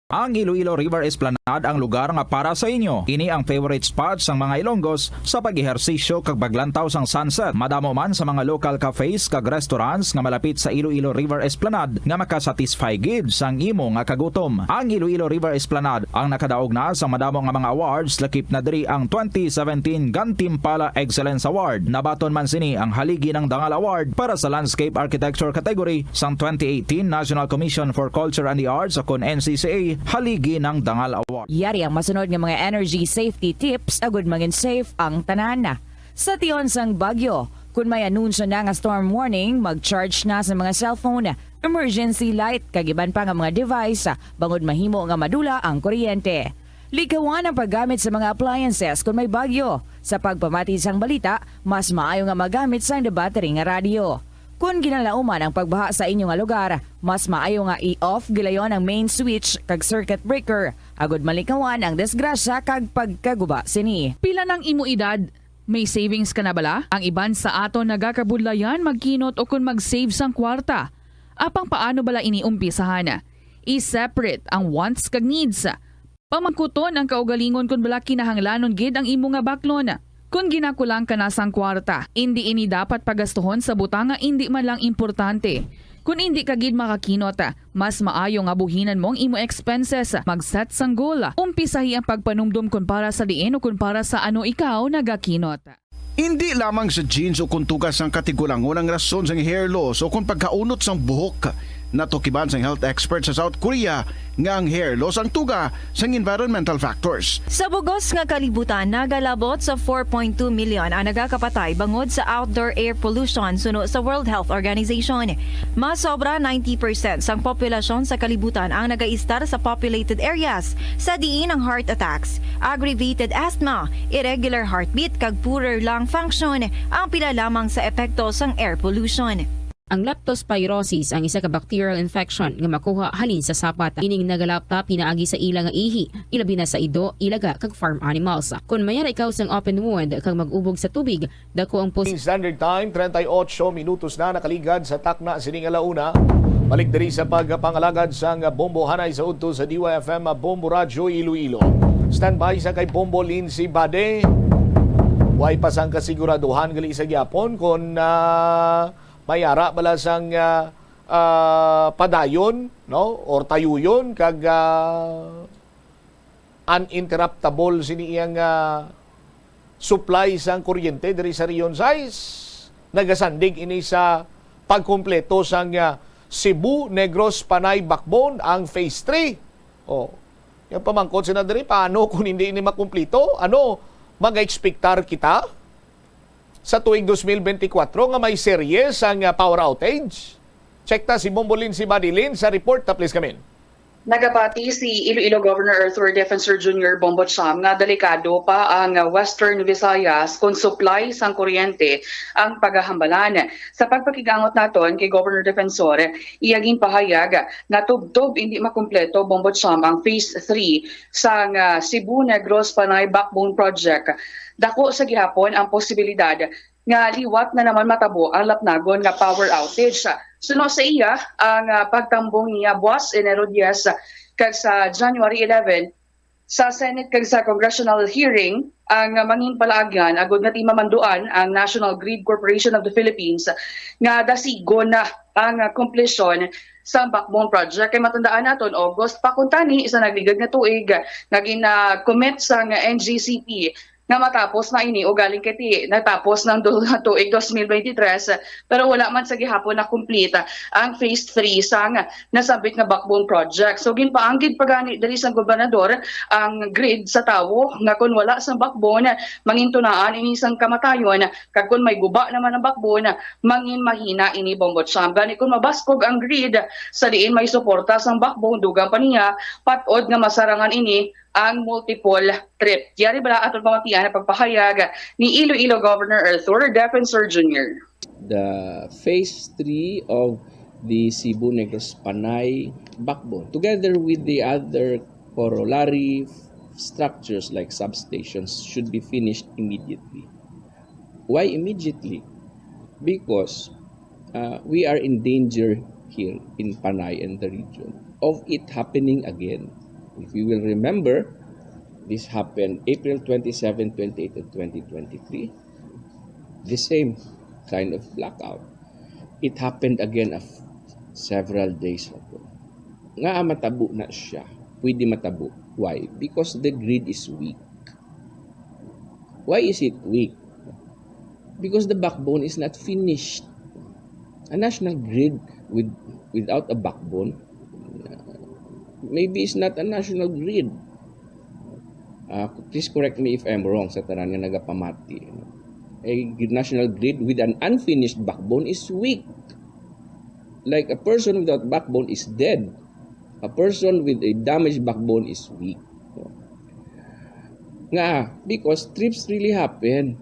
Ang Iloilo River Esplanade ang lugar nga para sa inyo. Ini ang favorite spot sang mga Ilonggos sa pag-ehersisyo kag paglantaw sang sunset, madamo man sa mga local cafes kag restaurants nga malapit sa Iloilo River Esplanade nga makasatisfy gid sang imo nga kagutom. Ang Iloilo River Esplanade ang nakadaog na sang madamo nga mga awards, lakip na diri ang twenty seventeen Gantimpala Excellence Award. Nabaton man sini ang Haligi ng Dangal Award para sa Landscape Architecture category sang twenty eighteen National Commission for Culture and the Arts, o kon N C C A, Haligi ng Dangal Award. Yari ang masunod nga mga energy safety tips agud mangin safe ang tanan. Sa tion sang bagyo, kun may anunsyo na nga storm warning, mag-charge na sa mga cellphone, emergency light, kag iban pa nga mga device, bangod mahimo nga madula ang kuryente. Likawan ang paggamit sa mga appliances kon may bagyo. Sa pagpamati sang balita, mas maayo nga magamit sang battery nga radyo. Kon ginalauman ang pagbaha sa inyo nga lugar, mas maayo nga i-off gilayon ang main switch kag circuit breaker, agud malikawan ang disgrasya kag pagkaguba sini. Pila nang imo edad? May savings ka na bala? Ang iban sa aton nagakabudlayan magkinot ukon mag-save sang kwarta. Apang paano bala ini umpisahan? I-separate ang wants kag needs. Pamangkuton ang kaugalingon kon bala kinahanglanon gid ang imo nga baklon. Kon ginakulang ka na sang kwarta, indi ini dapat pagastuhon sa butang nga indi man lang importante. Kon indi ka gid makakinot, mas maayo nga buhinan mo ang imo expenses. Mag-set sang goal. Umpisahi ang pagpanumdom kon para sa diin o kon para sa ano ikaw nagakinot. Indi lamang sa genes o kon tuga sang katigulangon ang rason sang hair loss o kon pagkaunot sang buhok. Natukiban sang health expert sa South Korea nga ang hair loss ang tuga sang environmental factors. Sa bug-os nga kalibutan, nagalabot sa four point two million ang nagakapatay bangod sa outdoor air pollution suno sa World Health Organization. Mas sobra ninety percent sang populasyon sa kalibutan ang nagaistar sa populated areas, sa diin ang heart attacks, aggravated asthma, irregular heartbeat, kag poorer lung function ang pila lamang sa epekto sang air pollution. Ang leptospirosis ang isa ka bacterial infection nga makuha halin sa sapat. Ining nagalapta pinaagi sa ila nga ihi, ilabi na sa ido, ilaga, kag farm animals. Kon mayara ikaw sang open wound kag mag-ubog sa tubig, dako ang pos- Standard Time, treinta y ocho minutos na nakaligad sa takna sining alauna. Balik diri sa pagpangalagad sang Bombo Hanay sa udto sa D Y F M Bombo Radyo Iloilo. Standby sa kay Bombo Lindsay Bade. Way pa sang kasiguraduhan gali sa gihapon kon, ah, may ara bala sang, ah, ah, padayon, no? Or tayuyon kag, ah, uninterruptible sini iyang, ah, supply sang kuryente diri sa Region sais. Nagasandig ini sa pagkumpleto sang, ah, Cebu, Negros, Panay backbone, ang phase three. Oh, yung pamangkot sina diri, paano kung hindi ini makumpleto? Ano, mag-expectar kita sa tuig dos mil benti kwatro nga may serye sang, ah, power outage? Check ta si Bombolin, si Badilin sa report ta, please, kamin. Nagapati si Iloilo Governor Arthur Defensor Junior Bombo Cham nga delikado pa ang Western Visayas kon supply sang kuryente ang pagahambalan. Sa pagpakigangot naton kay Governor Defensor, iya ginpahayag nga tubtob indi makumpleto, Bombo Cham, ang Phase three sang, ah, Cebu Negros Panay Backbone Project. Dako sa gihapon ang posibilidad nga liwat na naman matabo ang lapnagon nga power outage. Suno sa iya, ang, ah, pagtambong niya buwas Enero diyes kag sa January eleven sa Senate kag sa congressional hearing ang, ah, mangin palaagyan agud nga di mamanduan ang National Grid Corporation of the Philippines nga dasigon na ang, ah, komplisyon sa backbone project. Kay matandaan naton, August pa kuntani sa nagligad nga tuig nga gina-commit sang N G C P nga matapos na ini, ugaling kay ti natapos ng du-, tuig dos mil benti tres, pero wala man sa gihapon na-complete ang phase three sang nasambit nga backbone project. So, ginpaanggid pa gani diri sang gobernador ang grid sa tawo nga kon wala sang backbone, mangintunaan ini sang kamatayon, kag kon may guba naman ang backbone, mangin mahina ini, Bombo Cham. Gani kon mabaskog ang grid sa diin may suporta sang backbone, dugang pa niya, pat-od nga masarangan ini ang multiple trip. Yari bala aton pamatian ang pagpahayag ni Iloilo Governor Arthur Defensor Junior. The phase three of the Cebu Negros Panay backbone, together with the other corollary structures like substations, should be finished immediately. Why immediately? Because, uh, we are in danger here in Panay and the region of it happening again. If you will remember, this happened April twenty-seven, twenty-eight, and twenty twenty-three. The same kind of blackout. It happened again of several days ago. Nga matabo na siya. Pwede matabo. Why? Because the grid is weak. Why is it weak? Because the backbone is not finished. A national grid with, without a backbone, uh, maybe it's not a national grid. Uh, please correct me if I'm wrong sa tanan nga nagapamati. A national grid with an unfinished backbone is weak. Like, a person without backbone is dead. A person with a damaged backbone is weak. Nga, because trips really happen.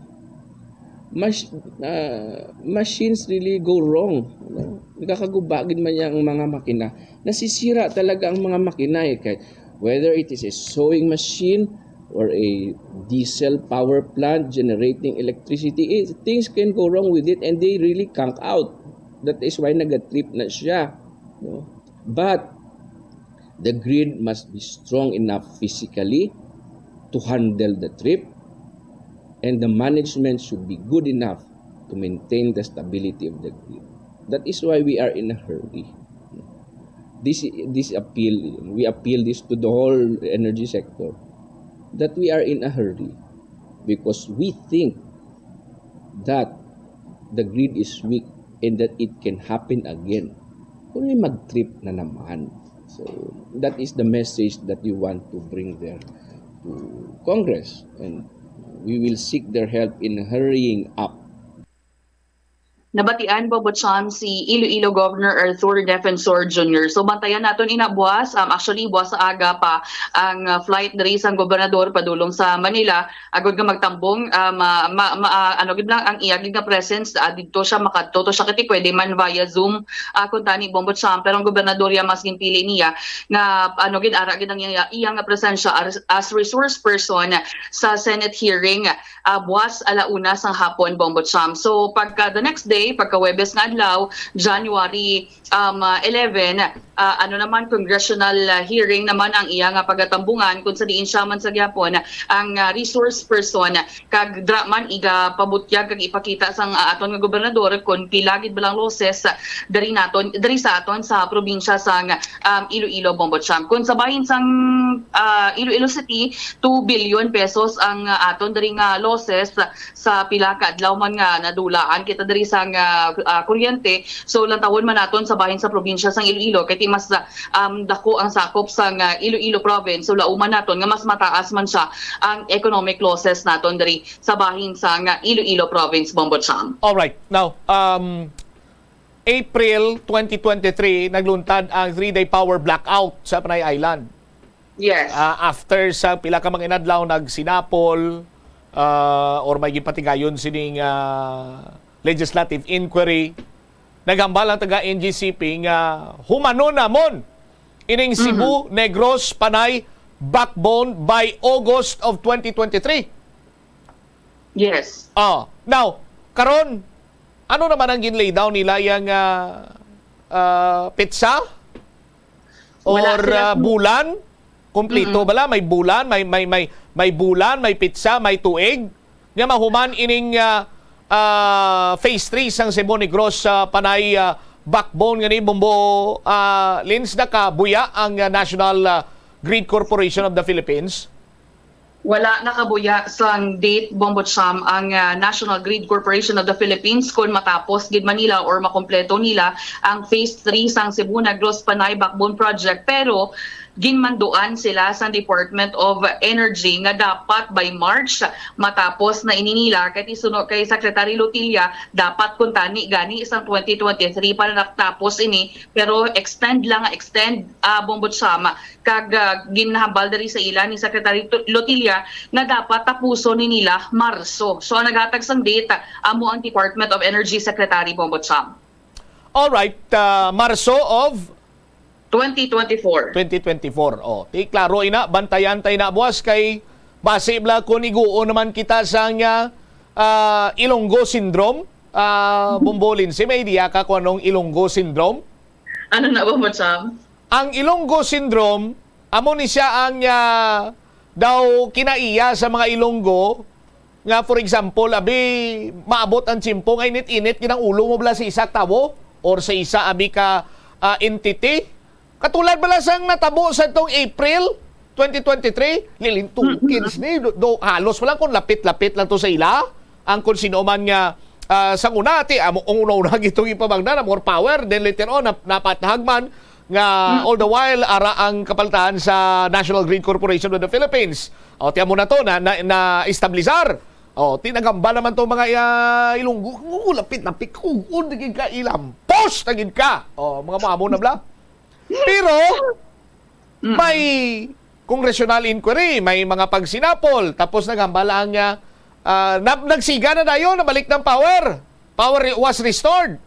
Mas-, ah, machines really go wrong. No? Nagkakaguba gid man niya ang mga makina. Nasisira talaga ang mga makina, eh. Kay whether it is a sewing machine or a diesel power plant generating electricity, eh, things can go wrong with it and they really conk out. That is why nagatrip na siya. No? But the grid must be strong enough physically to handle the trip, and the management should be good enough to maintain the stability of the grid. That is why we are in a hurry. This, this appeal, we appeal this to the whole energy sector, that we are in a hurry because we think that the grid is weak and that it can happen again. Kung may mag-trip na naman. So, that is the message that we want to bring there to Congress. And we will seek their help in hurrying up. Nabatian, Bobo Cham, si Iloilo Governor Arthur Defensor Junior. So, bantayan naton ina buwas. Um, actually, buwas sa aga pa ang uh, flight diri sang gobernador padulong sa Manila agud nga magtambong, ah, ma, ma, ma, ah, ano gid lang ang iya gid nga presence, ah, didto siya makadto to siya kay pwede man via Zoom, ah, kun tani, Bombo Cham, pero ang gobernador ya mas ginpili niya nga ano gid ara gid ang iya, iya nga presensya as, as resource person sa Senate hearing, ah, buwas ala una sang hapon, Bombo Cham. So pagka the next day, pagka Huwebes nga adlaw, January um, uh, eleven, uh, ano naman, congressional uh, hearing naman ang iya nga pagatambungan kung sa diin siya man sa gyapon ang uh, resource person kag dra man iga pabutyag kag ipakita sang uh, aton nga gobernador kung pila gid ba lang losses uh, diri naton diri sa aton sa probinsya sang um, Iloilo, Bombo Cham. Kung sa bahin sang uh, Iloilo City, two billion pesos ang uh, aton diri nga losses sa pila ka adlaw man nga nadulaan kita diri sang uh, uh, kuryente. So lantawon man naton sa bahin sa probinsya sang Iloilo kay ti mas um, dako ang sakop sang uh, Iloilo province. So lauman naton nga mas mataas man siya ang economic losses naton diri sa bahin sang uh, Iloilo province, Bombo Cham. Alright. Now, um, April twenty twenty-three, nagluntad ang three-day power blackout sa Panay Island. Yes. Ah, after sa pila ka mga inadlaw nagsinapol ah, or may gipatigayon sining ah, legislative inquiry, naghambal ang taga N G C P nga humanon namon ining Cebu Negros Panay backbone by August of twenty twenty-three. Yes. Oh, now, karon, ano naman ang gin-lay down nila yang ah, ah, petsa Wala or sila ah, kung- bulan? Kompleto bala, may bulan, may may may may bulan, may petsa, may tuig nga mahuman ining ah, ah, phase three sang Cebu Negros sa Panay ah, backbone nga ni Bombo ah, Lins, nakabuya ang ah, National ah, Grid Corporation of the Philippines? Wala nakabuya sang date, Bombo Cham, ang ah, National Grid Corporation of the Philippines kon matapos gid man nila or makompleto nila ang Phase three sang Cebu Negros Panay Backbone Project. Pero ginmanduan sila sang Department of Energy nga dapat by March matapos na ini nila. Kay ti suno kay Secretary Lotilla, dapat kuntani gani sang twenty twenty-three para natapos ini, pero extend lang, extend, ah, Bombo Cham. Kag ah, ginhambal diri sa ila ni Secretary Tu- Lotilla nga dapat tapuson ni nila Marso. So ang naghatag sang date amo ang Department of Energy Secretary, Bombo Cham. Alright, ah, Marso of Twenty twenty-four. twenty twenty-four. Oh, ti klaro ina, bantayan tay na buwas kay basi bla kung iguo naman kita sa nga ah, Ilonggo syndrome. Ah, Bombo Lins, may idea ka kung anong Ilonggo syndrome? Ano na, Bombo Cham? Ang Ilonggo syndrome, amo ni siya ang ah, daw kinaiya sa mga Ilonggo nga, for example, abi, maabot ang tiyempo nga init-init gid ang ulo mo bala sa isa ka tawo or sa isa abi ka ah, entity. Katulad bala sang natabo sa tong April twenty twenty-three, lilintugin ni do, do, halos wala kung lapit-lapit lang to sa ila. Ang kung sino man nga ah, sang una, ti, amo, ang una-una gitong ipamangna na more power, then later on, nap, napatahag man nga all the while ara ang kapaltahan sa National Grid Corporation of the Philippines. O, ti amo na to na na, na establisar. O, ti nagamba naman to mga ah, Ilonggo. Oh, lapit-lapit ko, oh, naging ka ilampos na gid ka. O, mga mamo na bla. Pero may congressional inquiry, may mga pagsinapol, tapos naghambal ang ah, ah, nag- nagsiga na dayon, nabalik ng power. Power re- was restored.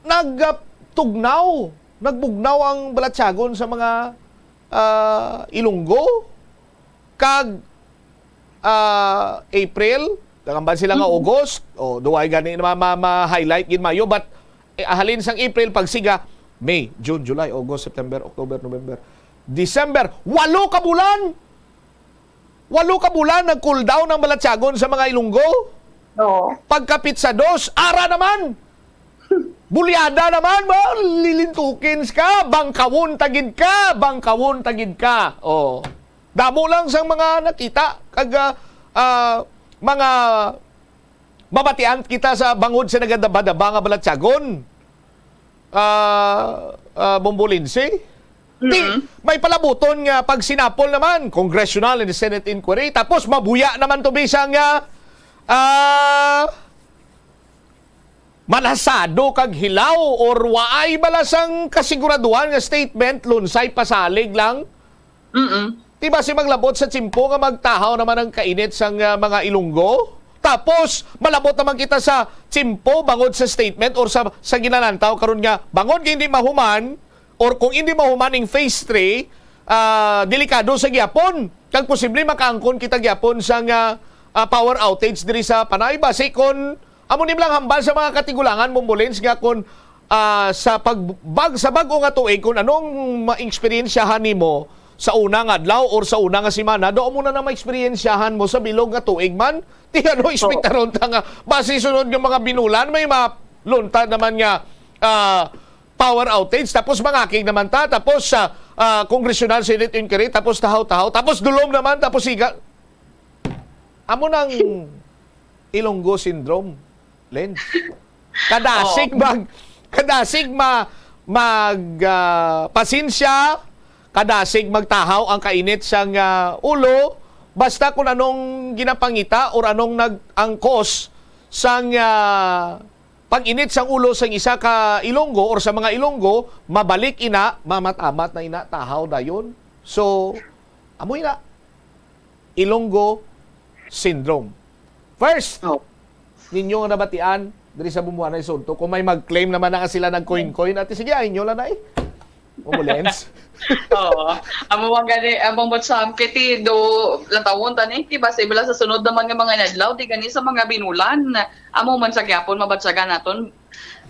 Nagtugnaw, nagbugnaw ang balatyagon sa mga ah, Ilonggo kag ah, April, nagambal sila nga August. O, duway gani na ma- ma- ma-highlight gid mayo, but eh, halin sang April pagsiga, May, June, July, August, September, October, November, December. Walo ka bulan! Walo ka bulan nag-cool down ang balatyagon sa mga Ilonggo. Oo. Pagkapit sa dos, ara naman. Bulyada naman, ba? Lilintukin ka, bangkawon tagid ka, bangkawon tagid ka. Oh. Damo lang sang mga nakita kag, ah, ah, mga mabatian kita sa bangod sa nagadaba-daba nga balatyagon. Ah, ah, Bombo Lindsay. Ti, may palabuton nga pagsinapol naman, congressional and Senate inquiry, tapos mabuya naman to bisan nga, ah, malasado kag hilaw or waay bala sang kasiguraduhan nga statement, lunsay pasalig lang. Mm-mm. Di ba si maglabot sa tiyempo nga magtahaw naman ang kainit sang, ah, mga Ilonggo? Tapos, malabot naman kita sa tiyempo bangod sa statement or sa, sa ginalantaw karon nga bangod nga hindi mahuman or kung hindi mahuman ning phase three, ah, delikado sa gyapon. Kag posible makaangkon kita gyapon sang, ah, ah, power outage diri sa Panay. Basi kon amo ni lang hambal sa mga katigulangan, Bombolins, nga kon, ah, sa pag-, bag-, sa bag-o nga tuig, kung anong maeksperiensyahan nimo sa una nga adlaw or sa una nga semana, do mo na na maeksperiensyahan mo sa bilog nga tuig man. Di ano, Oo. Ekspektaron ta nga basi sunod nga mga binulan, may maluntad naman nga, ah, power outage, tapos mangakig naman ta, tapos sa, ah, congressional Senate inquiry, tapos tahaw-tahaw, tapos dulom naman, tapos siga. Amo nang Ilonggo syndrome, Lens. Kadasig Oo. mag, kadasig ma-, mag, ah, pasensya, kadasig magtahaw ang kainit sang, ah, ulo, basta kung anong ginapangita or anong nag-, ang cause sang, ah, pag-init sang ulo sang isa ka Ilonggo or sa mga Ilonggo, mabalik ina, mamat-amat na ina, tahaw dayon. So, amo ina, Ilonggo syndrome. First, Oh. ninyo nga nabatian diri sa Bumbuanay Sunto, kung may mag-claim naman na nga sila nag-coin-coin, ati, sige, ay inyo lang na eh. Ambulance. Oo. Amo man gani, among Botsam, kay ti do, lantawon ta ni, ti basi bala sa sunod naman nga mga inadlaw, di gani sa mga binulan. Amo man sa gyapon, mabatyagan naton,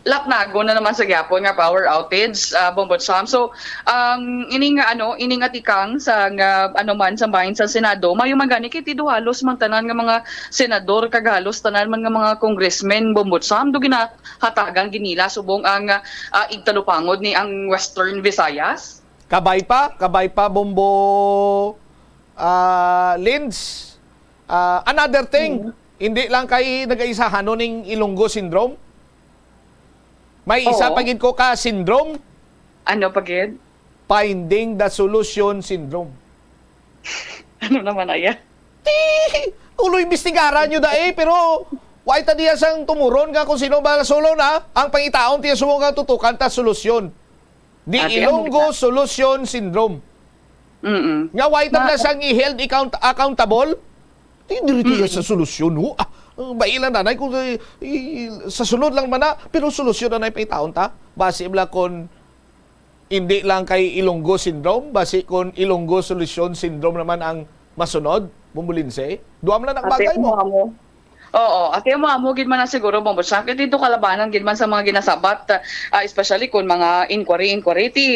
laknagon na naman sa gyapon nga power outage, ah, Bombo Sam. So, um, ini nga, ano, ini nga tikang sa nga, ano man, sa bahin sa Senado, mayo man gani kay ti do halos man tanan nga mga senador kag halos tanan man nga mga congressmen, Bombo Sam, do ginahatagan gid nila subong ang, ah, igtalupangod ni ang Western Visayas. Kabay pa, kabay pa, Bombo, ah, Linz. Ah, another thing, Mm. hindi lang kay nagaisahanon ning Ilonggo syndrome. May isa Oo. pa gid ko ka syndrome. Ano pa gid? Finding the solution syndrome. Ano naman, aya? Ti! Ulo, imbestigaran nyo dai, pero why ta diya sang tumuron nga kung sino ba solo na? Ang pangitaon tiya sumo nga tutukan ta solusyon. Di Ate, Ilonggo ano kita? Solution Syndrome. Mm-mm. Nga why ta Ma- na sang i-held account-, accountable? Di diri tiya Mm-mm. sa solusyon, ho? Ah, ang bailan nanay kung, eh, i-, sa sunod lang man na, pero solusyon na na ipangitaon ta. Basi bala kon hindi lang kay Ilonggo syndrome, basi kon Ilonggo solution syndrome naman ang masunod, Bumbulinse. Duha man lang ang Ate, bagay mo. Amo, amo. Oo, ate, amo, amo gid man na siguro, Bombo Sam, kay dito kalabanan gid man sa mga ginasabat, ah, especially kung mga inquiry, inquiry, ti,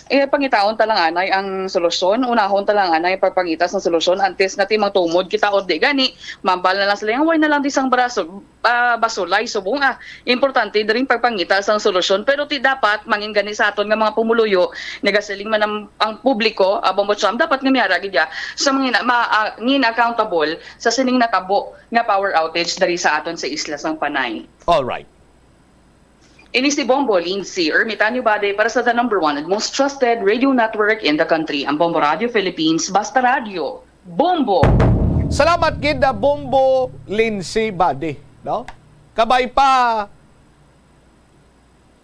eh, pangitaon ta lang anay ang solusyon, unahon ta lang anay pagpangita sa solusyon antes nga ti magtumod kita or di gani, mambal na lang sila, "Why na lang di sang braso, ah, basulay subong, ah." Importante diri ang pagpangita sang solusyon, pero ti dapat mangin gani sa aton nga mga pumuluyo, nagasiling man ang, ang publiko, ah, Bombo Sam, dapat nga miara gid ya sa mga na-, ma-, ah, ngin accountable sa sining natabo nga power outage diri sa aton sa isla sang Panay. All right. Ini si Bombo Lindsay Ermitanio Bade para sa the number one and most trusted radio network in the country, ang Bombo Radio Philippines, Basta Radio, Bombo! Salamat gid na Bombo Lindsay Bade, no? Kabay pa,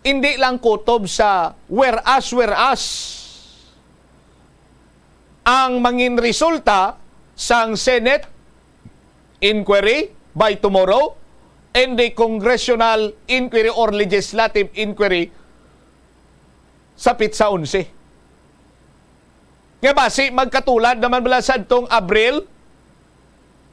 hindi lang kutob sa whereas, whereas ang mangin resulta sang Senate inquiry by tomorrow and the congressional inquiry or legislative inquiry sa pitsa onse. Nga basi magkatulad naman bala sa adtong Abril,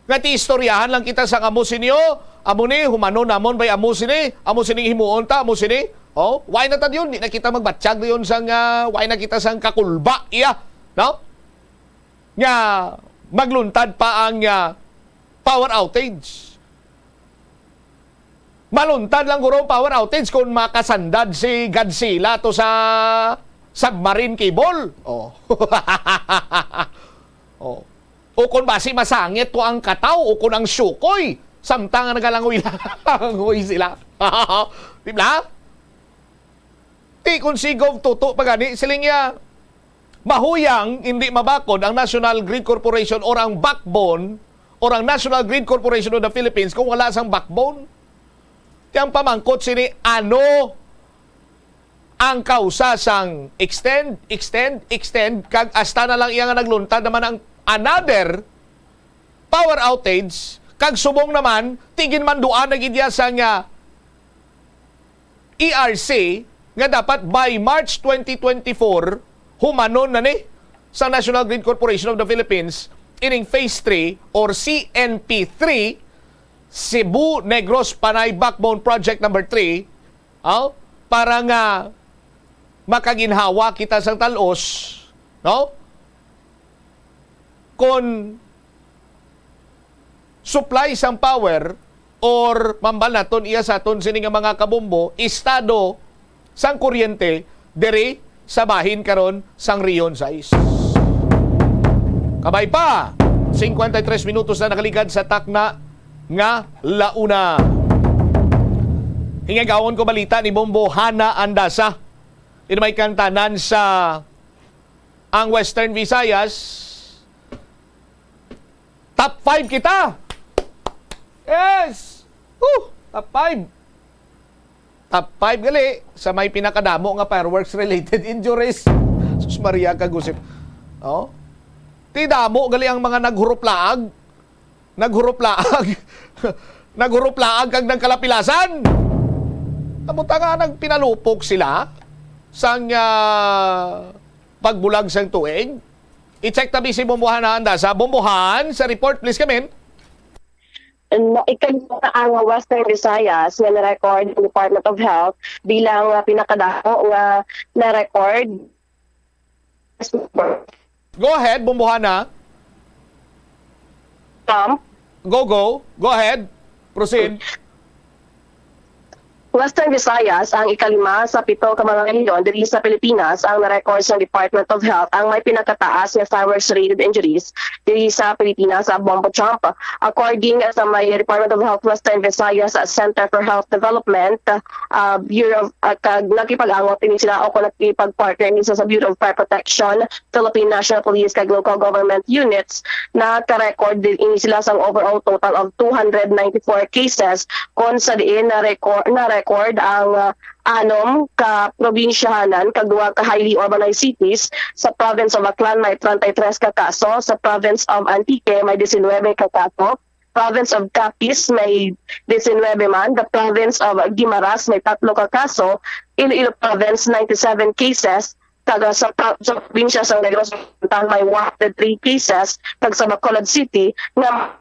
nga ti istoryahan lang kita sang amo sini, o, amo ni, humanon namon bay amo sini, amo sining himuon ta, amo sini. O, why na ta diyon? Di na kita magbatyag diyon sang, ah, why na kita sang kakulba, iya, no? Nga magluntad pa ang, ah, power outage. Maluntad lang guro ang power outage kung makasandad si Godzilla to sa submarine cable. Oh. Oh. O kung basi masangit to ang kataw o kung ang sukoy, samtang nga nagalangoy-langoy sila. Di ba? Ti kung si Gov Toto pa gani, siling niya, mahuyang hindi mabakod ang National Grid Corporation or ang backbone or ang National Grid Corporation of the Philippines kung wala sang backbone. Ti ang pamangkot sini, ano ang kausa sang extend, extend, extend, kag hasta na lang iya nga nagluntad naman ang another power outage, kag subong naman, ti ginmanduan na gid iya sang, ah, E R C nga dapat by March twenty twenty-four, humanon na ni sa National Grid Corporation of the Philippines ining Phase three or C N P three, Cebu Negros Panay Backbone Project number three, oh, para nga makaginhawa kita sang tal-os, no? Kon supply sang power or mambal naton iya sa aton sini nga mga kabombo, estado sang kuryente diri sa bahin karon sang Rehiyon sais. Kabay pa, singkwenta y tres minutos na nakaligad sa takna nga launa. Hingagawon ko balita ni Bombo Hana Andasa. Ini may kantanan sa ang Western Visayas. Top five kita. Yes! Woo! Top five. Top five gali sa may pinakadamo nga fireworks-related injuries. Sus Maria, kagusip. Oh? Ti damo gali ang mga naghuruplaag. Naghuruplaag. Naghuruplaag kag nagkalapilasan. Amo ta nga nagpinalupok sila sang, ah, pagbulag sang tuig. I-check tabi si Bombohan Handa sa Bombohan sa report, please come in. Na ikalima ang Western Visayas nga na-record ng Department of Health bilang, ah, pinakadako nga na-record. Go ahead, Bombohan, ha? Tom? Go, go. Go ahead. Proceed. Western Visayas ang ikalima sa pito ka mga rehiyon diri sa Pilipinas ang na-record sa Department of Health ang may pinakataas nga fireworks-related injuries diri sa Pilipinas sa bombo chomp. According sa may Department of Health Western Visayas Center for Health Development, ah, Bureau of, ah, kag nakipag-angot ini sila o kung nakipag-partner ini sa, sa Bureau of Fire Protection, Philippine National Police kag local government units, naka-record din ini sila sang overall total of two hundred ninety-four cases, kon sa diin na-record, na-record ang, ah, anom ka probinsyahanan kag duha ka highly urbanized cities. Sa province of Aklan may treinta y tres ka kaso, sa province of Antique may diecinuebe ka kaso, province of Capiz may diecinuebe man, the province of Guimaras may tatlo ka kaso, Iloilo province ninety-seven cases, kag sa, sa probinsya sa Negros Oriental may one hundred three cases, kag sa Bacolod City nga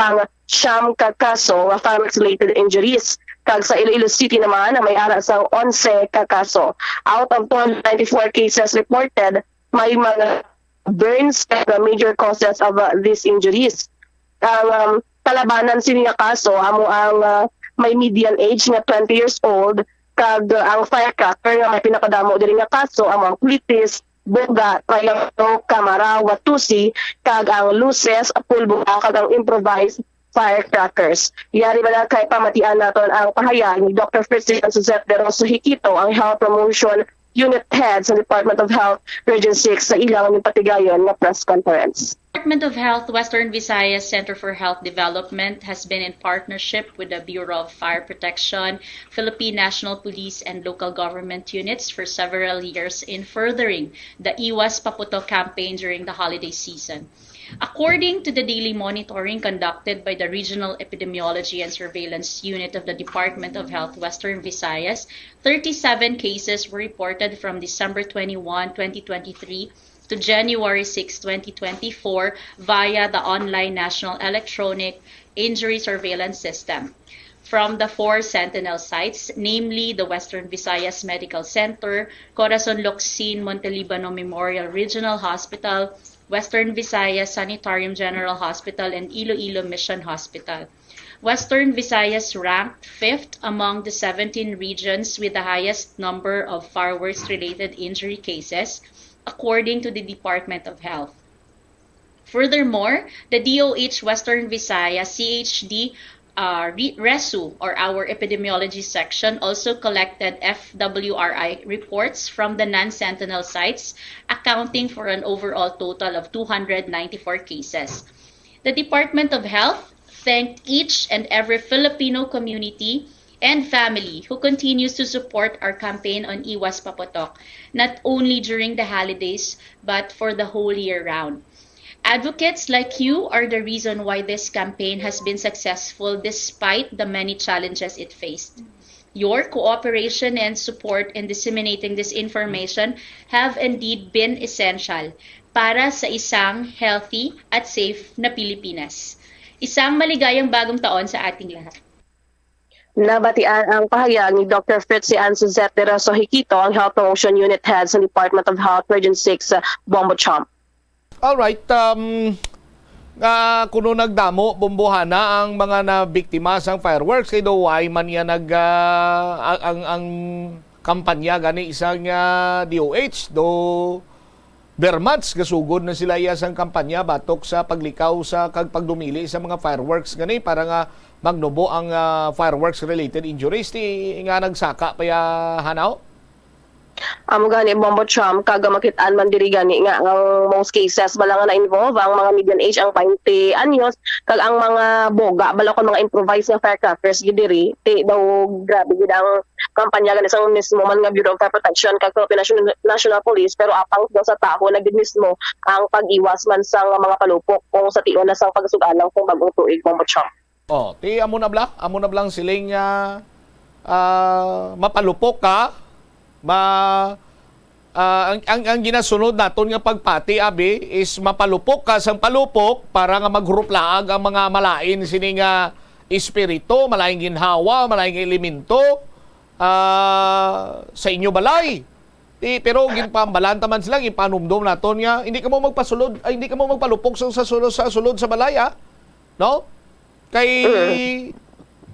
ang siyam ka kaso nga fireworks-related injuries. Kag sa Iloilo City naman, may ara sang onse ka kaso. Out of two hundred ninety-four cases reported, may mga burns kag major causes of, uh, these injuries. Ang, um, kalabanan sini nga kaso amo ang, uh, may median age nga twenty years old, kag, uh, ang firecracker nga may pinakadamo diri nga kaso amo ang kulitis, buga, trianglo, kamara, watusi, kag ang luces, pulbura, kag ang improvised firecrackers. Yari ba na kay pamatian naton ang pahayag ni Doctor Ferdinand Suzette De Rosso Hiquito, ang Health Promotion Unit Head sa Department of Health Region six, sa ilang patigayon nga press conference. Department of Health Western Visayas Center for Health Development has been in partnership with the Bureau of Fire Protection, Philippine National Police, and local government units for several years in furthering the Iwas Paputok campaign during the holiday season. According to the daily monitoring conducted by the Regional Epidemiology and Surveillance Unit of the Department of Health Western Visayas, thirty-seven cases were reported from December twenty-one, twenty twenty-three to January six, twenty twenty-four via the online National Electronic Injury Surveillance System. From the four sentinel sites, namely the Western Visayas Medical Center, Corazon Locsin Montelibano Memorial Regional Hospital, Western Visayas Sanitarium General Hospital, and Iloilo Mission Hospital. Western Visayas ranked fifth among the seventeen regions with the highest number of fireworks-related injury cases, according to the Department of Health. Furthermore, the D O H Western Visayas C H D uh, re- RESU, or our epidemiology section, also collected F W R I reports from the non-sentinel sites, accounting for an overall total of two hundred ninety-four cases. The Department of Health thanked each and every Filipino community and family who continues to support our campaign on Iwas Paputok, not only during the holidays, but for the whole year round. Advocates like you are the reason why this campaign has been successful despite the many challenges it faced. Your cooperation and support in disseminating this information have indeed been essential para sa isang healthy at safe na Pilipinas. Isang maligayang bagong taon sa ating lahat. Nabatian ang pahayag ni Doctor Fritzy Ann Suzette de Rosa Hiquito, ang Health Promotion Unit Head sa Department of Health, Region six, uh, Bombo Chomp. Alright, um, nga kuno nagdamo, Bombo Hana, ang mga nabiktima sang fireworks, kay daw wala man iya nag, ah, ang, ang, ang kampanya gani sang, ah, D O H, do ber months gasugod na sila iya sang kampanya batok sa paglikaw sa kag pagdumili sa mga fireworks gani para nga magnubo ang, ah, fireworks related injuries ti nga nagsaka pa ya, Hana? Amo gani, Bombo Chomp, kag makit-an man diri gani nga ang most cases bala nga na-involve ang mga median age ang twenty anyos, kag ang mga boga bala kon mga improvised nga firecrackers gid diri, ti daw grabe gid ang kampanya gani sang mismo man nga Bureau of Fire Protection kag Philippine National, National Police, pero apang daw sa tawo na gid mismo ang pag-iwas man sang mga palupok kung sa tion na sang pagsug-alang sang bag-ong tuig, Bombo Chomp. Oh, ti amo na bala, amo na bala ang siling nga ah, mapalupok ka, ma ah, ang, ang ang ginasunod naton nga pagpati abi is mapalupok ka sang palupok para nga maghuruplaag ang mga malain sini nga espiritu, malaing ginhawa, malaing elemento ah, sa inyo balay. Ti, pero ginpambalan ta man sila, ginpanumdom naton nga hindi kamo magpasulod, ay hindi kamo magpalupok sa, sa sulod sa sulod sa balay, ah. No? Kay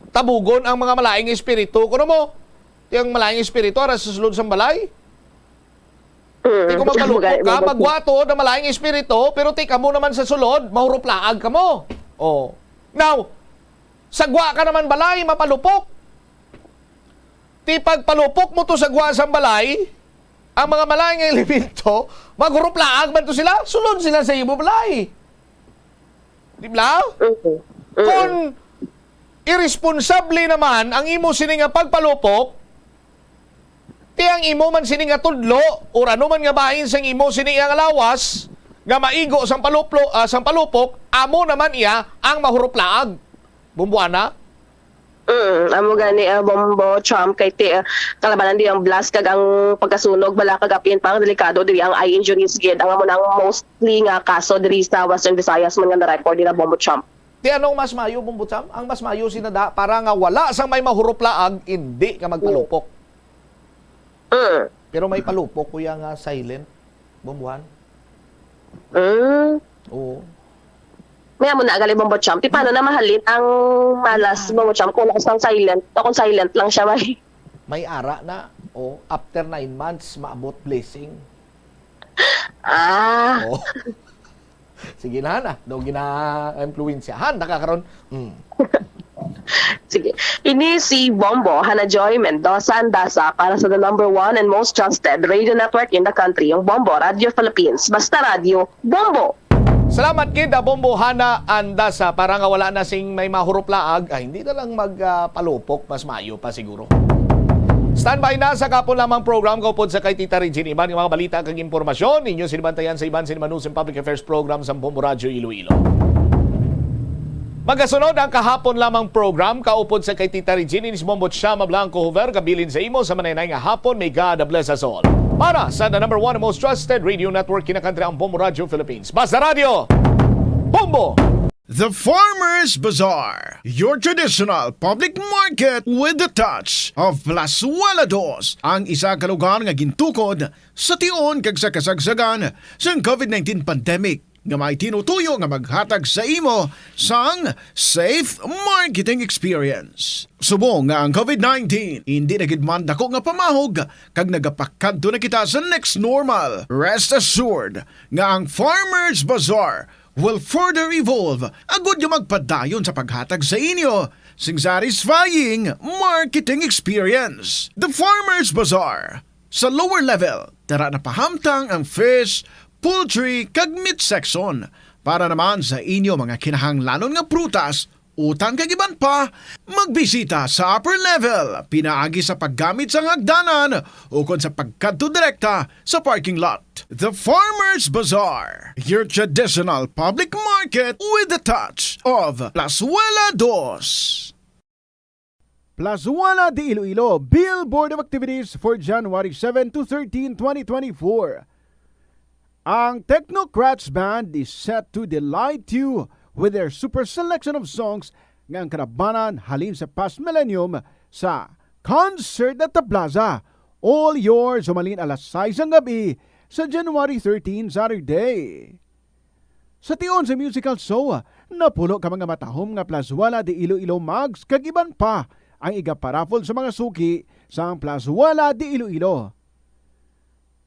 tabugon ang mga malaing espiritu, kuno mo? Ti ang malaing espiritu ara sa sulod sang balay. Ti kung magpalupok ka, magwato na malaing espiritu, pero ti kamo naman sa sulod, mahuruplaag kamo. Oh. Now, sagwa ka naman balay, mapalupok. Ti pagpalupok mo to sa gwa sang balay, ang mga malain nga elemento, maghuruplaag man to sila, sulod sila sa imo balay. Di ba? Mhm. Mhm. Kung irresponsable naman ang imo sini nga pagpalupok, ti ang imo man sini nga tudlo, or ano man nga bahin sang imo sini nga lawas, nga maigo sang paluplo, ah, sang palupok, amo naman iya ang mahuruplaag. Bumbuana? Mm, amo gani, ah, Bombo Chomp, kay ti, ah, kalabanan di ang blast kag ang pagkasunog, bala kag apin pa ang delikado diri ang eye injuries gid. Ang amo na ang mostly nga kaso diri sa Western Visayas man nga na-record nila, Bombo Chomp. Ti anong mas maayo, Bombo Chomp? Ang mas maayo sinada para nga wala sang may mahuruplaag, indi ka magpalupok. Mm. Pero may palupok kuya nga silent, Bombuhan. Mm. Oo. May amo na gali, Bombo Chomp. Ti paano na mahalin ang malas, Bombo Chomp, kung wala sang silent? O kung silent lang siya, bay? May ara na. O, after nine months, maabot blessing. Ah. O. Sige na, na. Daw gina-influensyahan na ka karon. Mm. Sige. Ini si Bombo, Hana Joy Mendoza Andasa, para sa the number one and most trusted radio network in the country, yung Bombo Radio Philippines. Basta Radio, Bombo! Salamat gid, ah, Bombo Hana Andasa, para nga wala na sing may mahuruplaag, ay hindi na lang mag, ah, palupok, mas maayo pa siguro. Standby na sa kahapon lamang program kaupod sa kay Tita Regine. Iban nga mga balita kag impormasyon ninyo sinibantayan sa iban sini manusin public affairs program sa Bombo Radyo Iloilo. Magasunod ang kahapon lamang program kaupod sa kay Tita Regine. Inis Bombo Chama Blanco Hover, kabilin sa imo sa manenay nga hapon. May God bless us all. Para sa the number one most trusted radio network kinakantri ang Bombo Radyo Philippines. Basta Radyo, Bombo! The Farmers Bazaar, your traditional public market with the touch of Plazuela Dos, ang isa ka lugar nga gintukod sa tion kag sa kasagsagan sang COVID nineteen pandemic. nga may tinutuyo nga maghatag sa imo sang safe marketing experience. Subong nga ang COVID nineteen indi na gid man dako nga pamahog kag nagapakadto na kita sa next normal, rest assured nga ang Farmers Bazaar will further evolve agud nga magpadayon sa paghatag sa inyo sing satisfying marketing experience. The Farmers Bazaar. Sa lower level, dara na pahamtang ang fish, poultry, kag meat section. Para naman sa inyo mga kinahanglanon nga prutas, utan kag iban pa, magbisita sa upper level pinaagi sa paggamit sang hagdanan ukon sa pagkadto direkta sa parking lot. The Farmers Bazaar, your traditional public market with a touch of Plazuela Dos. Plazuela de Iloilo, Bill Board of Activities for January seven to thirteen, twenty twenty-four. Ang Technocrats Band is set to delight you with their super selection of songs nga ang kalabanan halin sa past millennium sa Concert at the Plaza. All yours, humalin alas sais ang gabi sa January thirteen, Saturday. Sa tion sa musical show, napulo ka mga matahom nga Plazuela de Iloilo mugs kag iban pa ang igaparaffle sa mga suki sang Plazuela de Iloilo.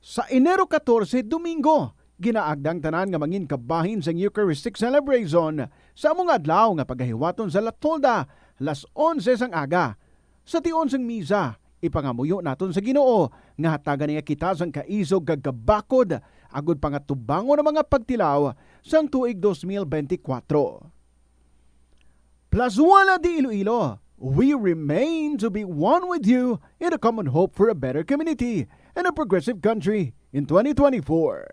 Sa Enero katorse, Domingo, ginaagda ang tanan nga mangin kabahin sang Eucharistic celebration sa amo nga adlaw nga pagahiwaton sa La Tolda, alas onse sang aga. Sa tion sang misa, ipangamuyo naton sa Ginoo nga hatagan niya kita sang kaisog kag kabakod agud pangatubangon ang mga pagtilaw sang tuig dos mil benti kwatro. Plazuela de Iloilo, we remain to be one with you in a common hope for a better community and a progressive country in twenty twenty-four.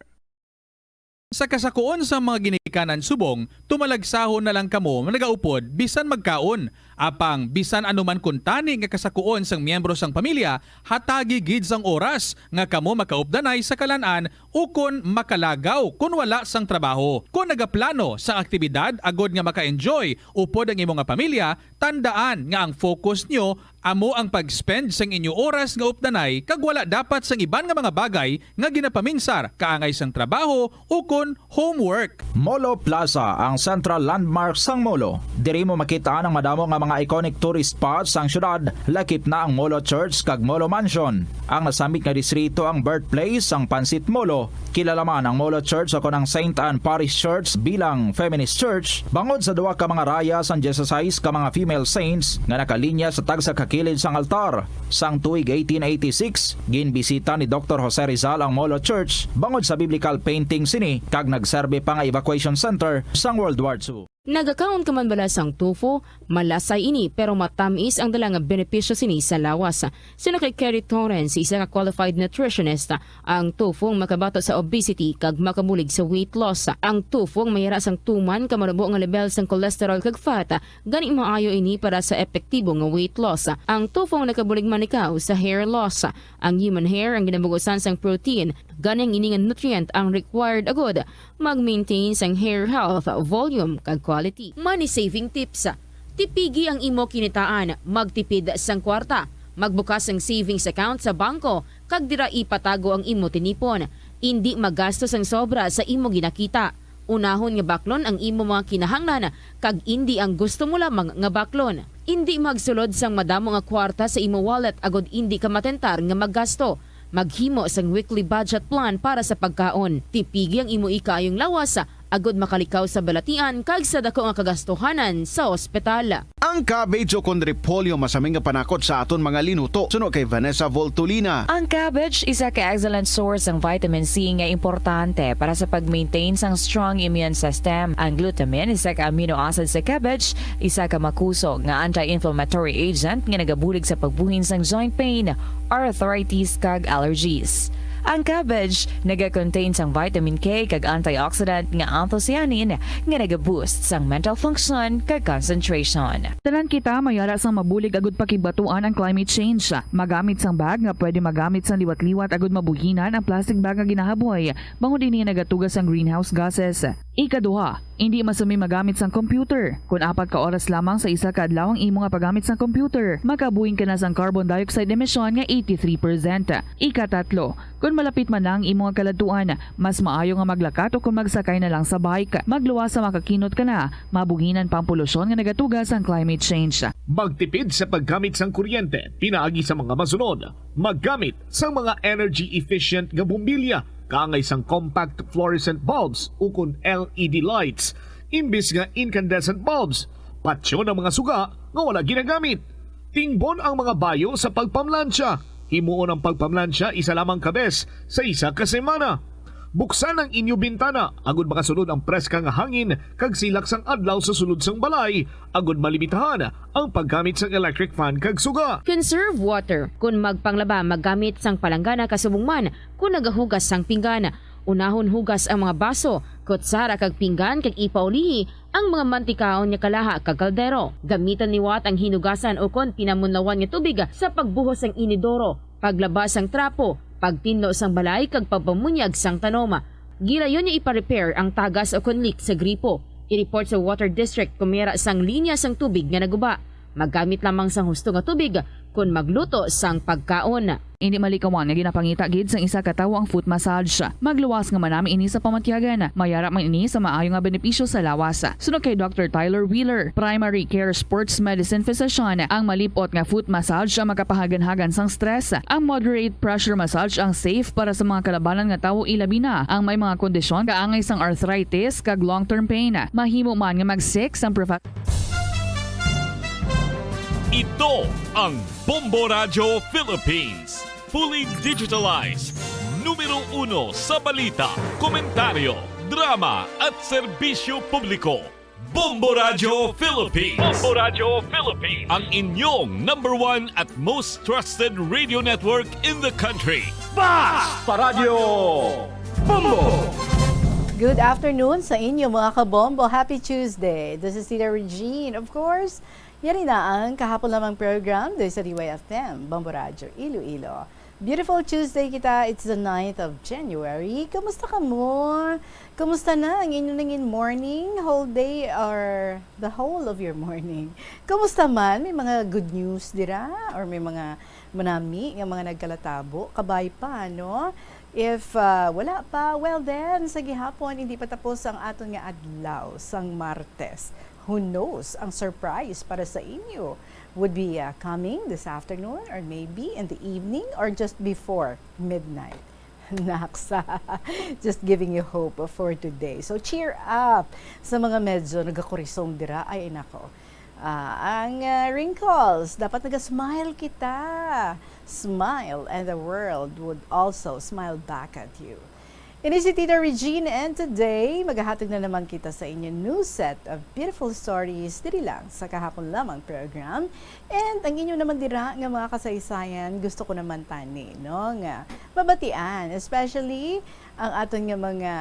Sa kasakuon sang mga ginikanan subong, tumalagsahon na lang kamo nga nagaupod bisan magkaon. Apang bisan ano man kuntani nga kasakuon sang miyembro sang pamilya, hatagi gid sang oras nga kamo makaupdanay sa kalan-an ukon makalagaw kon wala sang trabaho. Kon nagaplano sang aktibidad agod nga maka-enjoy upod ang imo nga pamilya, tandaan nga ang focus nyo amo ang pag-spend sang inyo oras nga updanay kag wala dapat sang iban nga mga bagay nga ginapaminsar kaangay sang trabaho ukon homework. Molo Plaza, ang central landmark sang Molo. Diri mo makit-an ang madamo nga mga iconic tourist spots sang syudad, lakip na ang Molo Church kag Molo Mansion. Ang nasambit nga distrito ang birthplace sang Pansit Molo. Kilala man ang Molo Church ukon ang Saint Anne Parish Church bilang feminist church bangod sa duha ka mga raya sang dieciséis ka mga female saints nga nakalinya sa tagsa ka kilid sang altar. Sang tuig eighteen eighty-six, ginbisita ni Doktor Jose Rizal ang Molo Church bangod sa biblical painting sini kag nagserbi pa nga evacuation center sang World War Two. Nagakaon ka man bala sang tofu? Malasay ini, pero matamis ang dala nga benepisyo sini sa lawas. Suno kay Kerry Torrens, isa ka qualified nutritionist, ang tofu ang makabato sa obesity kag makabulig sa weight loss. Ang tofu ang mayara sang tuman ka manubo nga level sang cholesterol kag fat, gani maayo ini para sa epektibo nga weight loss. Ang tofu ang nakabulig man ikaw sa hair loss. Ang human hair ang ginabugusan sang protein, gani ang ini nga nutrient ang required agud mag-maintain sang hair health, volume, kag quality. Money saving tips. Tipigi ang imo kinitaan, magtipid sang kwarta, magbukas sang savings account sa bangko, kag dira ipatago ang imo tinipon. Indi magasto sang sobra sa imo ginakita. Unahon nga baklon ang imo mga kinahanglan, kag indi ang gusto mo lamang nga baklon. Indi magsulod sang madamo nga kwarta sa imo wallet agud indi ka matentar nga maggasto. Maghimo sang weekly budget plan para sa pagkaon. Tipigi ang imo ikaayong lawas, agud makalikaw sa balatian kag sa dako nga kagastuhanan sa ospital. Ang cabbage ukon repolyo masami nga panakot sa aton mga linuto, suno kay Vanessa Voltolina. Ang cabbage isa ka excellent source sang vitamin C nga importante para sa pag-maintain sang strong immune system. Ang glutamine, isa ka amino acid sa cabbage, isa ka makusog nga anti-inflammatory agent nga nagabulig sa pagbuhin sang joint pain, arthritis, kag allergies. Ang cabbage naga-contain sang vitamin K kag antioxidant nga anthocyanin nga naga-boost sang mental function kag concentration. Tanan kita mayara sang mabulig agud pakigbatuan ang climate change. Magamit sang bag nga pwede magamit sang liwat-liwat agud mabuhinan ang plastic bag nga ginahaboy, bangod ini nagatuga sang greenhouse gases. Ikaduha, indi masumi magamit sang computer. Kon apat ka oras lamang sa isa ka adlaw ang imo nga paggamit sang computer, makabuhing ka na sang carbon dioxide emission nga eighty-three percent. Ikatatlo, kon malapit man na ang imo nga kaladtuan, mas maayo nga maglakat o kon magsakay na lang sa bike. Magluwas sa makakinot ka na, mabuhinan pa ang polusyon nga nagatuga sang climate change. Magtipid sa paggamit sang kuryente pinaagi sa mga masunod. Maggamit sang mga energy-efficient nga bombilya kaangay sang compact fluorescent bulbs ukon L E D lights imbis nga incandescent bulbs. Patyon ang mga suga nga wala ginagamit. Tingbon ang mga bayo sa pagpamlansya. Himuon ang pagpamlansya isa lamang ka bes sa isa ka semana. Buksan ang inyo bintana agod makasulod ang preska nga hangin kag silak sang adlaw sa sulod sang balay, agod malimitahan ang paggamit sang electric fan kag suga. Conserve water. Kon magpanglaba, maggamit sang palanggana kasubong man kon nagahugas sang pinggan. Unahon hugas ang mga baso, kutsara kag pinggan kag ipaulihi ang mga mantikaon nga kalaha kag kaldero. Gamitan liwat ang hinugasan ukon pinamunlawan nga tubig sa pagbuhos sang inidoro, paglaba sang trapo, pagtinlo sang balay kag pagpamunyag sang tanom. Gilayon nga ipa-repair ang tagas ukon leak sa gripo. I-report sa Water District kon may ara sang linya sang tubig nga naguba. Maggamit lamang sang husto nga tubig kon magluto sang pagkaon. Indi malikawan nga ginapangita gid sang isa ka tawo ang foot massage. Magluwas nga manami ini sa pamatyagan. Mayara man ini sa maayo nga benepisyo sa lawas. Suno kay Doctor Tyler Wheeler, primary care sports medicine physician, ang malip-ot nga foot massage ang makapahaganhagan sang stress. Ang moderate pressure massage ang safe para sa mga kalabanan nga tawo, ilabi na ang may mga kondisyon kaangay sang arthritis kag long-term pain. Mahimo man nga mag-seek sang profe- Ito ang Bombo Radyo Philippines. Fully digitalized. Numero uno sa balita, komentaryo, drama at serbisyo publiko. Bombo Radyo Philippines. Bombo Radyo Philippines. Ang inyong number one at most trusted radio network in the country. Basta Radyo Bombo! Good afternoon sa inyo, mga kabombo. Happy Tuesday. This is Tita Regine. Of course, yari na ang kahapon lamang program diri sa D Y F M, Bombo Radyo, Iloilo. Beautiful Tuesday kita. It's the ninth of January. Kumusta kamo? Kumusta na ang inyo nangin morning, whole day, or the whole of your morning? Kumusta man? May mga good news dira? Or may mga manami nga mga nagkalatabo? Kabay pa, no? If ah, wala pa, well then, sa gihapon, hindi pa tapos ang aton nga adlaw sang Martes. Who knows? Ang surprise para sa inyo would be uh, coming this afternoon or maybe in the evening or just before midnight. Naksa. Just giving you hope for today. So cheer up sa mga medyo nagakurisong dira. Ay, nako. Ah, ang ah, wrinkles, dapat naga-smile kita. Smile and the world would also smile back at you. Ini si Tita Regine, and today magahatag na naman kita sa inyo new set of beautiful stories diri lang sa kahapon lamang program. And ang inyo naman dira nga mga kasaysayan, gusto ko naman tani, no, nga mabatian, especially ang aton nga mga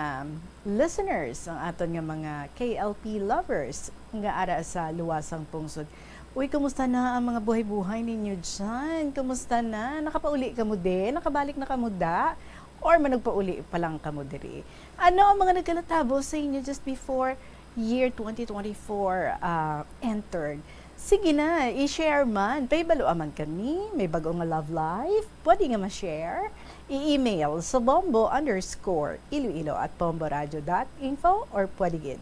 listeners, ang aton nga mga K L P lovers nga ara sa luwasang pungsod. Uy, kumusta na ang mga buhay-buhay ninyo dyan? Kumusta na? Nakapauli kamo din? Nakabalik na kamo da? Or managpauli pa lang kamo diri? Ano ang mga nagkalatabo sa inyo just before year twenty twenty-four ah, entered? Sige na, i-share man. Pahibaloa man kami. May bag-o nga love life? Pwede nga ma-share. I-email sa bombo underscore iloilo at bomboradio dot info or pwede gid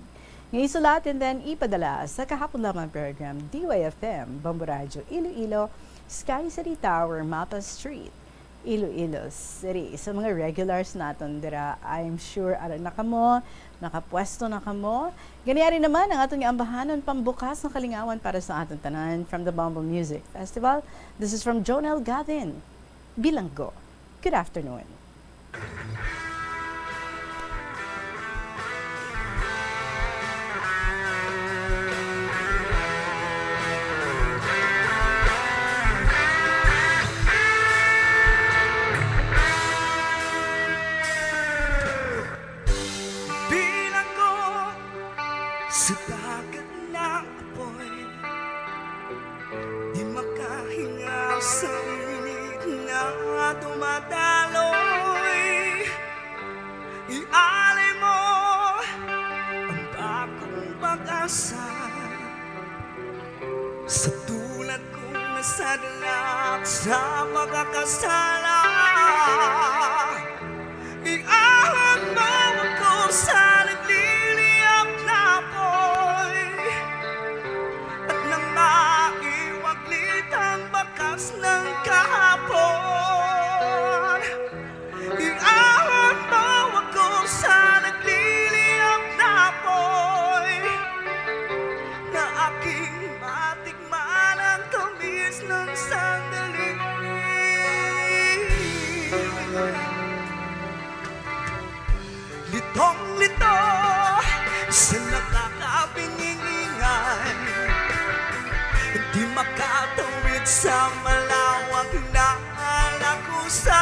nga isulat and then ipadala sa kahapon lamang program, D Y F M, Bombo Radyo Iloilo, Sky City Tower, Mapa Street, Iloilo City. Sa mga regulars naton dira, I'm sure ara na kamo, nakapwesto na kamo. Gani ari naman ang aton nga ambahanon pambukas nga kalingawan para sa aton tanan from the Bombo Music Festival. This is from Jonel Gavin, Bilanggo. Good afternoon. Bilanggo sa dagat na apoy, di makahingaw sa init na dumadaloy. Ialay mo Sa, sa tulad kong nasadlak sa pagkakasala, iahon mo ako sa nagliliyap na apoy, at nang maiwaglit ang bakas ng kahapon, iahon mo ako sa nagliliyap na apoy, na aking matikman ang tamis ng sandali. Litong-lito sa nakakabingingan, di makatawid sa malawak na lagusan.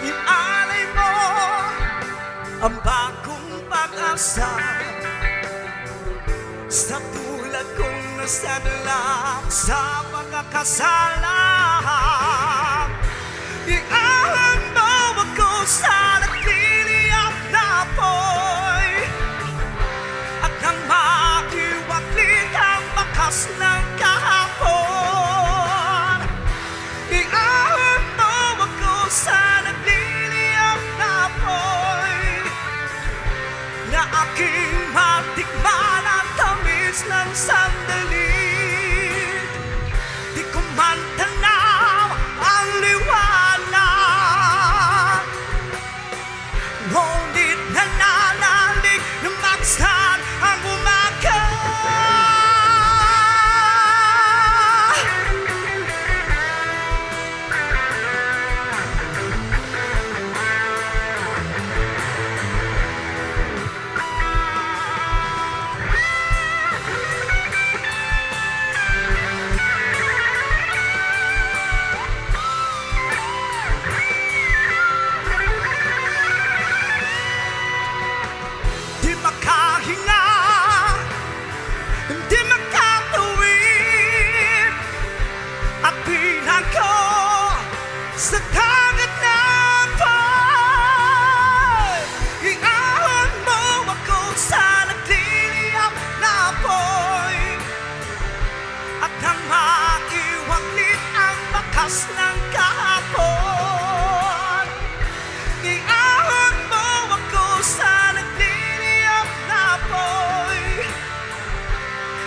Ialay mo ang bagong pag-asa sa tulad kong nasadlak sa pagkakasala. Iahon mo ako sa nagliliyap na apoy, at nang maiwaglit ang bakas ng kahapon, iahon mo ako sa nagliliyap na apoy, na aking matikman ang tamis ng sandali. Di ko man tanaw ang liwanag, ngunit nananalig na magsan ang umaga. Di makahinga, di makatawid, at pinako sa dagat na apoy. Iahon mo ako sa nagliliyap na apoy, at nang maiwaglit ang bakas ng kahapon, iahon mo ako sa nagliliyap na apoy,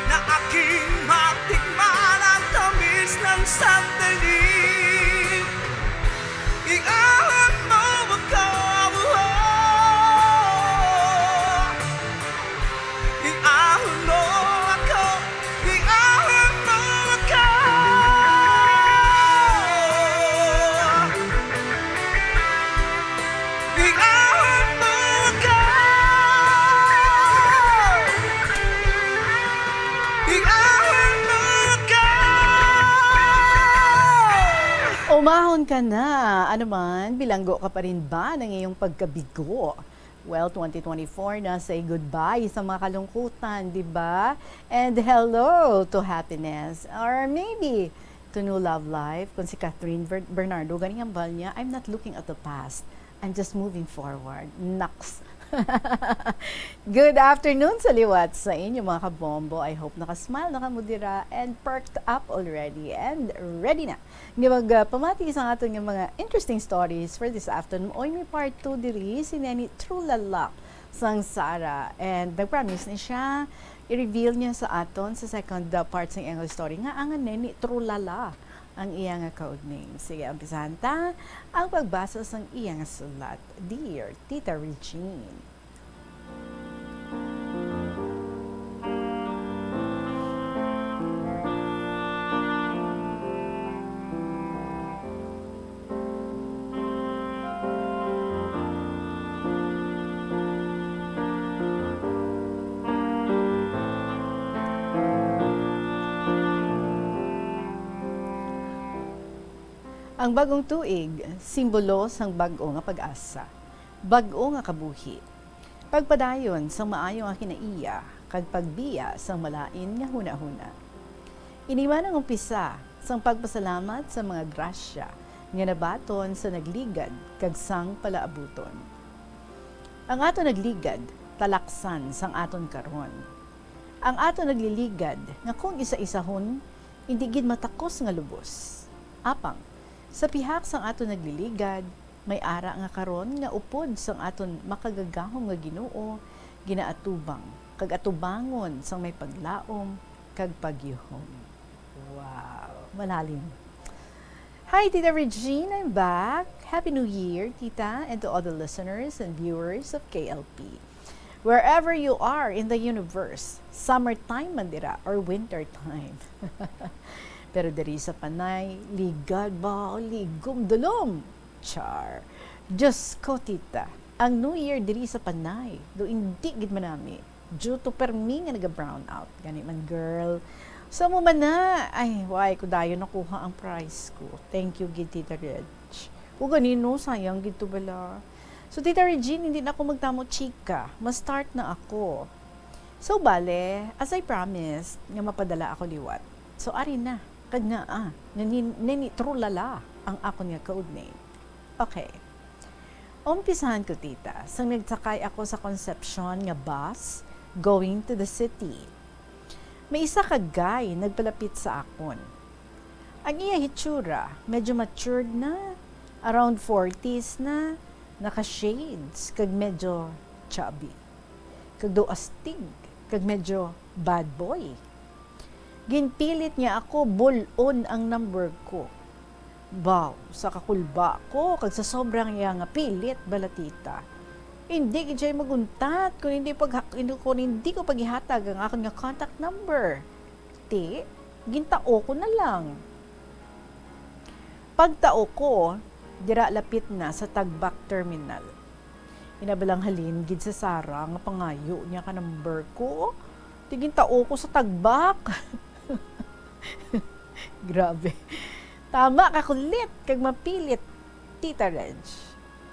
na aking matikman ang tamis ng sandali. Iahon mo ako, oh. Iahon mo ako, iahon mo ako. Iahon mo ako. Iahon mo ako. Umahon ka na. Ano man, bilanggo ka pa rin ba ng iyong pagkabigo? Well, twenty twenty-four na, say goodbye sa mga kalungkutan, di ba? And hello to happiness. Or maybe, to new love life. Kung si Catherine Ber-, Bernardo, gani ang hambal niya, "I'm not looking at the past. I'm just moving forward." Naks! Good afternoon sa liwat sa inyo, mga kabombo. I hope naka-smile na kamo dira and perked up already and ready na nga mag, ah, pamati sa aton nga mga interesting stories for this afternoon. Oy, may part two diri, si Neni Trulala sang Sara. And nag-promise ni siya, i-reveal niya sa aton sa second, ah, part sang iyang story nga ang Neni Trulala ang iya nga code name. Sige, umpisahan ta ang pagbasa sang iya nga sulat. Dear Tita Regine. Ang bag-ong tuig, simbolo sang bag-o nga pag-asa, bag-o nga kabuhi, pagpadayon sang maayo nga kinaiya, kag pagbiya sang malain nga hunahuna. Ini man ang umpisa sang pagpasalamat sa mga grasya nga nabaton sa nagligad kag sang palaabuton. Ang aton nagligad, talaksan sang aton karon. Ang aton nagliligad nga kung isa-isahon, indi gid matakos nga lubos. Apang, sa pihak sang aton nagliligad, may ara nga karon nga upod sang aton makagagahom nga Ginoo, ginaatubang, kag atubangon sang may paglaom kag pagyuhom. Wow, malalim. Hi, Tita Regine, I'm back. Happy New Year, Tita, and to all the listeners and viewers of K L P. Wherever you are in the universe, summertime man dira or winter time. Pero diri sa Panay, ligad ba, ligom dulom. Char. Diyos ko, Tita, ang New Year diri sa Panay, do indi gid manami. Due to permi nga naga-brown out. Gani man, girl. Sa mo man na, ay, why ko dayon nakuha ang prize ko. Thank you gid, Tita Reg. O ganino, sayang gid to bala. So, Tita Regine, hindi na ako magtamo chika. Ma-start na ako. So, bale, as I promised, nga mapadala ako liwat. So, ari na. Kag naa, nga nin-, nini-trulala ang akon nga code name. Okay. Umpisahan ko, Tita, sang nagsakay ako sa Concepcion nga bus going to the city. May isa ka guy nagpalapit sa akon. Ang iya hitsura, medyo matured na, around forties na, naka-shades, kag medyo chubby. Kag daw astig, kag medyo bad boy. Ginpilit niya ako bul-on ang number ko. Baw, sa kakulba ko, kag sa sobrang iya nga pilit, bala, Tita, indi gid siya maguntat kon hindi pag-, kon hindi ko paghihatag ang akon nga contact number. Ti, gintao ko na lang. Pagtao ko, dira lapit na sa Tagbak Terminal. Inabalang halin gid sa Sara nga pangayo niya ka number ko. Ti gintao ko sa Tagbak. Grabe. Tama ka kulit kag mapilit, Tita Reg.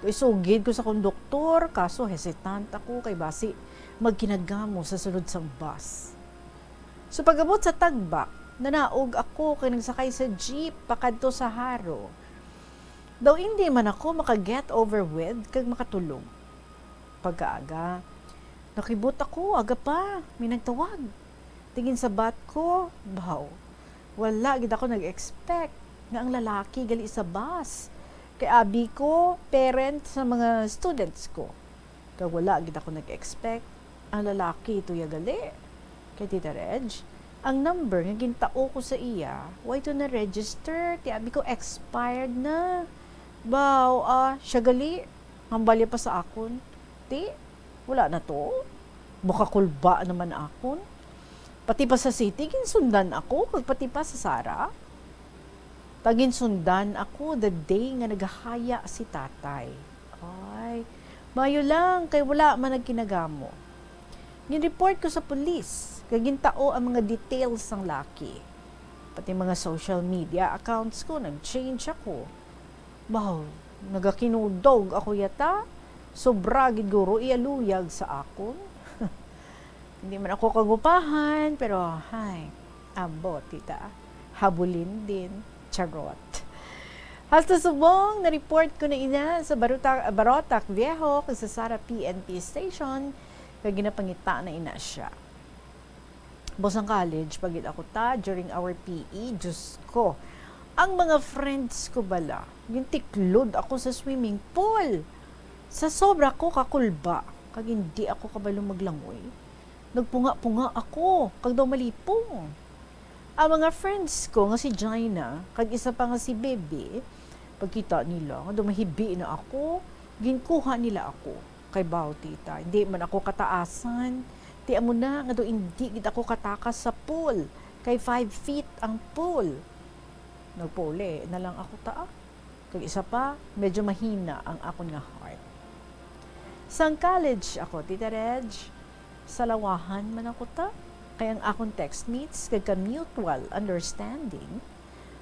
Kay sugid ko sa konduktor, kaso hesitant ako kay basi magkinagamo sa sulod sang bus. So, pag-abot sa Tagbak, nanaog ako kag nagsakay sa jeep pakadto sa Jaro. Daw indi man ako maka-get over with kag makatulog. Pagkaaga, nakibot ako, aga pa, may nagtawag. Ti ginsabat ko, baw, wala gid ako nag-expect nga ang lalaki gali sa bus. Kay abi ko, parent sa mga students ko. Kag wala gid ako nag-expect ang lalaki tuya gali. Kay, Tita Reg, ang number nga gintao ko sa iya, way to na-register. Ti abi ko, expired na. Baw, ah, siya gali, hambalya pa sa akon. Ti, wala na to. Makakulba naman akon. Pati pa sa city, ginsundan ako, kag pati pa sa Sara. Ta ginsundan ako the day nga nagahaya si tatay. Ay, maayo lang, kay wala man nagkinagamo. Gin-report ko sa pulis, kag gintao ang mga details sang laki. Pati mga social media accounts ko, nag-change ako. Baw, nagakinudog ako yata. Sobra gid guro iya luyag sa akon. Hindi man ako kagupahan, pero, hay, ambot, Tita. Habulin din. Charot. Hasta subong, na-report ko na ina sa Baruta-, Barotac Viejo kag sa Sara P N P station, kag ginapangita na ina siya. Baw sang college pa gid ako ta, during our P E, Diyos ko. Ang mga friends ko bala, gintiklod ako sa swimming pool. Sa sobra ko kakulba, kag hindi ako kabalo maglangoy, nagpunga-punga ako, kag daw malipong. Ang mga friends ko nga si Gina, kag isa pa nga si Bebe, pagkita nila nga daw mahibi na ako, ginkuha nila ako. Kay baw, Tita, hindi man ako kataasan. Ti amo na nga daw indi gid ako katakas sa pool, kay five feet ang pool. Nagpauli na lang ako ta. Kag isa pa, medyo mahina ang akon nga heart. Sang college ako, Tita Reg, sa lawahan man ako ta. Kay ang akon textmates, kag ka mutual understanding,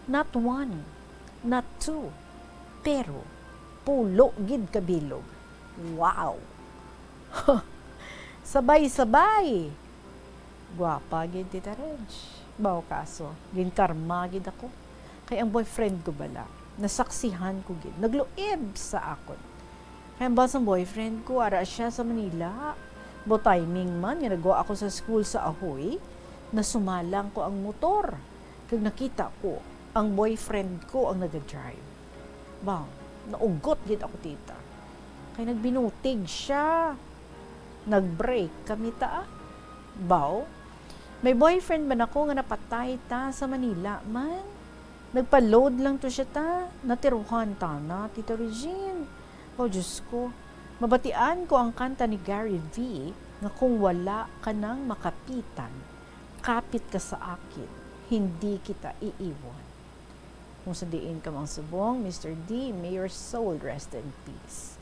not one, not two, pero pulo gid ka bilog. Wow! Sabay-sabay! Gwapa gid, Tita Reg. Baw kaso, ginkarma gid ako. Kay ang boyfriend ko bala, nasaksihan ko gid, nagluib sa akon. Kay ang bawal sang boyfriend ko, ara siya sa Manila. Bo timing man nga nagwa ako sa school sa Ahoy, nasumalang ko ang motor. Kag nakita ko, ang boyfriend ko ang naga-drive. Baw, naugot gid ako, tita. Kay nagbinutig siya. Nag-break kami ta, ah. Baw, may boyfriend man ako nga napatay ta sa Manila man. Nagpa-load lang to siya ta. Natiruhan ta na, Tita Regine. Oh, Diyos ko. Mabatian ko ang kanta ni Gary V nga kung wala ka nang makapitan, kapit ka sa akin, hindi kita iiwan. Kung sa diin ka mang subong, Mister D, may your soul rest in peace.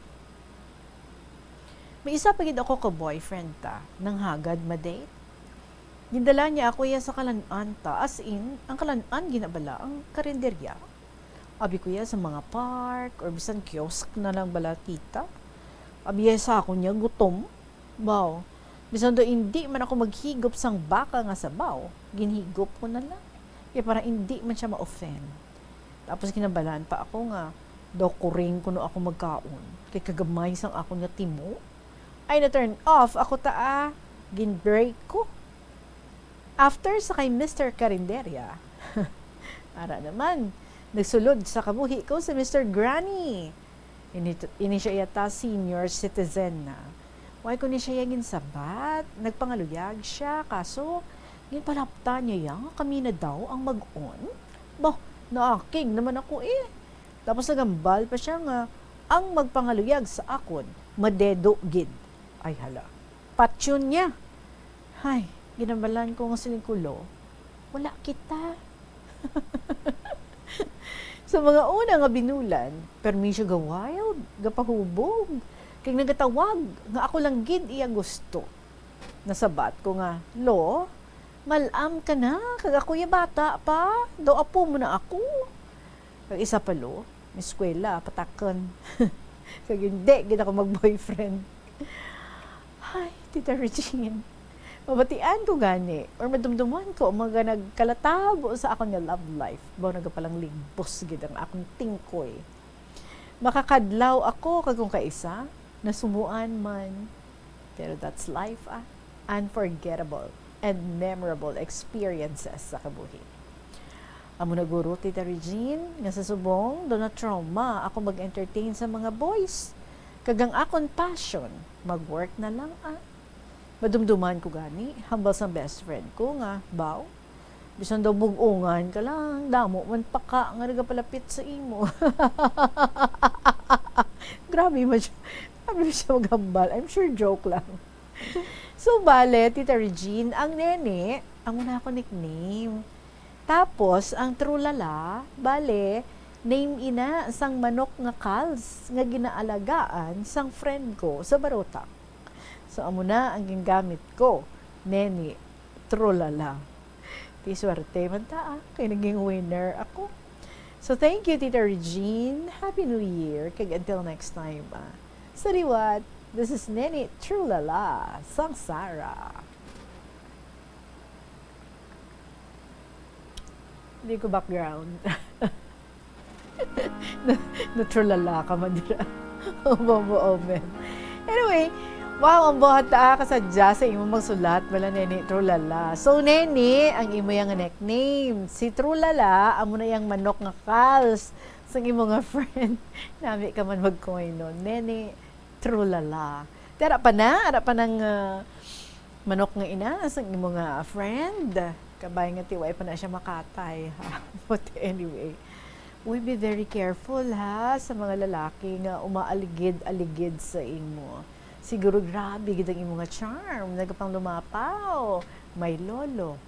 May isa pa gid ako ka boyfriend ta, nanghagad ma-date. Gindala niya ako iya sa kalan-an ta, as in, ang kalan-an ginabala ang karinderya. Abi ko iya sa mga park or bisan kiosk na lang bala, tita. Abi iya sa ako niya gutom. Baw, bisan daw indi man ako maghigop sang baka nga sabaw, ginhigop ko na lang. Kay para indi man siya ma-offend. Tapos ginabalaan pa ako nga daw kuring kuno ako magkaon, kay kagamay sang akon nga timo. Ay, na-turn off ako ta, ah. Gin-break ko. After sa kay Mister Karinderya, ara naman, nagsulod sa kabuhi ko si Mister Granny. Ini, ini siya yata senior citizen na. Why ko ni siya ginsabat? Nagpangaluyag siya, kaso ginpalapta niya ya nga kami na daw ang mag-on. Bah, naaking naman ako eh. Tapos nagambal pa siya nga ang magpangaluyag sa akon, madedo gid. Ay hala, patyon niya. Hay, ginabalan ko nga siling ko, Lo, wala kita. Sa mga una nga binulan, permi siya ga-wild, gapahubog, kag nagatawag nga ako lang gid iya gusto. Nasabat ko nga, Lo, mal-am ka na, kag ako ya bata pa, daw apo mo na ako. Kag isa pa, Lo, may eskwela, patakon. Kag hindi gid ako mag-boyfriend. Hay, Tita Regine, mabatian ko gani, or madumduman ko ang mga nagkalatabo sa akon nga love life. Baw nagapalangligpos gid ang akong tingkoy. Makakadlaw ako kag kung kaisa, nasubuan man. Pero that's life, ah. Unforgettable and memorable experiences sa kabuhi. Amo na guro, Tita Regine, nga sa subong daw na-trauma ako mag-entertain sa mga boys. Kag ang akon passion, mag-work na lang, ah. Madumduman ko gani, hambal sang best friend ko nga, baw, bisan daw bug-ongan ka lang, damo man pa ka nga nagapalapit sa imo. Grabe man siya. Grabe man siya maghambal. I'm sure joke lang. So, bale, Tita Regine, ang Nene, amo na ako nickname. Tapos, ang Trulala, bale, name ina sang manok nga calves nga ginaalagaan sang friend ko sa Barotac. So, amo na ang gingamit ko, Nene Trulala. Di swerte man ta, ah, kay naging winner ako. So, thank you, Tita Regine. Happy New Year, kag until next time, ah. Sa liwat, this is Nene Trulala sang Sara. Di ko background. Na-, na-trulala ka man dira. Obo, obo, omen. Anyway, wow, ang buhat ta, ah, kasadya sa imo magsulat, bala, Nene, trulala. So, Nene, ang imo yang nickname. Si Trulala, amo na yang manok nga calves sang imo nga friend. Nami ka man magkoy, no? Nene, trulala. Ti ara pa na, ara pa nang, ah, manok nga ina sang imo nga friend. Kabay nga ti way pa na siya makatay, ha? But anyway, we be very careful, ha, sa mga lalaki nga umaaligid-aligid sa imo. Siguro grabe gid ang imo nga charm, nagapanglumapaw. May lolo,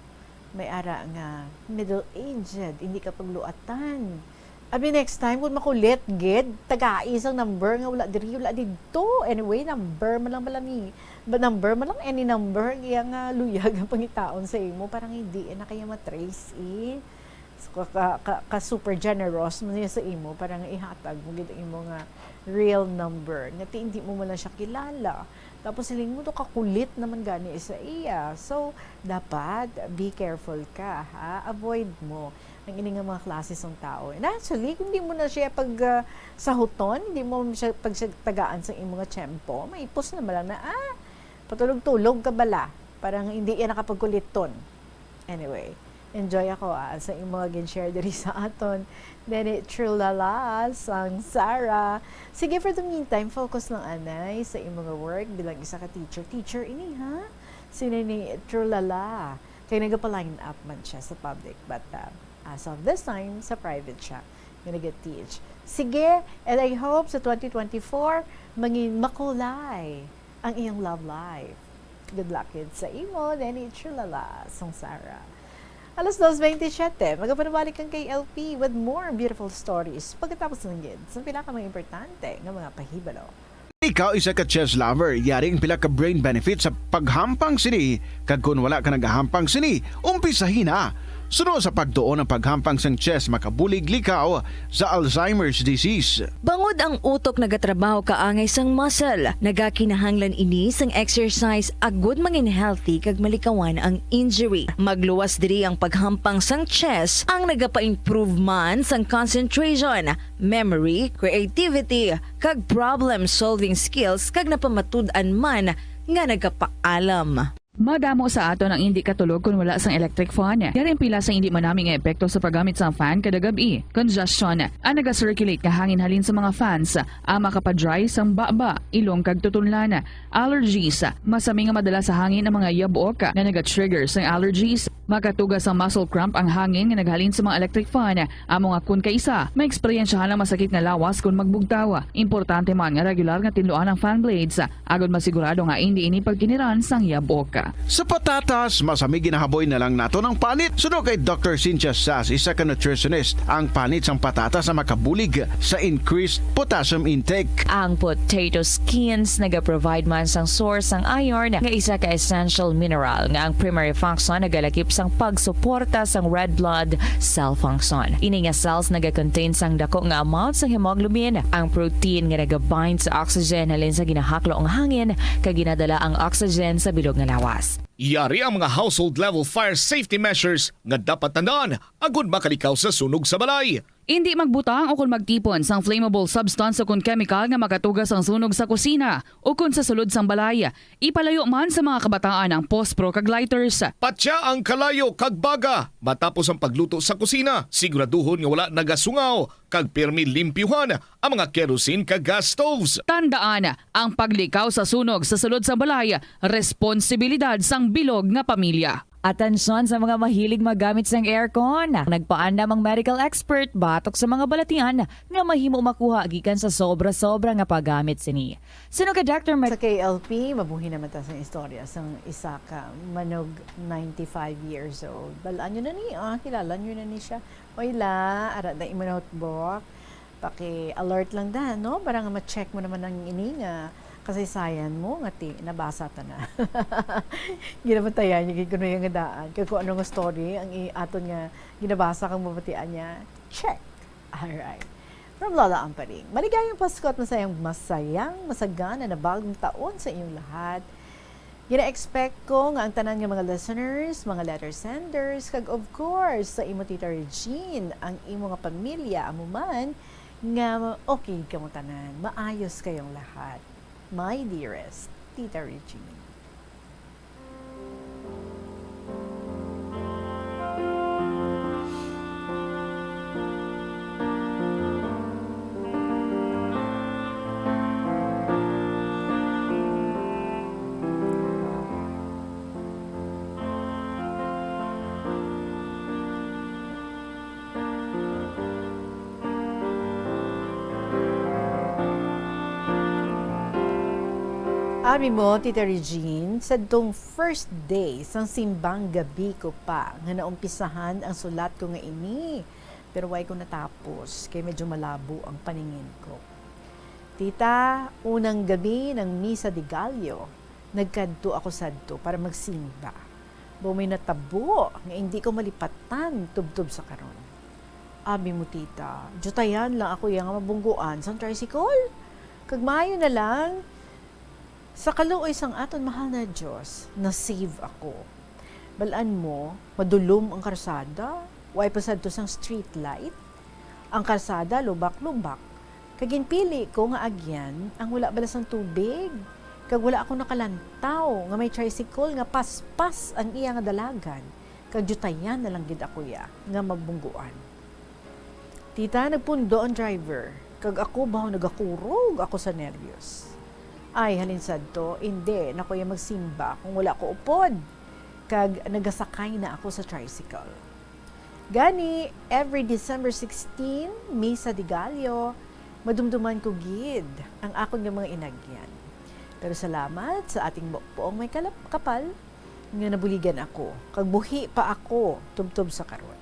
may ara nga middle-aged, hindi ka pagluatan. Abi, next time, kung makulit gid, tagai sang number nga wala diri, wala didto. Anyway, number man lang bala ni, ba, number man lang, any number, iya nga luyag ang pangitaon sa imo, parang hindi, eh, na kaya matrace, eh. So, ka, ka, ka, ka super generous mo niya sa imo, parang ihatag mo gid ang imo nga real number. Nga ti, hindi mo man lang siya kilala. Tapos, siling mo to, kakulit naman gani sa iya. So, dapat be careful ka, ha? Avoid mo ang ini nga mga klase sang tao. And actually, kung di mo na siya pag, ah, sahuton, di mo siya pag siya tagaan sa imo nga tiyempo, maipos na man lang na, ah, Patulog-tulog ka bala. Parang hindi yan nakapagkuliton. Anyway, enjoy ako, ah, sa imo nga gin-share diri sa aton. Nene Trulala sang Sara. Sige, for the meantime, focus lang anay sa imo nga work bilang isa ka teacher. Teacher ini, ha? Si Nene Trulala. Kay nagapa-line up man siya sa public. But, ah, as of this time, sa private siya nga nag-teach. Sige, and I hope sa twenty twenty-four, mangin makulay ang iyang love life. Good luck gid sa imo, Nene Trulala sang Sara. Alas dos veintisiete, magapanabalik ang K L P with more beautiful stories pagkatapos lang gid sa pila ka mga importante nga mga pahibalo. Ikaw isa ka chess lover, yari ang pila ka brain benefits sa paghampang sini, kag kon wala ka nagahampang sini, umpisahi na. Suno sa pagtuon, ang paghampang sang chess makabulig likaw sa Alzheimer's disease. Bangod ang utok nagatrabaho kaangay sang muscle, nagakinahanglan ini sang exercise agud mangin healthy kag malikawan ang injury. Magluwas diri ang paghampang sang chess, ang nagapa-improve man sang concentration, memory, creativity, kag problem-solving skills, kag napamatud-an man nga nagapaalam. Madamo sa aton ang indi katulog kon wala sang electric fan. Yari ang pila sa indi manami nga epekto sa paggamit sang fan kada gab-i. Congestion, ang naga-circulate nga hangin halin sa mga fans, ang makapa-dry sang baba, ilong kag tutunlan. Allergies, masami nga madala sa hangin ang mga yabok nga naga-trigger sang allergies. Makatuga sang muscle cramp ang hangin nga naghalin sa mga electric fan. Amo nga kon kaisa, maeksperiensyahan ang masakit nga lawas kon magbugtaw. Importante man nga regular nga tinluan ang fan blades, agod masigurado nga indi ini pagkiniran sang yabok. Sa patatas, masami ginahaboy na lang naton ang panit. Suno kay Doctor Cynthia Sass, isa ka nutritionist, ang panit sang patatas ang makabulig sa increased potassium intake. Ang potato skins nagaprovide man sang source sang iron, nga isa ka essential mineral, nga ang primary function nagalakip sang pagsuporta sang red blood cell function. Ini nga cells nagakontain sang dako nga amount sang hemoglobin, ang protein nga nagabind sa oxygen halin sa ginahaklo nga hangin, kag ginadala ang oxygen sa bilog nga lawas. Yari ang mga household level fire safety measures nga dapat tandaan agud makalikaw sa sunog sa balay. Indi magbutang ukon magtipon sang flammable substance ukon kemikal nga makatuga sang sunog sa kusina ukon sa sulod sang balay. Ipalayo man sa mga kabataan ang pospro kag lighters. Patya ang kalayo kag baga matapos ang pagluto sa kusina. Siguraduhon nga wala nagasungaw kag pirmi limpyuhan ang mga kerosene kag gas stoves. Tandaan, ang paglikaw sa sunog sa sulod sang balay, responsibilidad sang bilog nga pamilya. Atensyon sa mga mahilig maggamit sang aircon. Nagpaandam ang medical expert batok sa mga balatian nga mahimo makuha gikan sa sobra-sobra nga paggamit sini. Suno kay Doctor Mar- Sa K L P, mabuhi naman ta sang istorya sang isa ka manug ninety-five years old. Balaan nyo na ni, ah, kilala nyo na ni siya. Oy la, ara na imo notebook. Paki-alert lang da, no? Para nga ma-check mo naman ang ini nga kasaysayan mo nga ti nabasa ta na. Ginabantayan niya gid kuno yung nga daan. Kay kung ano nga story ang i-, aton nga ginabasa kang mabatian niya, check. Alright. From Lola Amparing, maligayang Pasko at masayang, masayang, masagana na bagong taon sa inyong lahat. Gina-expect ko nga ang tanan nga mga listeners, mga letter senders, kag of course, sa imo Tita Regine, ang imo nga pamilya, amo man, nga okay kamo tanan, maayos kayong lahat. My dearest, Tita Regine. Abi mo, Tita Regine, sadtong first day sang simbang gabi ko pa nga naumpisahan ang sulat ko nga ini, pero way ko natapos kay medyo malabo ang paningin ko. Tita, unang gabi ng Misa de Gallo, nagkadto ako sadto para magsimba. Daw may natabo nga indi ko malipatan tubtob sa karon. Abi mo, Tita, diyutayan lang ako iya nga mabungguan sang tricycle. Kag maayo na lang, sa kaluoy sang aton mahal na Dios, na-save ako. Balaan mo, madulom ang karsada, way pa sadto sang street light. Ang karsada lubak-lubak, kag ginpili ko nga agyan ang wala bala sang tubig. Kag wala ako nakalantaw nga may tricycle nga paspas ang iya nga dalagan, kag diyutayan na lang gid ako iya nga mabungguan. Tita, nagpundo ang driver, kag ako bahaw nagakurog ako sa nerbiyos. Ay, halin sadto, indi na ko iya magsimba kung wala ko upod, kag nagasakay na ako sa tricycle. Gani, every December sixteen, Misa de Gallo, madumduman ko gid ang akon nga mga inagyan. Pero salamat sa ating Pu-, Puong May Kalap-, Kapal nga nabuligan ako, kag buhi pa ako tubtob sa karon.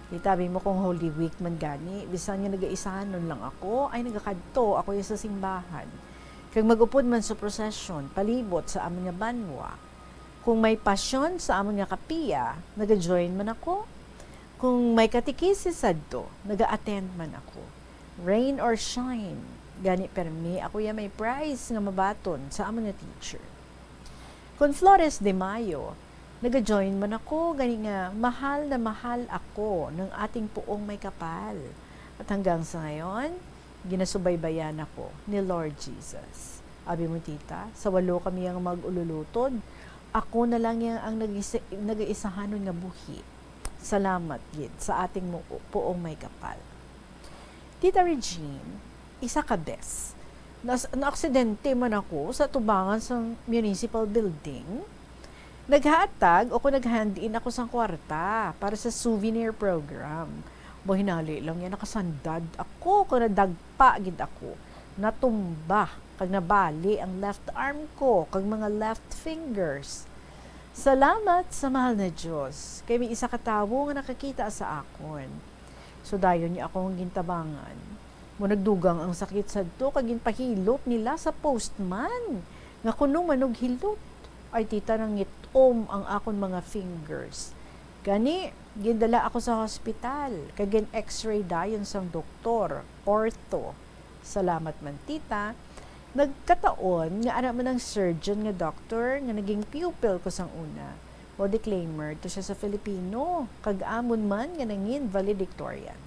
Itabi mo kung Holy Week man gani, bisan nga nagaisahanon lang ako, ay nagakadto ako sa simbahan. Kag mag-upod man sa prosesyon palibot sa amon nga banwa. Kung may pasyon sa amon nga kapia, naga-join man ako. Kung may katekisis sadto, naga-attend man ako. Rain or shine, gani permi ako ya may prize nga mabaton sa amon nga teacher. Kon Flores de Mayo, naga-join man ako, gani nga mahal na mahal ako ng ating Puong May Kapal. At hanggang sa ngayon, ginasubaybayan ako ni Lord Jesus. Abi mo, tita, sa walo kami ang mag-ululutod, ako na lang yang ang nag-isa-, nag-iisahanon nga buhi. Salamat gid sa ating mu-, Puong May Kapal. Tita Regine, isa ka bes, nas-, naaksidente man ako sa tubangan sang municipal building. Naghatag o kung nag-hand-in ako sang kwarta para sa souvenir program. Mahinali lang yan, nakasandad ako, kag nadagpa gid ako. Natumba, kag nabali ang left arm ko, kag mga left fingers. Salamat sa mahal na Dios, kay may isa ka tawo nga nakakita sa akon. So, dayon niya akong gintabangan. Mo nagdugang ang sakit sadto, kag ginpahilot nila sa postman nga kuno manughilot. Ay, tita, nangit-om ang akon mga fingers. Gani, gindala ako sa hospital, kag gin-X-ray dayon sang doktor, ortho. Salamat man, tita. Nagkataon nga ana man ang surgeon nga doctor nga naging pupil ko sang una. O, disclaimer, to siya sa Filipino, kag amon man nga nangin valedictorian.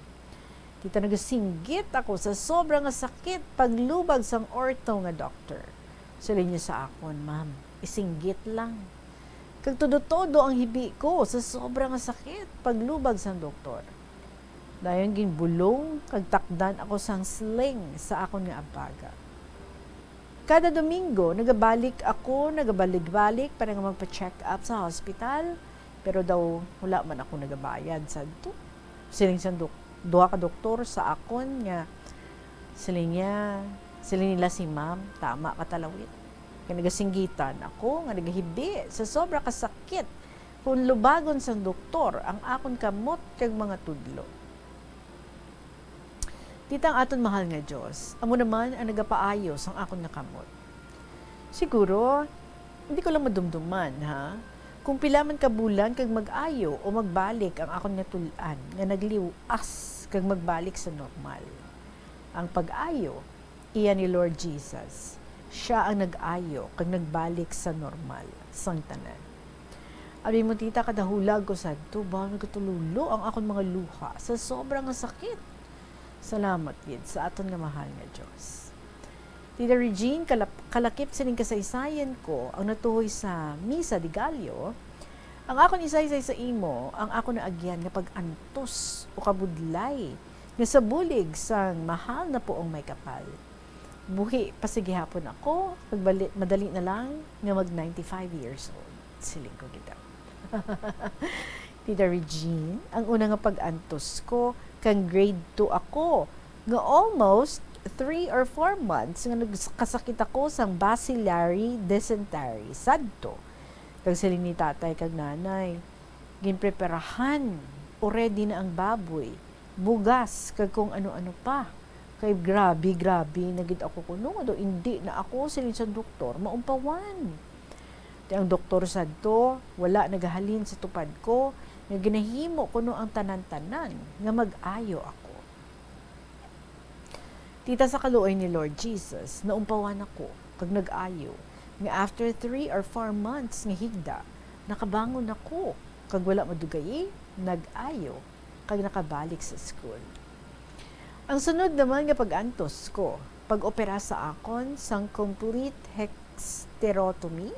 Tita, nagasinggit ako sa sobra nga sakit paglubag sang ortho nga doctor. Siling niya sa akon, "Ma'am, isinggit lang." Kag todo-todo ang hibi ko sa sobra nga sakit paglubag sang doktor. Dayon ginbulong kag takdan ako sang sling sa akon nga abaga. Kada Domingo, nagabalik ako, nagabalik-balik para nga magpa-check up sa hospital, pero daw wala man ako nagabayad sadto. Siling sang dok-, duha ka doktor sa akon nga, siling niya, siling nila si ma'am, tama ka talawit. Kay nagasinggitan ako nga nagahibi sa sobra ka sakit kung lubagon sang doktor ang akon kamot kag mga tudlo. Tita, ang aton mahal nga Dios, amo naman ang nagapaayo sang akon nga kamot. Siguro, hindi ko lang madumduman, ha? Kung pila man ka bulan kag mag-ayo o magbalik ang akon nga tul-an nga nagliw-as kag magbalik sa normal. Ang pag-ayo, iya ni Lord Jesus. Siya ang nag-ayo kag nagbalik sa normal sang tanan. Abi mo, tita, kada hulag ko sadto, ba, nagatulolo ang akon mga luha sa sobra nga sakit. Salamat gid sa aton nga mahal nga Dios. Tita Regine, kalap-, kalakip sining kasaysayan ko ang natuhoy sa Misa de Gallo. Ang akon isaysay sa imo ang akon naagyan nga pag-antos o kabudlay nga sa bulig sang mahal na Puong May Kapal. Buhi pa sa gihapon ako, kag bali-, madali na lang nga mag ninety-five years old, siling ko gid. Tita Regine, ang una nga pag-antos ko, kang grade two ako, nga almost three or four months nga nagkasakit ako sang bacillary dysentery. Sadto. Kag siling ni tatay kag nanay, ginpreparahan, already na ang baboy, bugas, kag kung ano-ano pa. Kay grabe, grabe na gid ako kuno nga daw indi na ako, siling sa doktor, maumpawan. Ti ang doktor sadto, wala nagahalin sa tupad ko nga ginahimo kuno ang tanan-tanan nga mag-ayo ako. Tita, sa kaluoy ni Lord Jesus, naumpawan ako kag nag-ayo nga after three or four months nga higda, nakabangon ako kag wala madugayi, nag-ayo kag nakabalik sa school. Ang sunod naman nga pag-antos ko, pag-opera sa akon sang complete hec-, hysterectomy,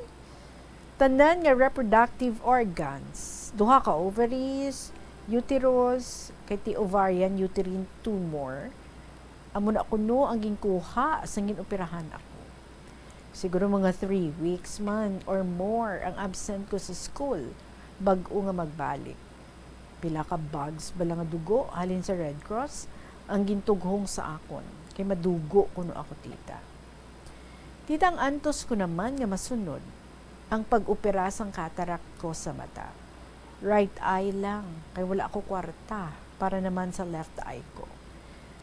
tanan nga reproductive organs, duha ka ovaries, uterus, kay ti ovarian uterine tumor, amo na kuno ang ginkuha sang ginoperahan ako. Siguro mga three weeks man or more ang absent ko sa school bag-o nga magbalik. Pila ka bags bala nga dugo halin sa Red Cross ang gintughong sa akon, kay madugo kuno ako, tita. Tita, ang antos ko naman nga masunod ang pag-opera sang cataract ko sa mata. Right eye lang, kay wala ako kwarta para naman sa left eye ko.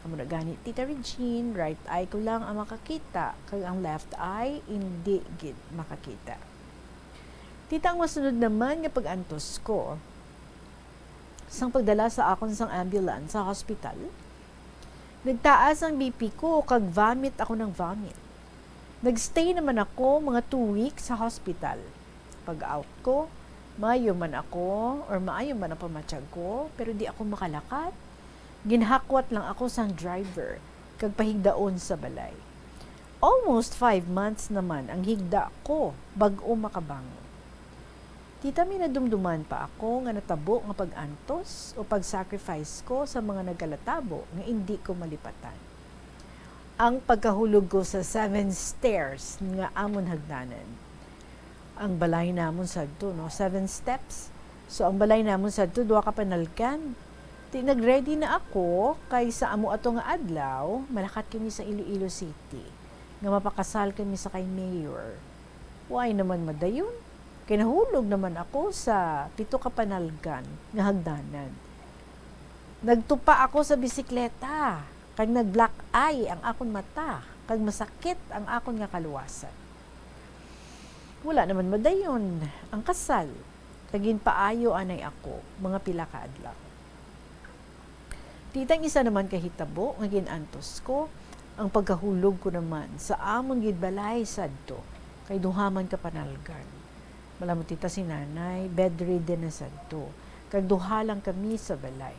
Amo na gani, Tita Regine, right eye ko lang ang makakita, kag ang left eye, indi gid makakita. Tita, ang masunod naman nga pag-antos ko, sang pagdala sa akon sang ambulance sa hospital, nagtaas ang B P ko kag vomit ako ng vomit. Nagstay naman ako mga two weeks sa hospital. Pag-out ko, maayo man ako or maayo man ang pamatyag ko, pero di ako makalakat. Ginhakwat lang ako sang driver kag pahigdaon sa balay. Almost five months naman ang higda ko bag-o makabangon. Tita, may nadumduman pa ako nga natabo nga pag-antos o pag-sacrifice ko sa mga nagkalatabo nga indi ko malipatan. Ang pagkahulog ko sa seven stairs nga amon hagdanan. Ang balay namon sadto, no, seven steps. So, ang balay namon sadto, duha ka panalgan. Ti nag-ready na ako kay sa amo ato nga adlaw, malakat kami sa Iloilo City, nga mapakasal kami sa kay Mayor. Why naman madayon? Kay nahulog naman ako sa pito ka panalgan nga hagdanan. Nagtupa ako sa bisikleta, kag nag-black eye ang akon mata, kag masakit ang akon nga kaluwasan. Wala naman madayon ang kasal, kag ginpaayo anay ako mga pila ka adlaw. Tita, ang isa naman ka hitabo nga gin-antos ko, ang pagkahulog ko naman sa amon gid balay sadto, kay duha man ka panalgan. Malamot, tita, si nanay, bedridden na sadto, kag duha lang kami sa balay.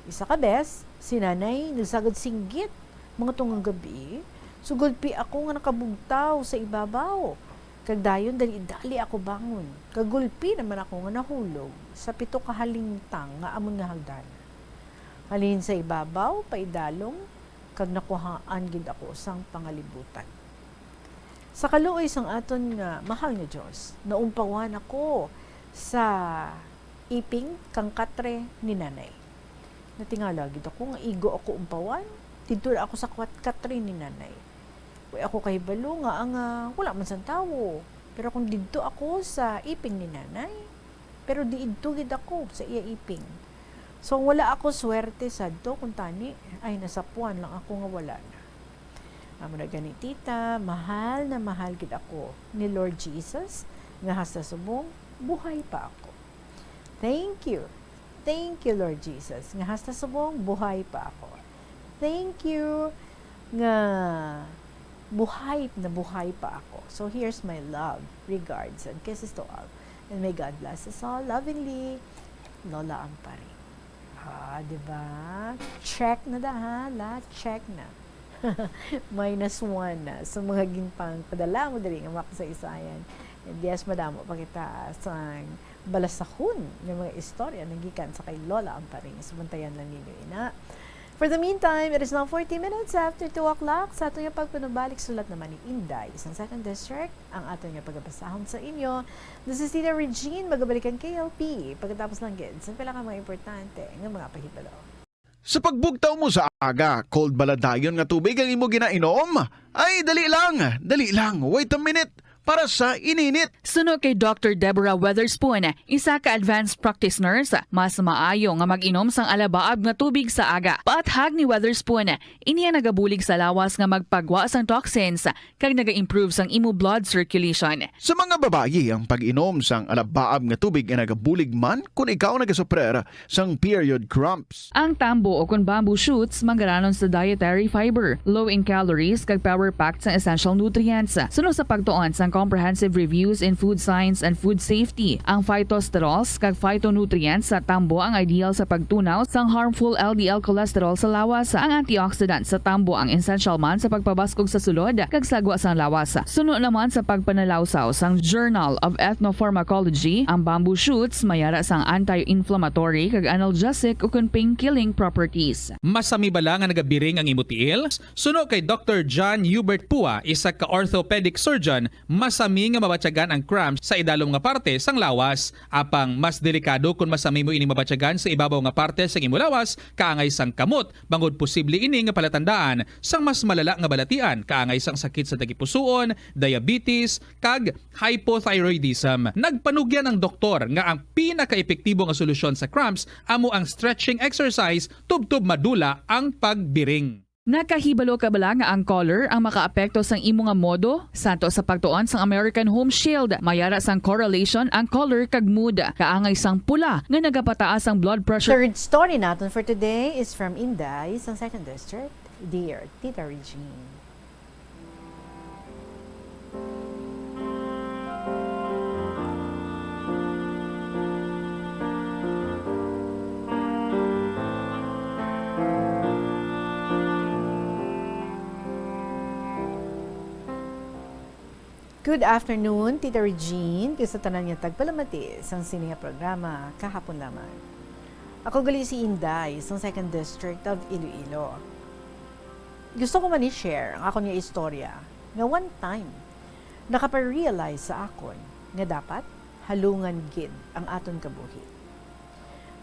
Isa ka bes, si nanay nagsagad singgit mga tungang gabi, so gulpi ako nga nakabugtaw sa ibabaw. Kag dayon dali-dali ako bangon, kag gulpi naman ako nga nahulog sa pito ka halintang nga amon nga hagdanan. Halin sa ibabaw, paidalom, kag nakuhaan gid ako sang pangalibutan. Sa kaluoy sang aton nga mahal nga Dios, naumpawan ako sa iping kang katre ni nanay. Natingala gid ako nga igo ako umpawan, didto na ako sa kwat-, katre ni nanay. Way ako kahibalo nga ang, ah, wala man sang tawo. Pero kung didto ako sa iping ni nanay, pero diidto gid ako sa iya iping. So, wala ako swerte sadto, kung tani, ay, nasapuan lang ako nga wala na. Amo na gani, tita, mahal na mahal gid ako ni Lord Jesus, nga hasta subong buhay pa ako. Thank you. Thank you, Lord Jesus, nga hasta subong buhay pa ako. Thank you nga buhay na buhay pa ako. So here's my love, regards, and kisses to all. And may God bless us all. Lovingly, Lola Amparing. Ah, di ba? Check na da, ha? La, check na. Minus one na sa mga ginpangpadala mo diri nga mga kasaysayan. And yes, madamo pa kita sang balasahon nga mga istorya nga gikan sa kay Lola Amparing. So, bantayan lang ninyo ina. For the meantime, it is now forty minutes after two o'clock. Sa aton nga pagpanubalik, sulat naman ni Inday, isang second district, ang aton nga pagabasahon sa inyo. This is Tita Regine, magabalik ang K L P pagkatapos lang gid sa pila ka mga importante nga mga pahibalo. Sa pagbugtaw mo sa aga, cold bala dayon nga tubig ang imo ginainom? Ay, dali lang, dali lang, wait a minute, para sa ininit. Suno kay Doctor Deborah Weatherspoon, isa ka advanced practice nurse, mas maayo nga mag-inom sang alabaab nga tubig sa aga. Paathag ni Weatherspoon, ini ang nagabulig sa lawas nga magpagwa sang toxins kag naga-improve sang imo blood circulation. Sa mga babayi, ang pag-inom sang alabaab nga tubig ay nagabulig man kon ikaw nagasuprer sang period cramps. Ang tambo o kon bamboo shoots manggaranon sa dietary fiber, low in calories kag power-packed sang essential nutrients. Suno sa pagtuon sang Comprehensive reviews in food science and food safety. Ang phytosterols kag phytonutrients sa tambo ang ideal sa pagtunaw sang harmful L D L cholesterol sa lawas. Ang antioxidant sa tambo ang essential man sa pagpabaskog sa sulod kag sagwa sang lawas. Suno naman sa pagpanalawsaw sang Journal of Ethnopharmacology, ang bamboo shoots may ara sang anti-inflammatory kag analgesic ukon pain-killing properties. Masami bala nga nagabiring ang imo tiil? Suno kay Doktor John Hubert Pua, isa ka orthopedic surgeon, masami nga mabatyagan ang cramps sa idalom nga parte sang lawas. Apang mas delikado kon masami mo ini mabatyagan sa ibabaw nga parte sang imo lawas, kaangay sang kamot, bangod posible ini nga palatandaan sang mas malala nga balatian, kaangay sang sakit sa tagipusoon, diabetes, kag hypothyroidism. Nagpanugyan ang doktor nga ang pinakaepektibo nga solusyon sa cramps amo ang stretching exercise tubtob madula ang pagbiring. Nakahibalo ka bala nga ang color ang makaapekto sang imo nga modo? Santo sa pagtuon sang American Home Shield, may ara sang correlation ang color kag mood. Kaangay sang pula nga nagapataas ang blood pressure. Third story naton for today is from Inday, sang Second District. Dear Tita Regine. Good afternoon, Tita Regine, kag sa tanan nga tagpalamati sang sini nga programa kahapon lamang. Ako gali si Inday, sang Second District of Iloilo. Gusto ko man i-share ang akon nga istorya nga one time nakaparealize sa akon nga dapat halungan gid ang aton kabuhi.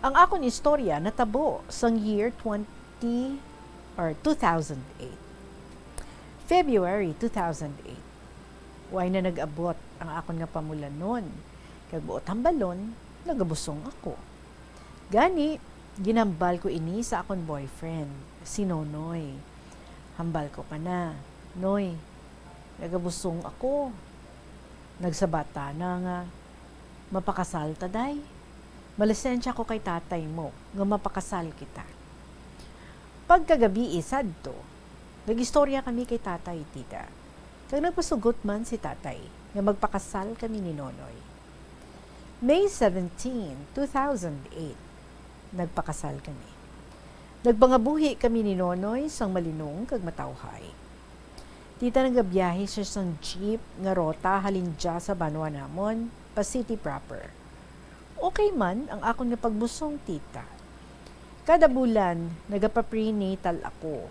Ang akon istorya natabo sang year twenty or two thousand eight. February two thousand eight. Way na nag-abot ang akon nga pamulanon, kag buot hambalon, nagabusong ako. Gani, ginhambal ko ini sa akon boyfriend, si Nonoy. Hambal ko pa na, "Noy, nagabusong ako." Nagsabat tana nga, "Mapakasal ta, day? Malisensya ko kay tatay mo nga mapakasal kita." Pagkagabii sadto, nag-istorya kami kay tatay, tita. Kag nagpasugot man si tatay nga magpakasal kami ni Nonoy. May seventeen, two thousand eight, nagpakasal kami. Nagpangabuhi kami ni Nonoy sang malinong kag matawhay. Tita, nagabiyahe siya sang jeep nga rota halin dya sa banwa namon pa city proper. Okay man ang akon nga pagbusong, tita. Kada bulan, nagapaprenatal ako.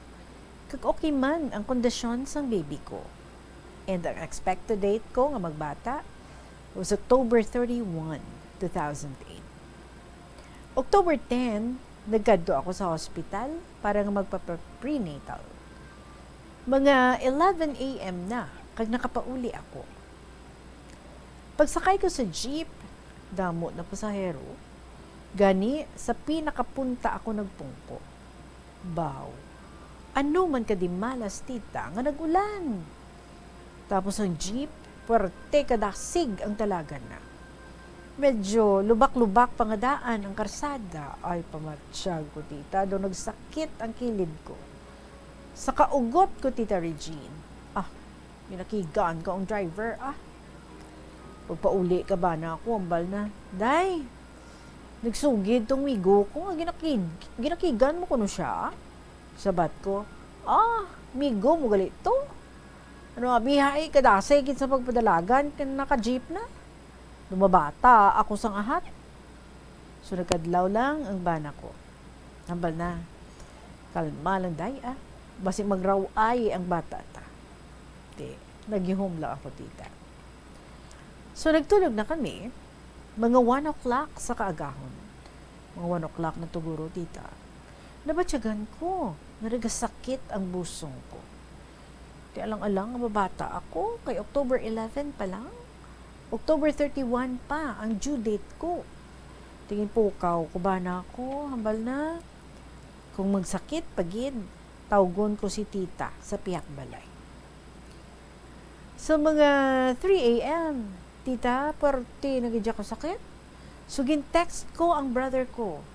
Kag okay man ang kondisyon sang baby ko. And ang expected date ko nga magbata was October thirty-one, two thousand eight. October ten, nagkadto ako sa hospital para nga magpapa-prenatal. Mga eleven A M na, kag nakapauli ako. Pagsakay ko sa jeep, damo na pasahero. Gani, sa pinakapunta ako nagpungko. Baw, ano man ka di malas, tita, nga nag-ulan. Tapos ang jeep, puwerte kadasig ang dalagan na. Medyo lubak-lubak pa nga daan ang karsada. Ay, pamatyag ko, tita, daw nagsakit ang kilid ko. Sa kaugot ko, Tita Regine. Ah, ginakigaan ko ang driver, ah. Pagpauli ka bana ako, hambal na, "Day, nagsugid tong migo ko nga ginakig-, ginakigan mo kuno siya?" Sabat ko, "Ah, migo mo gali to? Ano, abihay, kadasig gid sa pagpadalagan, kay naka-jeep na. Lumabata ako sang ahat." So, nagkadlaw lang ang bana ko. Hambal na, "Kalma lang, day, ah. Basi magraw-ay ang bata ta." Di, nagihom lang ako, tita. So, nagtulog na kami, mga one o'clock sa kaagahon. Mga one o'clock na tuguro, tita. Nabatyagan ko nga nagasakit ang busong ko. Di alang-alang nga mabata ako, kay October eleven pa lang. October thirty-one pa ang due date ko. Tingin pukaw ko bana ako, hambal na, "Kung magsakit pa gid, tawgon ko si tita sa pihak balay." Sa mga three A M, "Tita, parte na gid ako sakit." So, gin-text ko ang brother ko.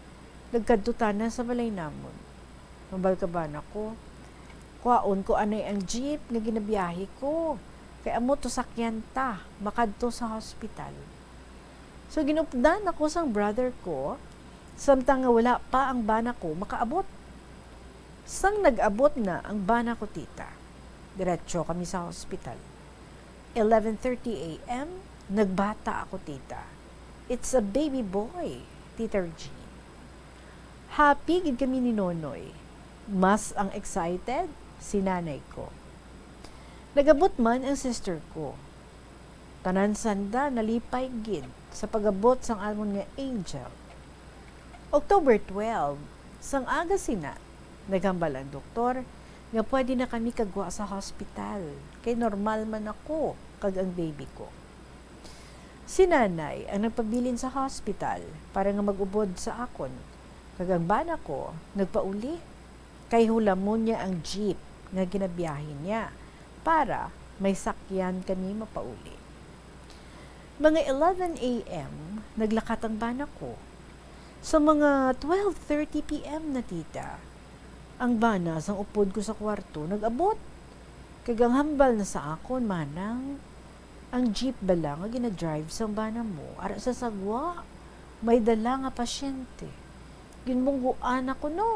Nagkadto tana sa balay namon. Hambal ka bana ako, "Kuhaon ko anay ang jeep nga ginabiyahe ko. Kay amo to sakyan ta makadto sa hospital. So, ginupdan ako sang brother ko, samtang nga wala pa ang bana ko makaabot. Sang nag-abot na ang bana ko, tita, diretso kami sa hospital. Eleven thirty a m, nagbata ako, tita. It's a baby boy, Tita Regine. Happy gid kami ni Nonoy. Mas ang excited si nanay ko. Nagabot man ang sister ko. Tanan sanda nalipay gid sa pag-abot sang amon nga angel. October twelve, sang aga sina, naghambal ang doktor nga pwede na kami kagwa sa hospital, kay normal man ako kag ang baby ko. Si nanay ang nagpabilin sa hospital para nga mag-ubod sa akon, kag ang bana ko nagpauli, kay hulamon niya ang jeep nga ginabiyahe niya para may sakyan kami mapauli. Mga eleven a m, naglakat ang bana ko. Sa mga twelve thirty p m na, tita, ang bana sang upod ko sa kwarto nag-abot. Kag ang hambal na sa akon, "Manang, ang jeep bala nga ginadrive sang bana mo, ara sa sagwa, may dala nga pasyente." Ginbungguan ako, no?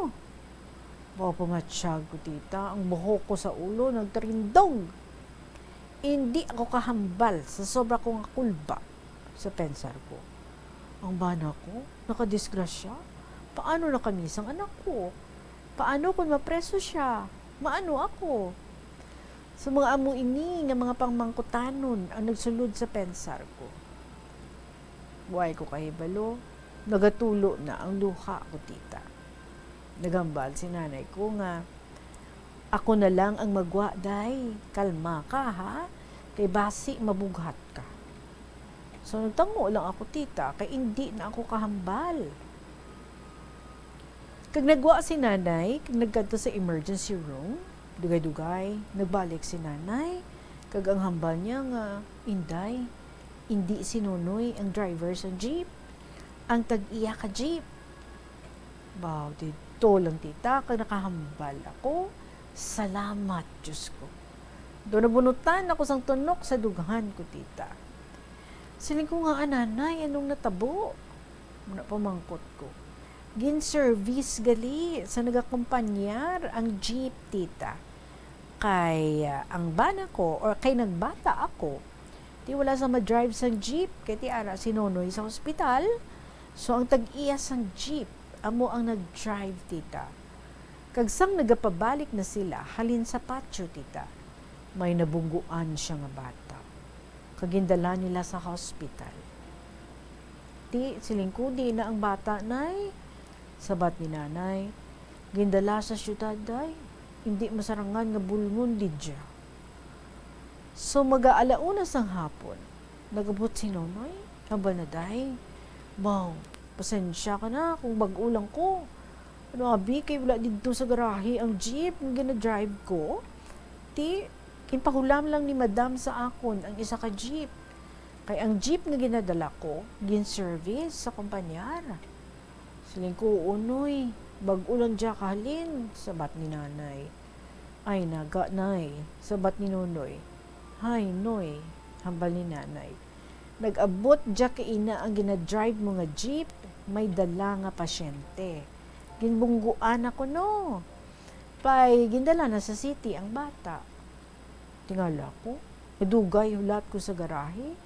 Mao pa matsyag ko, tita, ang buhok ko sa ulo nagtarindog. Indi ako kahambal sa sobra ko nga kulba, sa pensar ko. Ang bana ko, nakadisgrasya? Paano na kami sang anak ko? Paano kung mapreso siya? Maano ako? Sa mga amo ini nga mga pangmangkutanon ang nagsulod sa pensar ko. Wala ko kahibalo, nagatulo na ang luha ko, tita. Naghambal si nanay ko nga, "Ako na lang ang magwa, day. Kalma ka, ha? Kay basi mabughat ka." So, nagtangmo lang ako, tita, kay indi na ako kahambal. Kag nagwa si nanay, kag nagkadto sa emergency room. Dugay-dugay, nagbalik si nanay, kag ang hambal niya nga, "Inday, indi si Nonoy ang driver sang jeep. Ang tag-iya ka jeep." Baw, didto lang, tita, kag nakahambal ako. Salamat, Diyos ko. Do nabunutan ako sang tunok sa dughan ko, tita. Siling ko nga, "Ah, nanay, anong natabo?" Muna pamangkot ko. "Gin-service gali sa nagakumpanyar ang jeep, tita. Kay, ah, ang bana ko, or kay nagbata ako, ti wala sa madrive sang jeep, kay ti ara si Nonoy sa hospital. So, ang tag-iya sang jeep, amo ang nag-drive, tita. Kag sang nagapabalik na sila halin sa patio, tita, may nabungguan siya nga bata. Kag gindala nila sa hospital." "Ti, siling ko, di na ang bata, nay?" Sabat ni nanay, "Gindala sa syudad, day. Indi masarangan nga bulngon didya." So, mag-aalauna sang hapon, nag-abot si Nonoy. Hambal na, "Day, baw, pasensya ka na kung bag-o lang ko. Ano, abi, kay wala didto sa garahe ang jeep nga ginadrive ko. Ti, ginpahulam lang ni madam sa akon ang isa ka jeep. Kay ang jeep nga ginadala ko, gin-service sa kumpanyar." Siling ko, "Unoy, bag-o lang dya kahalin," sabat ni nanay. "Ay, naga, nay," sabat ni Nonoy. "Hay, Noy," hambal ni nanay. "Nag-abot dya kaina ang ginadrive mo nga jeep, may dala nga pasyente. Ginbungguan ako, no? Pay, gindala na sa city ang bata." Tingala ko, nadugay hulat ko sa garahe.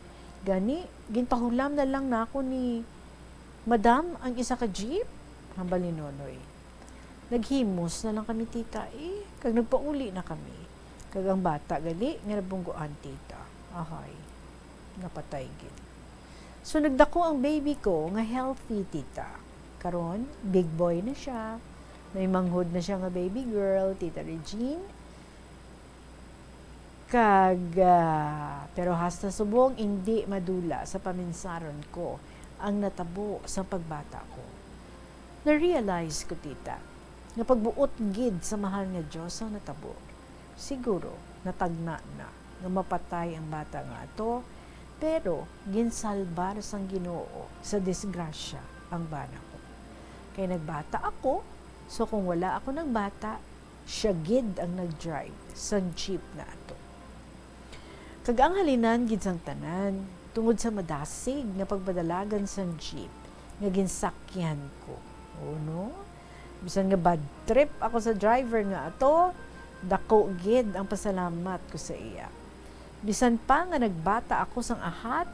Gani, ginpahulam na lang nako ni Madam ang isa ka jeep, hambal ni Nonoy. Naghimos na lang kami, tita, eh, kag nagpauli na kami. Kag ang bata gali nga nabungguan, tita, ahay, napatay gid. So, nagdako ang baby ko nga healthy, tita. Karon, big boy na siya. May manghod na siya nga baby girl, Tita Regine. Kag, ah, pero hasta subong indi madula sa paminsaron ko ang natabo sa pagbata ko. Na-realize ko, tita, nga pagbuot gid sa mahal nga Dios ang natabo. Siguro, natagna na nga mapatay ang bata nga ato, pero ginsalbar sang Ginoo sa disgrasya ang bana ko. Kay nagbata ako, so kung wala ako nagbata, siya gid ang nag-drive sang jeep na ato. Kag ang halinan gid sang tanan, tungod sa madasig nga pagpadalagan sang jeep nga ginsakyan ko. Oh, no? Bisan nga bad trip ako sa driver nga ato, dako gid ang pasalamat ko sa iya. Bisan pa nga nagbata ako sang ahat,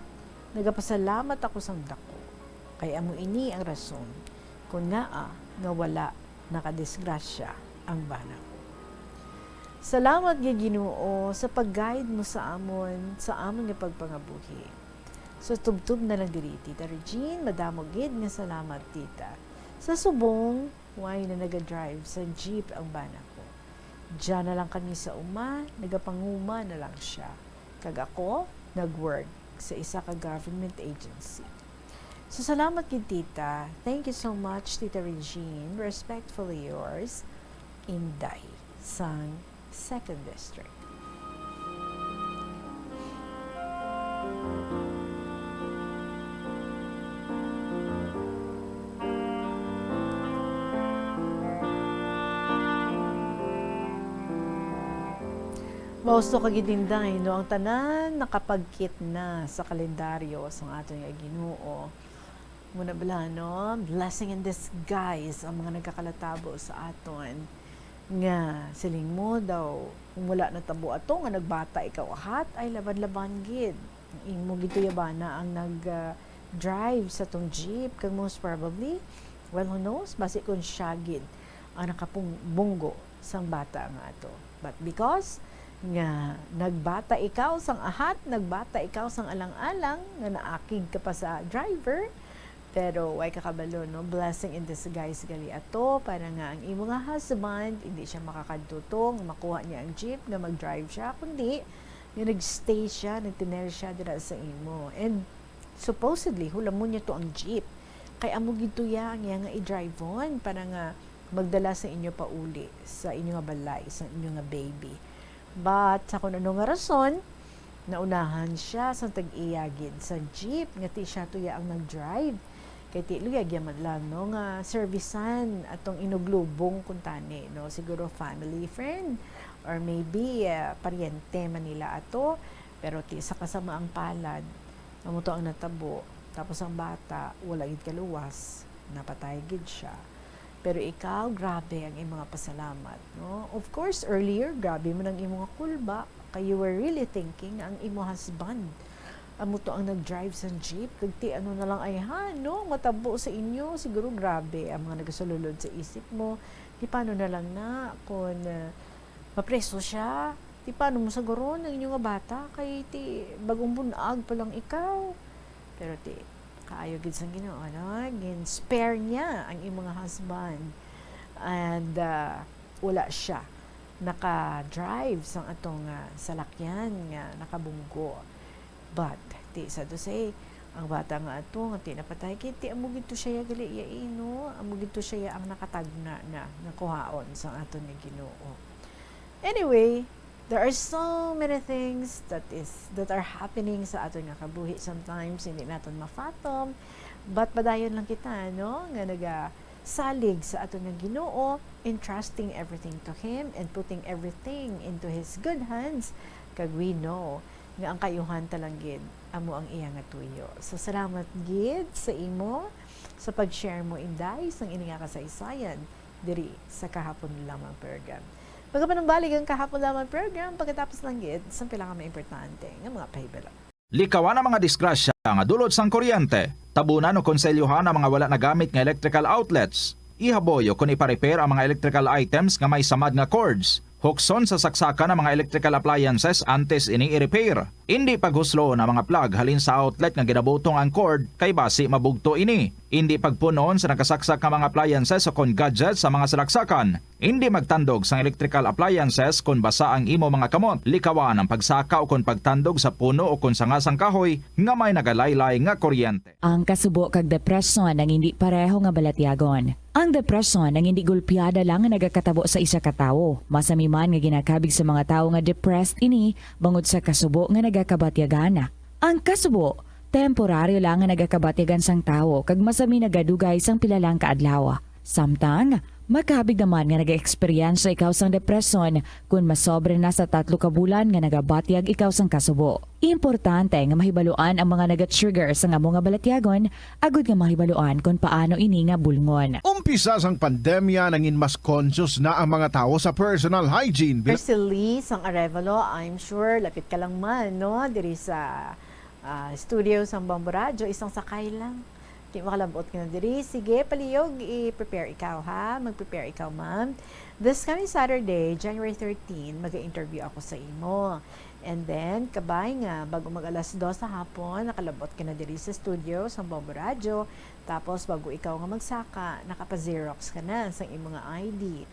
nagapasalamat ako sang dako. Kay amo ini ang rason kon ngaa nga wala nakadisgrasya ang bana ko. Salamat gid, Ginoo, sa pag-guide mo sa amon, sa amon nga pagpangabuhi. Sa tubtob na lang diri, Tita Regine, madamo gid nga salamat, Tita. Sa subong, why na naga-drive sa jeep ang bana ko? Diyan na lang kami sa uma, nagapanguma na lang siya. Kag ako, nag-work sa isa ka government agency. So, salamat gid, Tita. Thank you so much, Tita Regine. Respectfully yours, Inday, sang Second District. Mausto kag idinday, no, ang tanan nakapagkit na sa kalendaryo sang aton nga Ginoo. Muna bala, no? Blessing in disguise ang mga nagkakalatabo sa aton. Nga, siling mo daw, kung wala natabo ato nga nagbata ikaw ahat, ay laban-laban gid. Imo gid to ya bana ang nag, ah, drive sa tong jeep, kag most probably, well, who knows, basi kung siya gid ang nakabunggo sang bata nga ato. But because nga nagbata ikaw sang ahat, nagbata ikaw sang alang-alang, nga naakig ka pa sa driver, pero way ka kabalo, no? Blessing in disguise gali ato, para nga ang imo nga husband, hindi siya makakadto to nga makuha niya ang jeep nga mag-drive siya, kundi nga nagstay siya, nagtener siya dira sa imo. And supposedly, hulamon niya to ang jeep. Kay amo gid to ya ang iya nga i-drive-on para nga magdala sa inyo pauli sa inyo nga balay, sa inyo nga baby. But sa kun ano nga rason, naunahan siya sa tag-iya gid sa jeep, nga ti siya to ya ang nag-drive. Kay ti luyag ya man lang, no, nga servisan atong inuglubong kuntani, no, siguro family friend or maybe, ah, paryente man nila ato, pero ti sa kasamaang palad, amo to ang natabo. Tapos ang bata, wala gid kaluwas, napatay gid siya. Pero ikaw, grabe ang imo nga pasalamat, no? Of course, earlier, grabe man ang imo nga kulba, kay you were really thinking nga ang imo husband amo to ang nag-drive sa jeep, kag ti ano na lang ay ha, no? Matabo sa inyo, siguro grabe ang mga nagasululod sa isip mo. Ti paano na lang na kung, uh, mapreso siya? Ti paano mo saguron ang inyo nga bata? Kay ti bagong bunag pa lang ikaw. Pero ti, kaayo gid sang Ginoo, no? Gin-spare niya ang imo nga husband. And, ah, wala siya naka-drive sang atong, ah, salakyan nga nakabunggo. But, ti, sad to say, ang bata nga ato nga ti napatay, kay ti amo gid to siya gali iya, eh, no? Amo gid to siya ang nakatagna na nga kuhaon sang aton nga Ginoo. Anyway, there are so many things that is, that are happening sa aton nga kabuhi. Sometimes, hindi naton mafatom. But padayon lang kita, no? Nga nagasalig sa aton nga Ginoo, entrusting everything to Him and putting everything into His good hands. Kag we know nga ang kaayuhan ta lang gid amo ang iya nga tuyo. So, salamat gid sa imo, sa pag-share mo, Inday, sang ini nga kasaysayan diri sa Kahapon Lamang program. Magapanumbalik ang Kahapon Lamang program pagkatapos lang gid sang pila ka mga importante nga mga pahibalo. Likawan ang mga disgrasya nga dulot sang kuryente. Tabunan o konselyohan ang mga wala nagamit nga electrical outlets. Ihaboy o kon ipa-repair ang mga electrical items nga may samad nga cords. Hukson sa saksakan ang mga electrical appliances antes ini i-repair. Indi paghusloon ang mga plug halin sa outlet nga ginabutong ang cord, kay basi mabugto ini. Indi pagpun-on sa nakasaksak nga mga appliances o kon gadgets sa mga salaksakan. Indi magtandog sang electrical appliances kon basa ang imo mga kamot. Likawan ang pagsaka o kon pagtandog sa puno o kon sanga sang kahoy nga may nagalaylay nga kuryente. Ang kasubo kag depresyon ang indi pareho nga balatyagon. Ang depresyon ang indi gulpiada lang nga nagakatabo sa isa ka tawo. Masami man nga ginakabig sa mga tawo nga depressed ini bangod sa kasubo nga nagakabatyagan. Ang kasubo, temporaryo lang nga nagakabatyagan sang tawo kag masami nagadugay sang pila lang ka adlaw. Samtang, Makabig naman nga nag-eksperyensya ikaw sang depresyon kon masobra na sa tatlo ka bulan nga nagabatyag ikaw sang kasubo. Importante nga mahibaluan ang mga naga-trigger sang amo nga balatyagon agud nga mahibaluan kon paano ini nga bulngon. Umpisa sang pandemya, nangin mas conscious na ang mga tawo sa personal hygiene. Bil- Arcely sang Arevalo, I'm sure lapit ka lang man, no? Diri sa ah, studio sang Bombo Radyo, isang sakay lang. Di makalabot ka na diri. Sige, palihog, i-prepare ikaw, ha? Mag-prepare ikaw, ma'am. This coming Saturday, January thirteen, mag-interview ako sa imo. And then, kabay nga, bago mag alas dos sa hapon, nakalabot ka na diri sa studio sang Bombo Radyo. Tapos, bago ikaw nga magsaka, nakapa-Xerox ka na sang imo nga I D.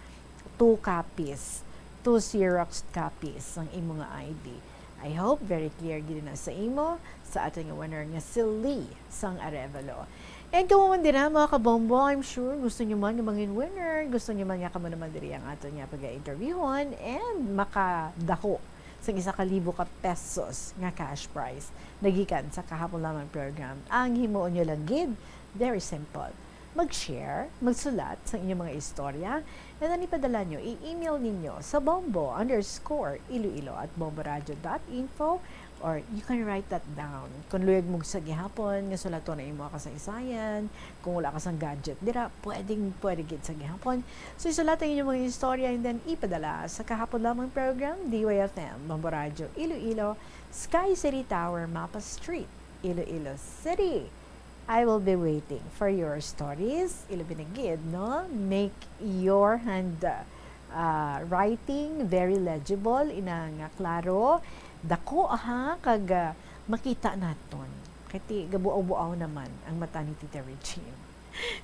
Two copies, two Xerox copies sang imo nga I D. I hope very clear gid na sa imo, sa aton nga winner nga si Lee sang Arevalo. And kamo man dira, mga kabombo, I'm sure gusto nyo man nga mangin winner, gusto nyo man nga kamo naman diri ang aton nga pag-interviewon and makadako sang isa ka libo ka pesos nga cash prize nagikan sa kahapon lamang program. Ang himuon nyo lang gid, very simple. Mag-share, magsulat sa inyong mga istorya, and then ipadala nyo, i-email ninyo sa bombo underscore iloilo at bomboradio dot info, or you can write that down. Kung luyag mo sa gihapon nga sulaton ang imong kasaysayan, kung wala ka sang gadget dira, pwedeng pwede gid sa gihapon. So isulat ang inyong mga istorya and then ipadala sa kahapon lamang program, D Y F M, Bombo Radio Iloilo, Sky City Tower, Mapa Street, Iloilo City. I will be waiting for your stories. Ilabi na gid, no? Make your hand uh, writing very legible, ina nga klaro, dako, ha, kag uh, makita naton. Kay ti gabuaw-buaw naman ang mata ni Tita Regine.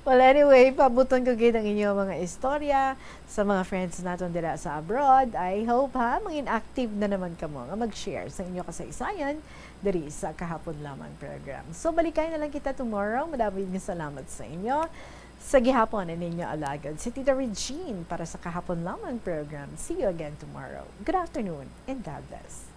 Well, anyway, pabuton ko gid ang inyong mga istorya sa mga friends naton dira sa abroad. I hope, ha, mangin active na naman kamo nga mag-share sa inyo kasaysayan diri sa kahapon lamang program. So, balikay na lang kita tomorrow. Madami nga salamat sa inyo. Sa gihapon, ang ninyo alagad, si Tita Regine para sa kahapon lamang program. See you again tomorrow. Good afternoon and God bless.